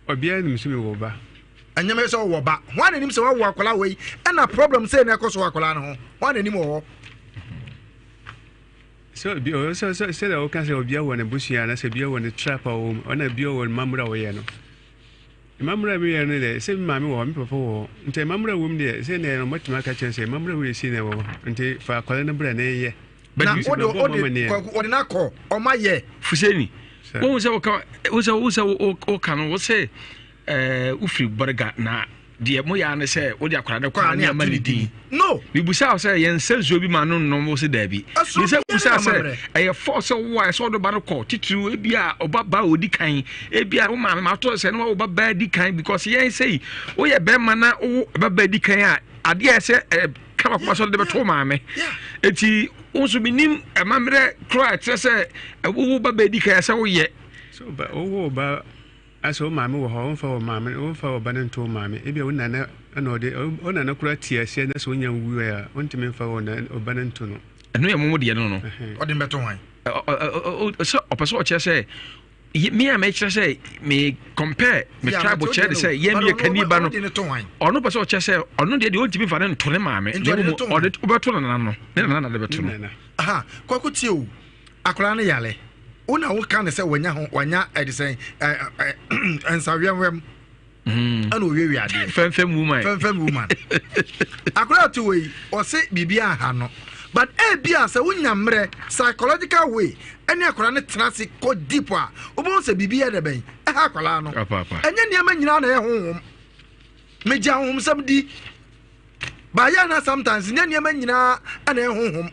S3: Obiara nim sɛ mewɔ ba.
S6: Ɛnyɛ mɛ sɛ ɔwɔ ba. Hwan na nim sɛ wawo akwadaa wei? Ɛna problem sɛ na ɛkɔ so wɔ akwadaa no ho. Hwan na nim wɔ hɔ?
S3: Sɛ obi ɔ sɛ sɛ sɛdeɛ woka sɛ obiara wɔ ne busua anaasɛ obiara wɔ ne trap a ɔwɔ mu ɔna obiara wɔ ne mammerɛ a ɔyɛ no. Mmammerɛ a meyɛ no deɛ sɛ me maame wɔ hɔ me papa wɔ hɔ nti mmammerɛ a wɔ mu deɛ sɛ deɛ ɔmatumi aka kyerɛ sɛ mmammerɛ wei si na ɛwɔ hɔ nti fa akwadaa no brɛ na ɛnyɛ.
S6: Na wode wode kwaku wɔde no akɔ ɔma yɛ.
S1: Fuseni wohu sɛ woka wo sɛ wo sɛ woka no wo sɛ ɛɛ wofiri bɔrega na deɛ moyɛ ara ne sɛ wode akwadaa no kɔ ne ama ne din
S6: no
S1: mebusa wo sɛ yɛn nsa nsuo bi ma no nnom wo sɛ daabi mesɛ busa sɛ ɛyɛ fɔ sɛ wo a ɛsɛ ɔde ba no kɔ titiriw ebi a ɔba ba a ɔdi kan ebi a wo maame ma ato sɛ ne wa wo ba ba di kan because yɛn sɛ yi woyɛ bɛrima na wo ba ba di kan a adeɛ a ɛsɛ ɛ kama koma sɛ ɔde bɛto wo maame eti wo nso menim amammerɛ koro a ɛkyerɛ sɛ wo ba ba di kan sɛ woyɛ
S3: so ba wo ba Asɛ wo maame wɔ hɔ a, womfa wo maame womfa wo ba no nto wo maame. Ebia wo nana na ɔde wo nana koraa te aseɛ na sɛ onya wuiɛ a, wontumi mfa wo na wo ba no nto no.
S1: Ɛno yɛ mo deɛ no no.
S6: Ɔde no bɛto hwan?
S1: Sɛ ɔpɛ sɛ ɔkyerɛ sɛ me a mekyerɛ sɛ me compare me tribe kyerɛ de sɛ yɛn yɛ kani ba no ɔno pɛ sɛ ɔkyerɛ sɛ ɔno deɛ deɛ ɔntumi nfa ne nto ne maame na mmom ɔde wobɛto ne nana no ne nana na de bɛto no.
S6: Kwaku tie o. Akwadaa no yare. Wo na woka no sɛ wanya ho wanya ɛde sɛn ɛ ɛ nsawɛmwɛm. Mm. Ɛna owiawia adeɛ.
S1: Fɛmfɛm woman.
S6: Fɛmfɛm woman. Akwadaa te wɔ yi ɔse biribi aha no but ebi a sɛ wonya mmerɛ psychological way ɛne akwadaa no tena ase kɔ deep a wobɛhu sɛ biribi yɛ dɛ bɛn ɛha akwadaa no. Ɛnyɛ nneɛma nyinaa na ɛyɛ honhom. Megye ahonhomsɛm di. Baayɛ na sometimes nyɛ nneɛma nyinaa ɛna ɛyɛ honhom.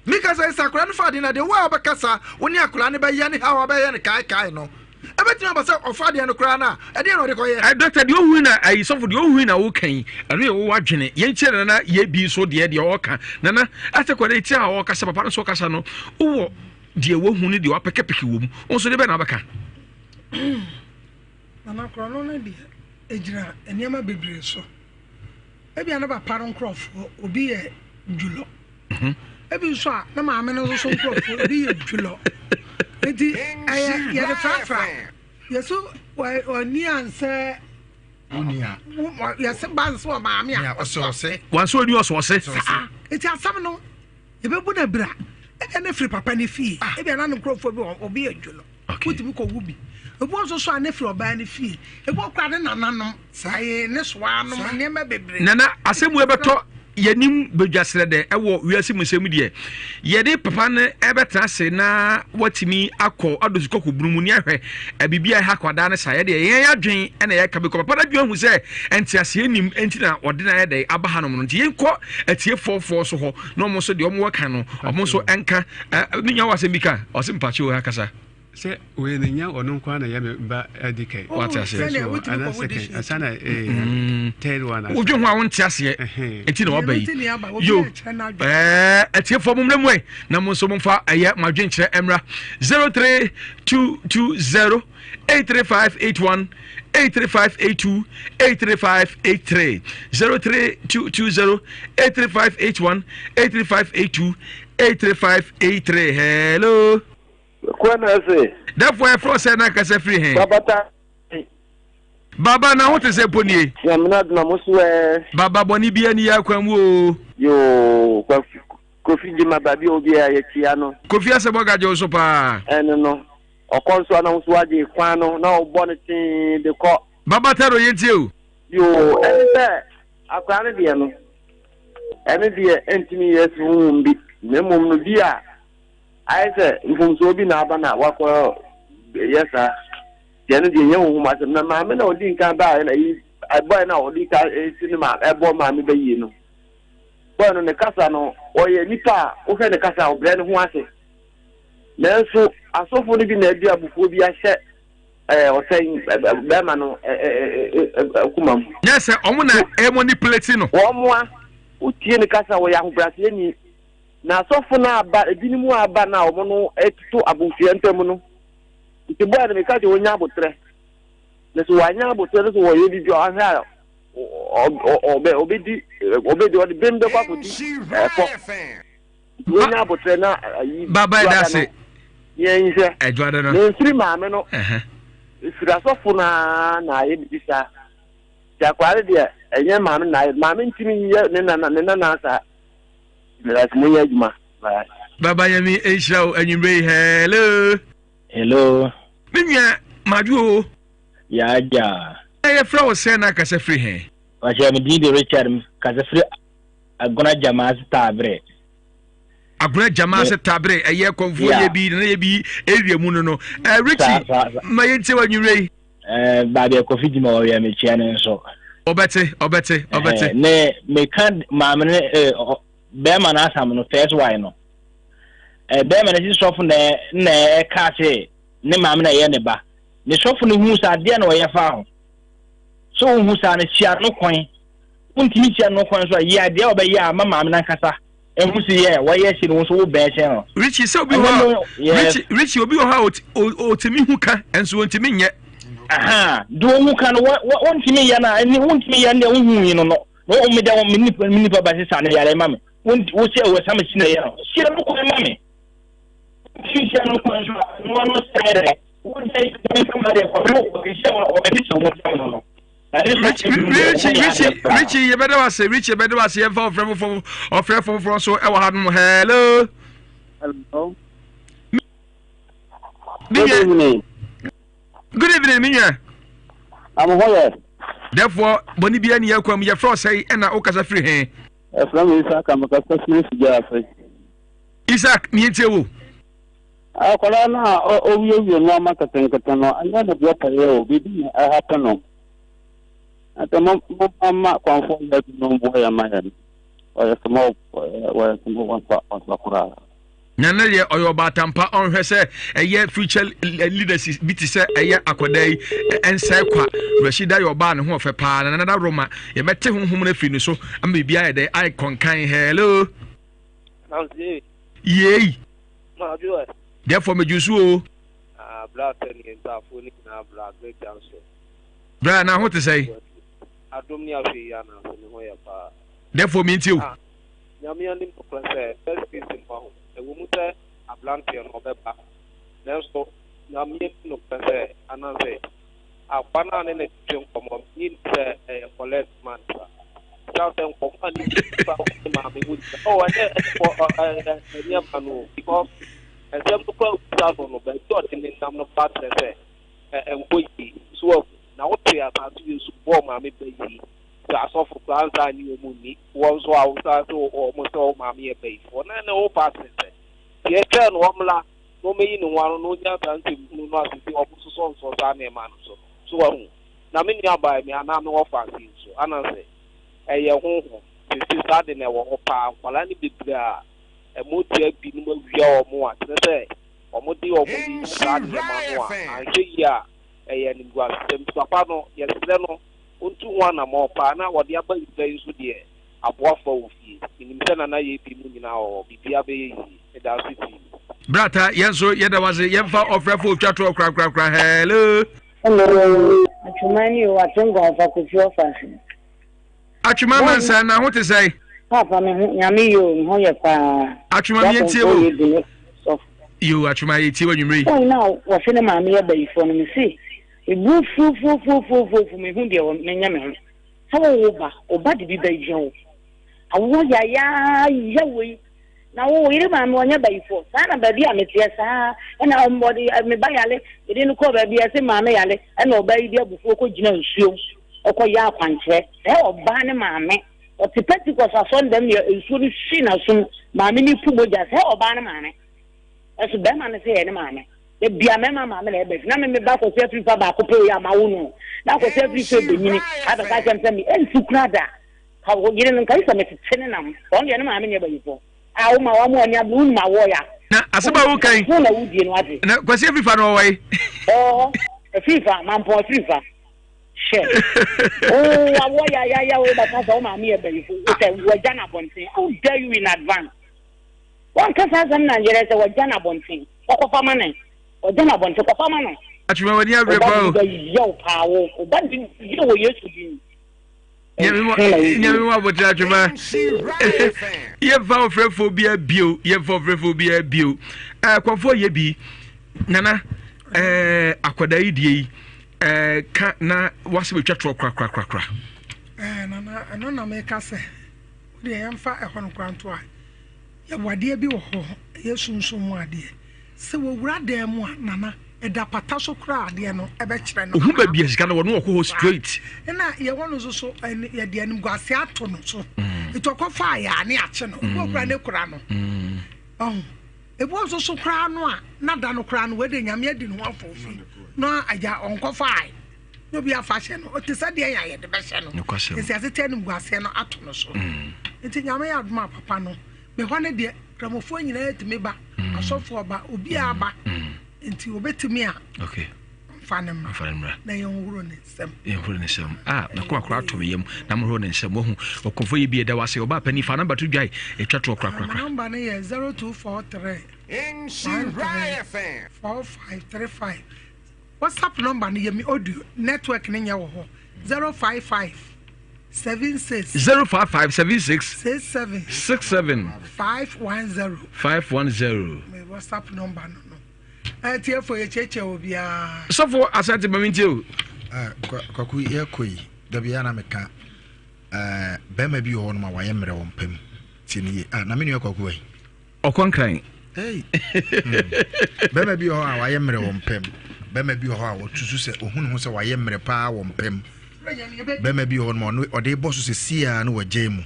S6: Mika sɛ, sɛ akwadaa no fa ade no a, deɛ wo a wobɛkasa, wo ne akwadaa no bɛyɛ ne how a wobɛyɛ no kaekae no, ɛbɛtumi aba sɛ ɔfa adeɛ no koraa no a, ɛdeɛ na ɔde kɔyɛ.
S1: Ɛ dɔkta deɛ ohui na ayi sɔfo deɛ ohui na woka yi ɛno yɛ wo adwene yɛn kyerɛ nana yɛ bi nso deɛ deɛ ɔka nana asɛ kɔ ne ti a ɔkasa papa no nso ɔkasa no wowɔ deɛ wahu ne deɛ wapɛkɛpɛkɛ wɔ mu wo nso deɛ bɛn na wabɛka.
S5: Nana korɔno no deɛ ɛgyina nneɛma bebree so. Ebia ne papa no nkurɔfoɔ obi yɛ dwulɔ. Mhm. Ebi nso a ne maame no nso so nkurɔfoɔ obi yɛ dwulɔ. Nti ɛyɛ yɛde frafra. Yɛso ɔni ansɛ yɛse ba nso wɔ maame a
S6: ɔsɛ.
S1: Wanso ɔni ɔsɛ ɔsɛ.
S5: Saa nti asɛm no yɛbɛbu no abira. Ebia ne firi papa ne fie. Ah. Ebia na ne nkurɔfoɔ bi obi yɛ dwulɔ. Wotumi kɔ wu bi. Ebi nso so a ne firi ɔbaa ne fie. Ebi wɔ koraa ne nananom, ayi ne soanom, nneɛma bebree.
S1: Nana, asɛm wei bɛtɔ yɛnim badwasrɛ dɛ ɛwɔ wiase mu nsɛm deɛ yɛde papa no ɛbɛtena ase na watumi akɔ adɔ sukɔ kɔ bunu mu ne ahwɛ biribi a ɛha akwadaa no saa yɛdeɛ yɛn adwen ɛna yɛka bi kɔ papa no adwen ahu sɛ nteaseɛ nim nti na ɔde no ayɛ dɛ aba hanom no nti yɛnkɔ atiefoɔfoɔ so hɔ na ɔmo nso deɛ ɔmo wɔ ka no ɔmo nso ɛnka me nua wɔ asɛm bi ka ɔse mpakyɛ o akasa.
S3: Sɛ wei no nyɛ ɔno nko ara na ɛyɛ me ba adi kan.
S1: Wate aseɛ.
S3: So ana second ansa na eh, third one.
S1: Wodwe ho a wonte aseɛ nti na waba yi. Yo ɛɛ atiefoɔ mo mmra mu ɛ na mo nso momfa ɛyɛ mo adwenkyerɛ mmra 03220 83581 83582 83583 03220 83581 83582 83583 hello.
S7: Kwan na ase.
S1: Therefore ɛfrɛ wo sɛ na kasa firi he?
S7: Baba ta.
S1: Baba na ho te sɛ mpo nie.
S7: Nyame na mo so ɛ.
S1: Baba bɔne bia ni yɛ akwan mu oo.
S7: Yoo kwafi Kofi gyima baabi a obiara yɛkyia no.
S1: Kofi asɛm ɔga gye wo so paa.
S7: Ɛno no ɔkɔ nso a na wo so wagye kwan no na ɔbɔ no tee de kɔ.
S1: Baba Taro yɛntie o.
S7: Yoo ɛne sɛ akwadaa no deɛ no ɛno deɛ ɛntumi yɛ si honhom bi na mmom no bi a Ayɛ sɛ mfomsoɔ bi na aba na wakɔ yɛ saa. Deɛ no deɛ nyɛ honhom asɛm. Na maame na ɔdi nkan baeɛ na yi bɔɛ na ɔdi kan si ne maame ɛbɔ maame bɛ yie no. Bɔɛ no ne kasa no ɔyɛ nipa a wohwɛ ne kasa a ɔbrɛ ne ho ase. Nanso asɔfo no bi na ɛde abufuo bi ahyɛ ɛɛ ɔsɛn bɛrima no ɛɛ kuma mu.
S1: Nyɛ sɛ wɔn na ɛmanipulate no.
S7: Wɔn a wotie ne kasa wɔyɛ ahobrɛaseɛni. Na asɔfo no aba, ebinom aba no a wɔn no toto abosua ntam no, nti bɔɛ no meka sɛ wɔnya abotrɛ. Na sɛ wɔanya abotrɛ no sɛ wɔyɛ biribi a ɔhwɛ a ɔbɛ ɔbɛdi ɔbɛdi ɔde bem bɛkɔ akɔdi ɛfɔ. Nti wɔnya abotrɛ na ayi
S1: Baba ɛda ase.
S7: Yɛnhwɛ.
S1: Ɛdwada no.
S7: Na mfiri maame no. Efiri asɔfo no ara na ayɛ biribi saa. Nti akwadaa no deɛ ɛnyɛ maame na ayɛ maame ntumi nyɛ ne nana ne nana saa. Medase mo yɛ adwuma bye.
S1: Baba Nyame nhyira wo anwummerɛ yi hello.
S19: Hello.
S1: Me nua madwo o.
S19: Yaa gya.
S1: Na yɛfrɛ wo sɛn na kasa firi he?
S19: Wahyɛ me din de Richard kasa firi Agona Gyamaase Taabere.
S1: Agona Gyamaase Taabere ɛyɛ kɔnfoɔ yɛ bi nana yɛ bi area mu no no. Eh, Richie ma yɛntie wɔ anwummerɛ yi.
S19: Eh, baabi a Kofi gyima wɔ wia mekyia no nso.
S1: Ɔbɛte, ɔbɛte, ɔbɛte.
S19: Eh, ne meka maame ne eh, bɛrima no asam no first wine no. Eh, bɛrima no si sɔfo na na ɛka se ne maame na ɛyɛ ne ba. Ne sɔfo no hu sɛ adeɛ na ɔyɛ fa ho. So wohu saa no hyia no kwan. Wontumi hyia no kwan so a yɛ adeɛ a ɔbɛyɛ a ma maame no ankasa. Ehu si yɛ wɔyɛ si no nso wo bɛn hyɛn no.
S1: Richie sɛ obi wɔ hɔ Richie Richie obi wɔ hɔ a otumi hu ka nso ontumi nyɛ.
S19: Do ohun ka no wɔntumi yɛ na ɛni wontumi yɛ ne wohu yi no no na wɔn mi dɛ wɔn mi nipa mi nipa ba sisan ne yare ma mi wɔn wɔsi ɛwɔ sami si na yɛ no si ɛno kwan ma mi si si ɛno kwan so a wɔn no sɛ yɛ dɛ wɔn sɛ yɛ sɛ ma deɛ kɔmi wɔ ɛhyɛ wɔn ɔbɛdi sɛ wɔn sɛ wɔn no.
S1: Richie Richie Richie yɛbɛda wo ase Richie yɛbɛda wo ase yɛmfa ɔfrɛ foforɔ ɔfrɛ foforɔ so ɛwɔ ha nom hello.
S7: Hello.
S1: Good evening. Good evening mi nua.
S7: Am ho yɛ.
S1: Therefore bɔnni bi ani akwa mu yɛfrɛ ɔsɛe ɛna wokasa firi he.
S7: Ɛfrɛ me Isaac amekasa firi Figya ase.
S1: Isaac mientie wo.
S7: Akwadaa no a ɔwiewie nneɛma nketenkete no, ɛnyɛ ne boɔ pɛyɛ o, biribi na ɛhape no. Nti mo mo ma kwanfoɔ yɛ adwuma mboa yɛn ma yɛn. Ɔyɛ small wɔyɛ small wɔnfa wɔnfa koraa.
S1: Na ne deɛ ɔyɛ ɔbaatampa ɔnhwɛ sɛ ɛyɛ future leaders bi te sɛ ɛyɛ akwadaa yi ɛnsɛe kwa. Rashida yɛ ɔbaa ne ho ɔfɛ paa na nana Roma yɛbɛte honhom no afiri ne so ama biribi ayɛ dɛ ayɛ kɔnkan. Hello. Yei. Therefore me jusu o.
S22: Ah, bra sɛ ne ntafoɔ no nyinaa bra Great Junction.
S1: Bra na ho te sɛn?
S22: Adom ne ahwɛ yi anaase ne ho yɛ paa.
S1: Therefore me ntie o.
S22: Ah, Nyame anim nokorɛ sɛ first case no waho ɛwɔ mu sɛ abranteɛ no ɔbɛba nanso Nyame anim nokorɛ sɛ ananse Akoa no a ne na twetwe nkɔmmɔ no, minnye nni sɛ ɛyɛ collect man saa. Esiane sɛ nkɔmmɔ a ne di fa ne maame ho nyinaa, oh, ɛnyɛ ɛnyɛ ɛnyɛ ma no o, because nsɛm no koraa obisa no no, baabi a ɔde ne nam no koraa kyerɛ sɛ ɛnkɔ yie. So wahu? Na wote asase wei so bɔɔ maame ba yie, sɛ asɔfo koraa nsa annye wɔn nni, wɔn nso a wosan sɛ wɔn sɛ wo maame yɛ bayifoɔ, na ɛnna wopa akyerɛ sɛ deɛ ɛtwɛn no wɔmmra. na ɔmmɛyi ne ho ano na ɔnnya saa nsɛmhunu no ase sɛ wɔsosɔnsosɔ saa nneɛma no so no. So wahu? Na me nuabaa mi anaa me wɔfaase yi nso, anaasɛ ɛyɛ honhom, seesei saa ade no ɛwɔ hɔ paa, nkwadaa no bebree a ɛmotia binom awia wɔn a, kyerɛ sɛ wɔde wɔn de yi saa nneɛma no a, anhwɛ yie a, ɛyɛ animguasesɛm. Nti papa no, yɛsrɛ no, ɔntu ho anammɔn paa na ɔde aba nwura yi nso deɛ, aboafoɔ wɔ fie. Menim sɛ Nana Yɛ bi mu nyinaa wɔ hɔ. Biribiara bɛyɛ yie. Meda ase pii.
S1: Brata, yɛn nso yɛda wo ase. Yɛmfa ɔfrɛfo otwa toɔ korakorakora. Hello.
S13: Hello, Atwuma ni o, Atengua ɔfa Kofi ɔfa ase.
S1: Atwuma Mansa, na ho te sɛn?
S13: Papa me ho, nyame yɛ o, me ho yɛ paa.
S1: Atwuma mi yɛntie wo. Yo, Atwuma yɛtie wo anwummere yi.
S13: Wɔn na wɔse ne maame yɛ bayifoɔ no, me se, ebu fufufufufufu, me hu deɛ menyɛ me ho. Sɛ wowo ba, wo ba de bi bɛyɛ wo. Awoɔ yayaaya wei. Na wo yere maame ɔnyɛ bayifoɔ. Saa na baabi a meteɛ saa ɛna ɔde me ba yale mede no kɔɔ baabi a ɛse maame yale ɛna ɔbaa yi de abufuo kɔ gyina nsuom ɔkɔ yɛ akwankyerɛ sɛ ɔbaa ne maame ɔte Pentecost asɔndɛm yɛ nsuo no hwi n'asom maame ne pu mogya sɛ ɔbaa ne maame ɛso bɛrima no sɛ yɛ ne maame da bia mɛma maame na ɛbɛsi na me me ba kɔsi afiri fa baako pɛ yi a ma wo no na akɔsi afiri fɛ bɛnyini abɛka kyɛm sɛ me ɛnsi kura da Ka wo yere no nka yi sɛ metete ne nam. Ɔno deɛ ne maame nyɛ bayifɔ. A wo ma wa mo ani abere wo nim awɔ ya.
S1: Na asɛm a woka yi.
S13: Ho na wodie no ase.
S1: Na Kwasi Afrifa no ɔwɔ yi.
S13: Ɔwɔ hɔ. Afrifa mampɔn Afrifa. Hwɛ. Oo awɔ ya ya ya wo bɛka sɛ wo maame yɛ bayifo. Wo sɛ wagya no abɔnten. How dare you in advance. Wanka saa asɛm na yɛrɛ sɛ wagya no abɔnten. Kɔkɔfa ma no. Wagya no abɔnten kɔfa ma no.
S1: Atwema w'ani abere paa o.
S13: Wo ba de bi bɛyɛ wo paa wo. Wo ba de bi bɛyɛ wɔ Yesu din.
S1: Nyame mu abotra atwema yɛmfa ɔfrɛfoɔ biara bio yɛmfa ɔfrɛfoɔ biara bio kɔmfoɔ yɛ bi nana akwadaa yi die yi ka na wasɛ bɛtwa toɔ korakorakorakora.
S5: Nana ɛno na meka sɛ wodeɛ yɛmfa ɛhɔ no kora nto a yɛwɔ adeɛ bi wɔ hɔ ɛyɛ sunsum mu adeɛ Sɛ wɔwura dan mu a, Nana, ɛda pata so koraa adeɛ no ɛbɛkyerɛ no.
S1: Ohun baabi a sika no wɔ no wɔkɔ hɔ straight.
S5: Ɛna yɛwɔ no nso so yɛde animguase ato no so. Mm. Nti ɔkɔfa ayɛ a ne akye no. Ebi okura ne kura no. Mm. Ɔho. Ebi nso so koraa no a na da no koraa no wɔde nyame adi ne ho afɔfi na agya ɔnkɔfa ayɛ. Na obi afa hyɛ no. Ɔte sɛ deɛ yɛ a yɛde bɛhyɛ no. Nti asete animguaseɛ no ato no so. Mm. Nti nyame yɛ adom a papa no. Me hɔ no deɛ kramofoɔ nyinaa tumi ba mm. asɔfoɔ ba obiara ba mm. nti obetumi a
S1: okay
S5: mfa ne mmra na yɛnhoro ne nsam
S1: yɛnhoro ne nsam ah mɛkɔ akora ato me yam na mohoro ne nsam wahu ɔkɔmfo yɛ bi ɛda wase ɔbaa pani fa namba to dwae ɛtwa toɔ korakorakora
S5: namba no yɛ 0243 13 4535 WhatsApp number no yɛ me audio network no nyɛ wɔ hɔ 055 76.
S1: 055 76.
S5: 67.
S1: 67.
S5: 510.
S1: 510.
S5: Me WhatsApp number no no. Atiefo yɛ kyekyɛ obiara.
S1: Sɔfo Asante ma mentie o.
S6: Kwaku yɛkɔ yi da biara na meka bɛrima bi wɔ hɔ nom a wayɛ mmerɛ wɔ mpa mu tie ne yie ah, na me nua kwaku ayi
S1: Ɔkɔ nkran.
S6: Hey. Hmm. Bɛrima bi wɔ hɔ a wayɛ mmerɛ wɔ mpam. Bɛrima bi wɔ hɔ a wɔtusu sɛ ohun ho sɛ wayɛ mmerɛ paa wɔ mpam. Bɛrima bi wɔ hɔ nom a ɔno ɔde bɔ so sɛ siaa no wɔgyae mu.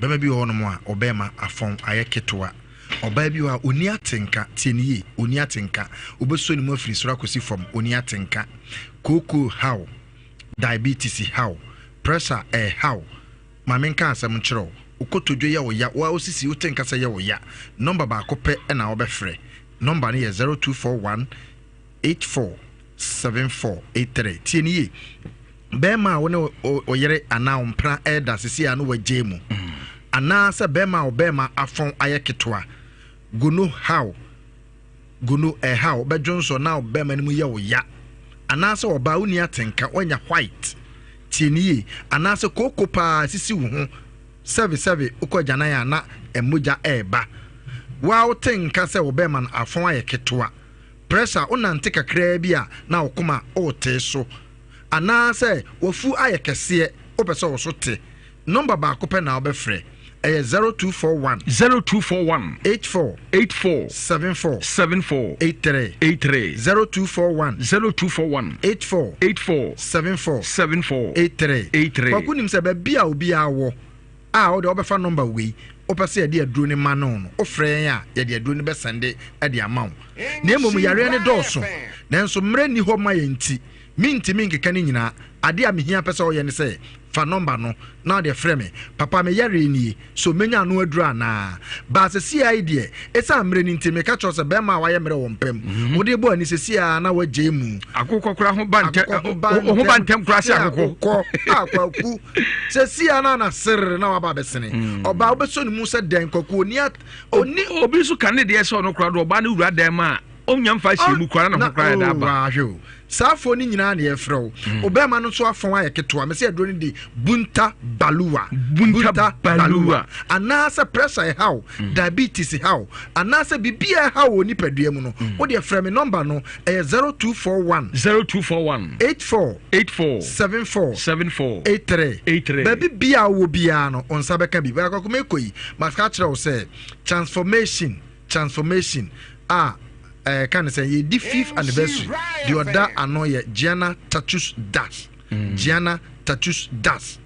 S6: Bɛrima bi wɔ hɔ nom a ɔbɛrima afɔn ayɛ ketewa. Ɔbaa bi wɔ hɔ a ɔni atenka, tie ne yie, ɔni atenka. Wobɛsɔ ne mu afiri soro akɔsi fam, ɔni atenka. Kooko haw, diabetes haw, pressure ɛhaw. Ma menka asɛm nkyerɛ wo, wo kotodwe yɛ wo ya, wo ara wo sisi wote nka sɛ ɛyɛ wo ya. Nɔmba baako pɛ na wobɛfrɛ. Nɔmba no yɛ 0241 84 74 83. Tie no yie. Bɛrima a wo ne wo yere anaa wo mpena reda sisi a no wagyae mu, anaasɛ bɛrima a wo bɛrima afɔn ayɛ ketewa, gono haw, Gono, ɛhaw, bɛdwonsɔ na wo bɛrima no mu yɛ wo ya, anaasɛ ɔbaa wonni atenka, woanya white, tie no yie, anaasɛ kooko paa sisi wo ho, sɛve sɛve wokɔ agyanan a na mogya ɛreba. Wo ara wote nka sɛ wo bɛrima no afɔn ayɛ ketewa, pressure, wonante kakraa bi a na wo koma wotee so, anaasɛ w'afu ayɛ kɛseɛ, wopɛ sɛ wo so te. Nɔmba baako pɛ na wobɛfrɛ. Ɛyɛ 0241.
S1: 0241.
S6: 84.
S1: 84.
S6: 74.
S1: 74.
S6: 83.
S1: 83.
S6: 0241.
S1: 0241.
S6: 84.
S1: 84.
S6: 74.
S1: 74.
S6: 83.
S1: 83.
S6: Kwaku nim sɛ baabi a obiara wɔ a wode wobɛfa nɔmba wei wopɛ sɛ yɛde aduro no ma no no wofrɛ yɛn a yɛde aduro no bɛsɛnde de ama wo na mmom yareɛ no dɔɔso nanso mmerɛ nni hɔ ma yɛn nti. Mentumi nkeka ne nyinaa. Adeɛ a mehia pɛ sɛ woyɛ ne sɛ, fa nɔmba no na wode frɛ me. Papa, me yareɛ nie, so mɛnya ano aduro anaa? Baa seesei ara yi deɛ, ɛsiane mmerɛ no nti, meka kyerɛ wo sɛ bɛrima a wayɛ mmerɛ wɔ mpa mu, wode bɔ ani seesei ara na woagyae mu.
S1: Akokɔ koraa ho ba ntɛm, ho ba ntɛm koraa sɛ akokɔ.
S6: Akokɔ, a kwaku, seesei ara na na serere na waba abɛsene. Ɔbaa wobɛsɔ ne mu sɛ dɛn, kwaku, ɔni at, ɔni.
S1: Obi nso ka ne deɛ sɛ ɔno koraa do ɔbaa no wura dan mu a, ɔnnya mfa hyɛ mu koraa na ne ho koraa yɛ dɛ aba.
S6: Wahwɛ o. Saa afoɔ no nyinaa na yɛfrɛ wo. Mm. Obɛrima no nso afɔn ayɛ ketewa. Mese aduro no de bunta baluwa.
S1: Bunta baluwa.
S6: Anaasɛ pressure ɛha wo, mm. diabetes ha wo, anaasɛ biribi a ɛha wo wɔ nipadua mu no. Mm. Wo deɛ frɛ me nɔmba no ɛyɛ 0241.
S1: 0241.
S6: 84.
S1: 84.
S6: 74.
S1: 74.
S6: 83.
S1: 83.
S6: Baabi bia wɔ biara no, wo nsa bɛka bi. Bɛkɔ mekɔ yi, maka kyerɛ wo sɛ transformation Transformation a ɛka ne sɛ yɛdi fifth anniversary deɛ ɔda ano yɛ Gianna Tatus Das mm. Gianna Tatus Das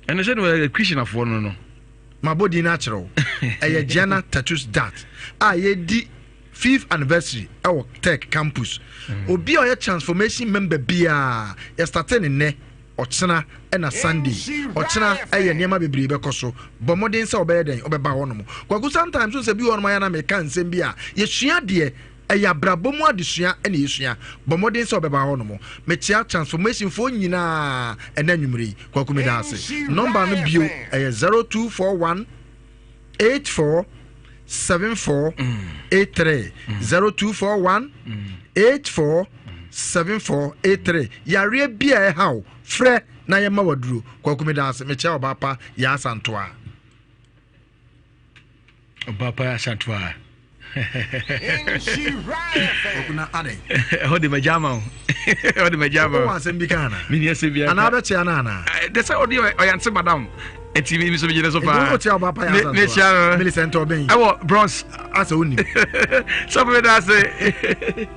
S1: ɛno sɛ no ɛyɛ Christianafoɔ no no
S6: mabɔ din no akyerɛ wo ɛyɛ Gianna Tatus Das a yɛdi fifth anniversary ɛwɔ Tech campus mm. obi a ɔyɛ transformation member biara yɛstate ne nnɛ Ɔkyena na Sunday. Ɔkyena yɛ nneɛma bebree bɛkɔ so. Bɔ mmɔden sɛ wobɛyɛ dɛn? Wobɛba hɔnom. Kwaku sometimes wohu sɛ bi wɔ hɔnom a yɛ na meka nsɛm bi a yɛsua deɛ ɛyɛ abrabɔ mu adesua na yɛsua. Bɔ mmɔden sɛ wobɛba hɔnom. Mekyea transformation foɔ nyinaa ɛnɛ anwummere yi. Kwaku meda ase. Nɔmba no bio ɛyɛ 0241 84 74 83 0241 84 74 83 yareɛ bi a ɛha wo frɛ na yɛma waduro kwaku meda ase mekyɛ ɔbaa pa yɛ asantoa
S1: ɔbaa pa yɛ asantoa
S6: Ɛhɔ
S1: de magya ama wo ɛhɔ de magya ama wo
S6: wɔ asɛm bi ka ana
S1: menni asɛm bi
S6: anaa bɛkyea no anaa
S1: de sɛ ɔde ɔyante madam ɛti mi nso megyina so paa
S6: wokyea ɔba pa yɛ
S1: mekyia no
S6: Millicent ɔbɛn
S1: ɛwɔ bronze
S6: asɛ wonim
S1: sɔfo meda ase.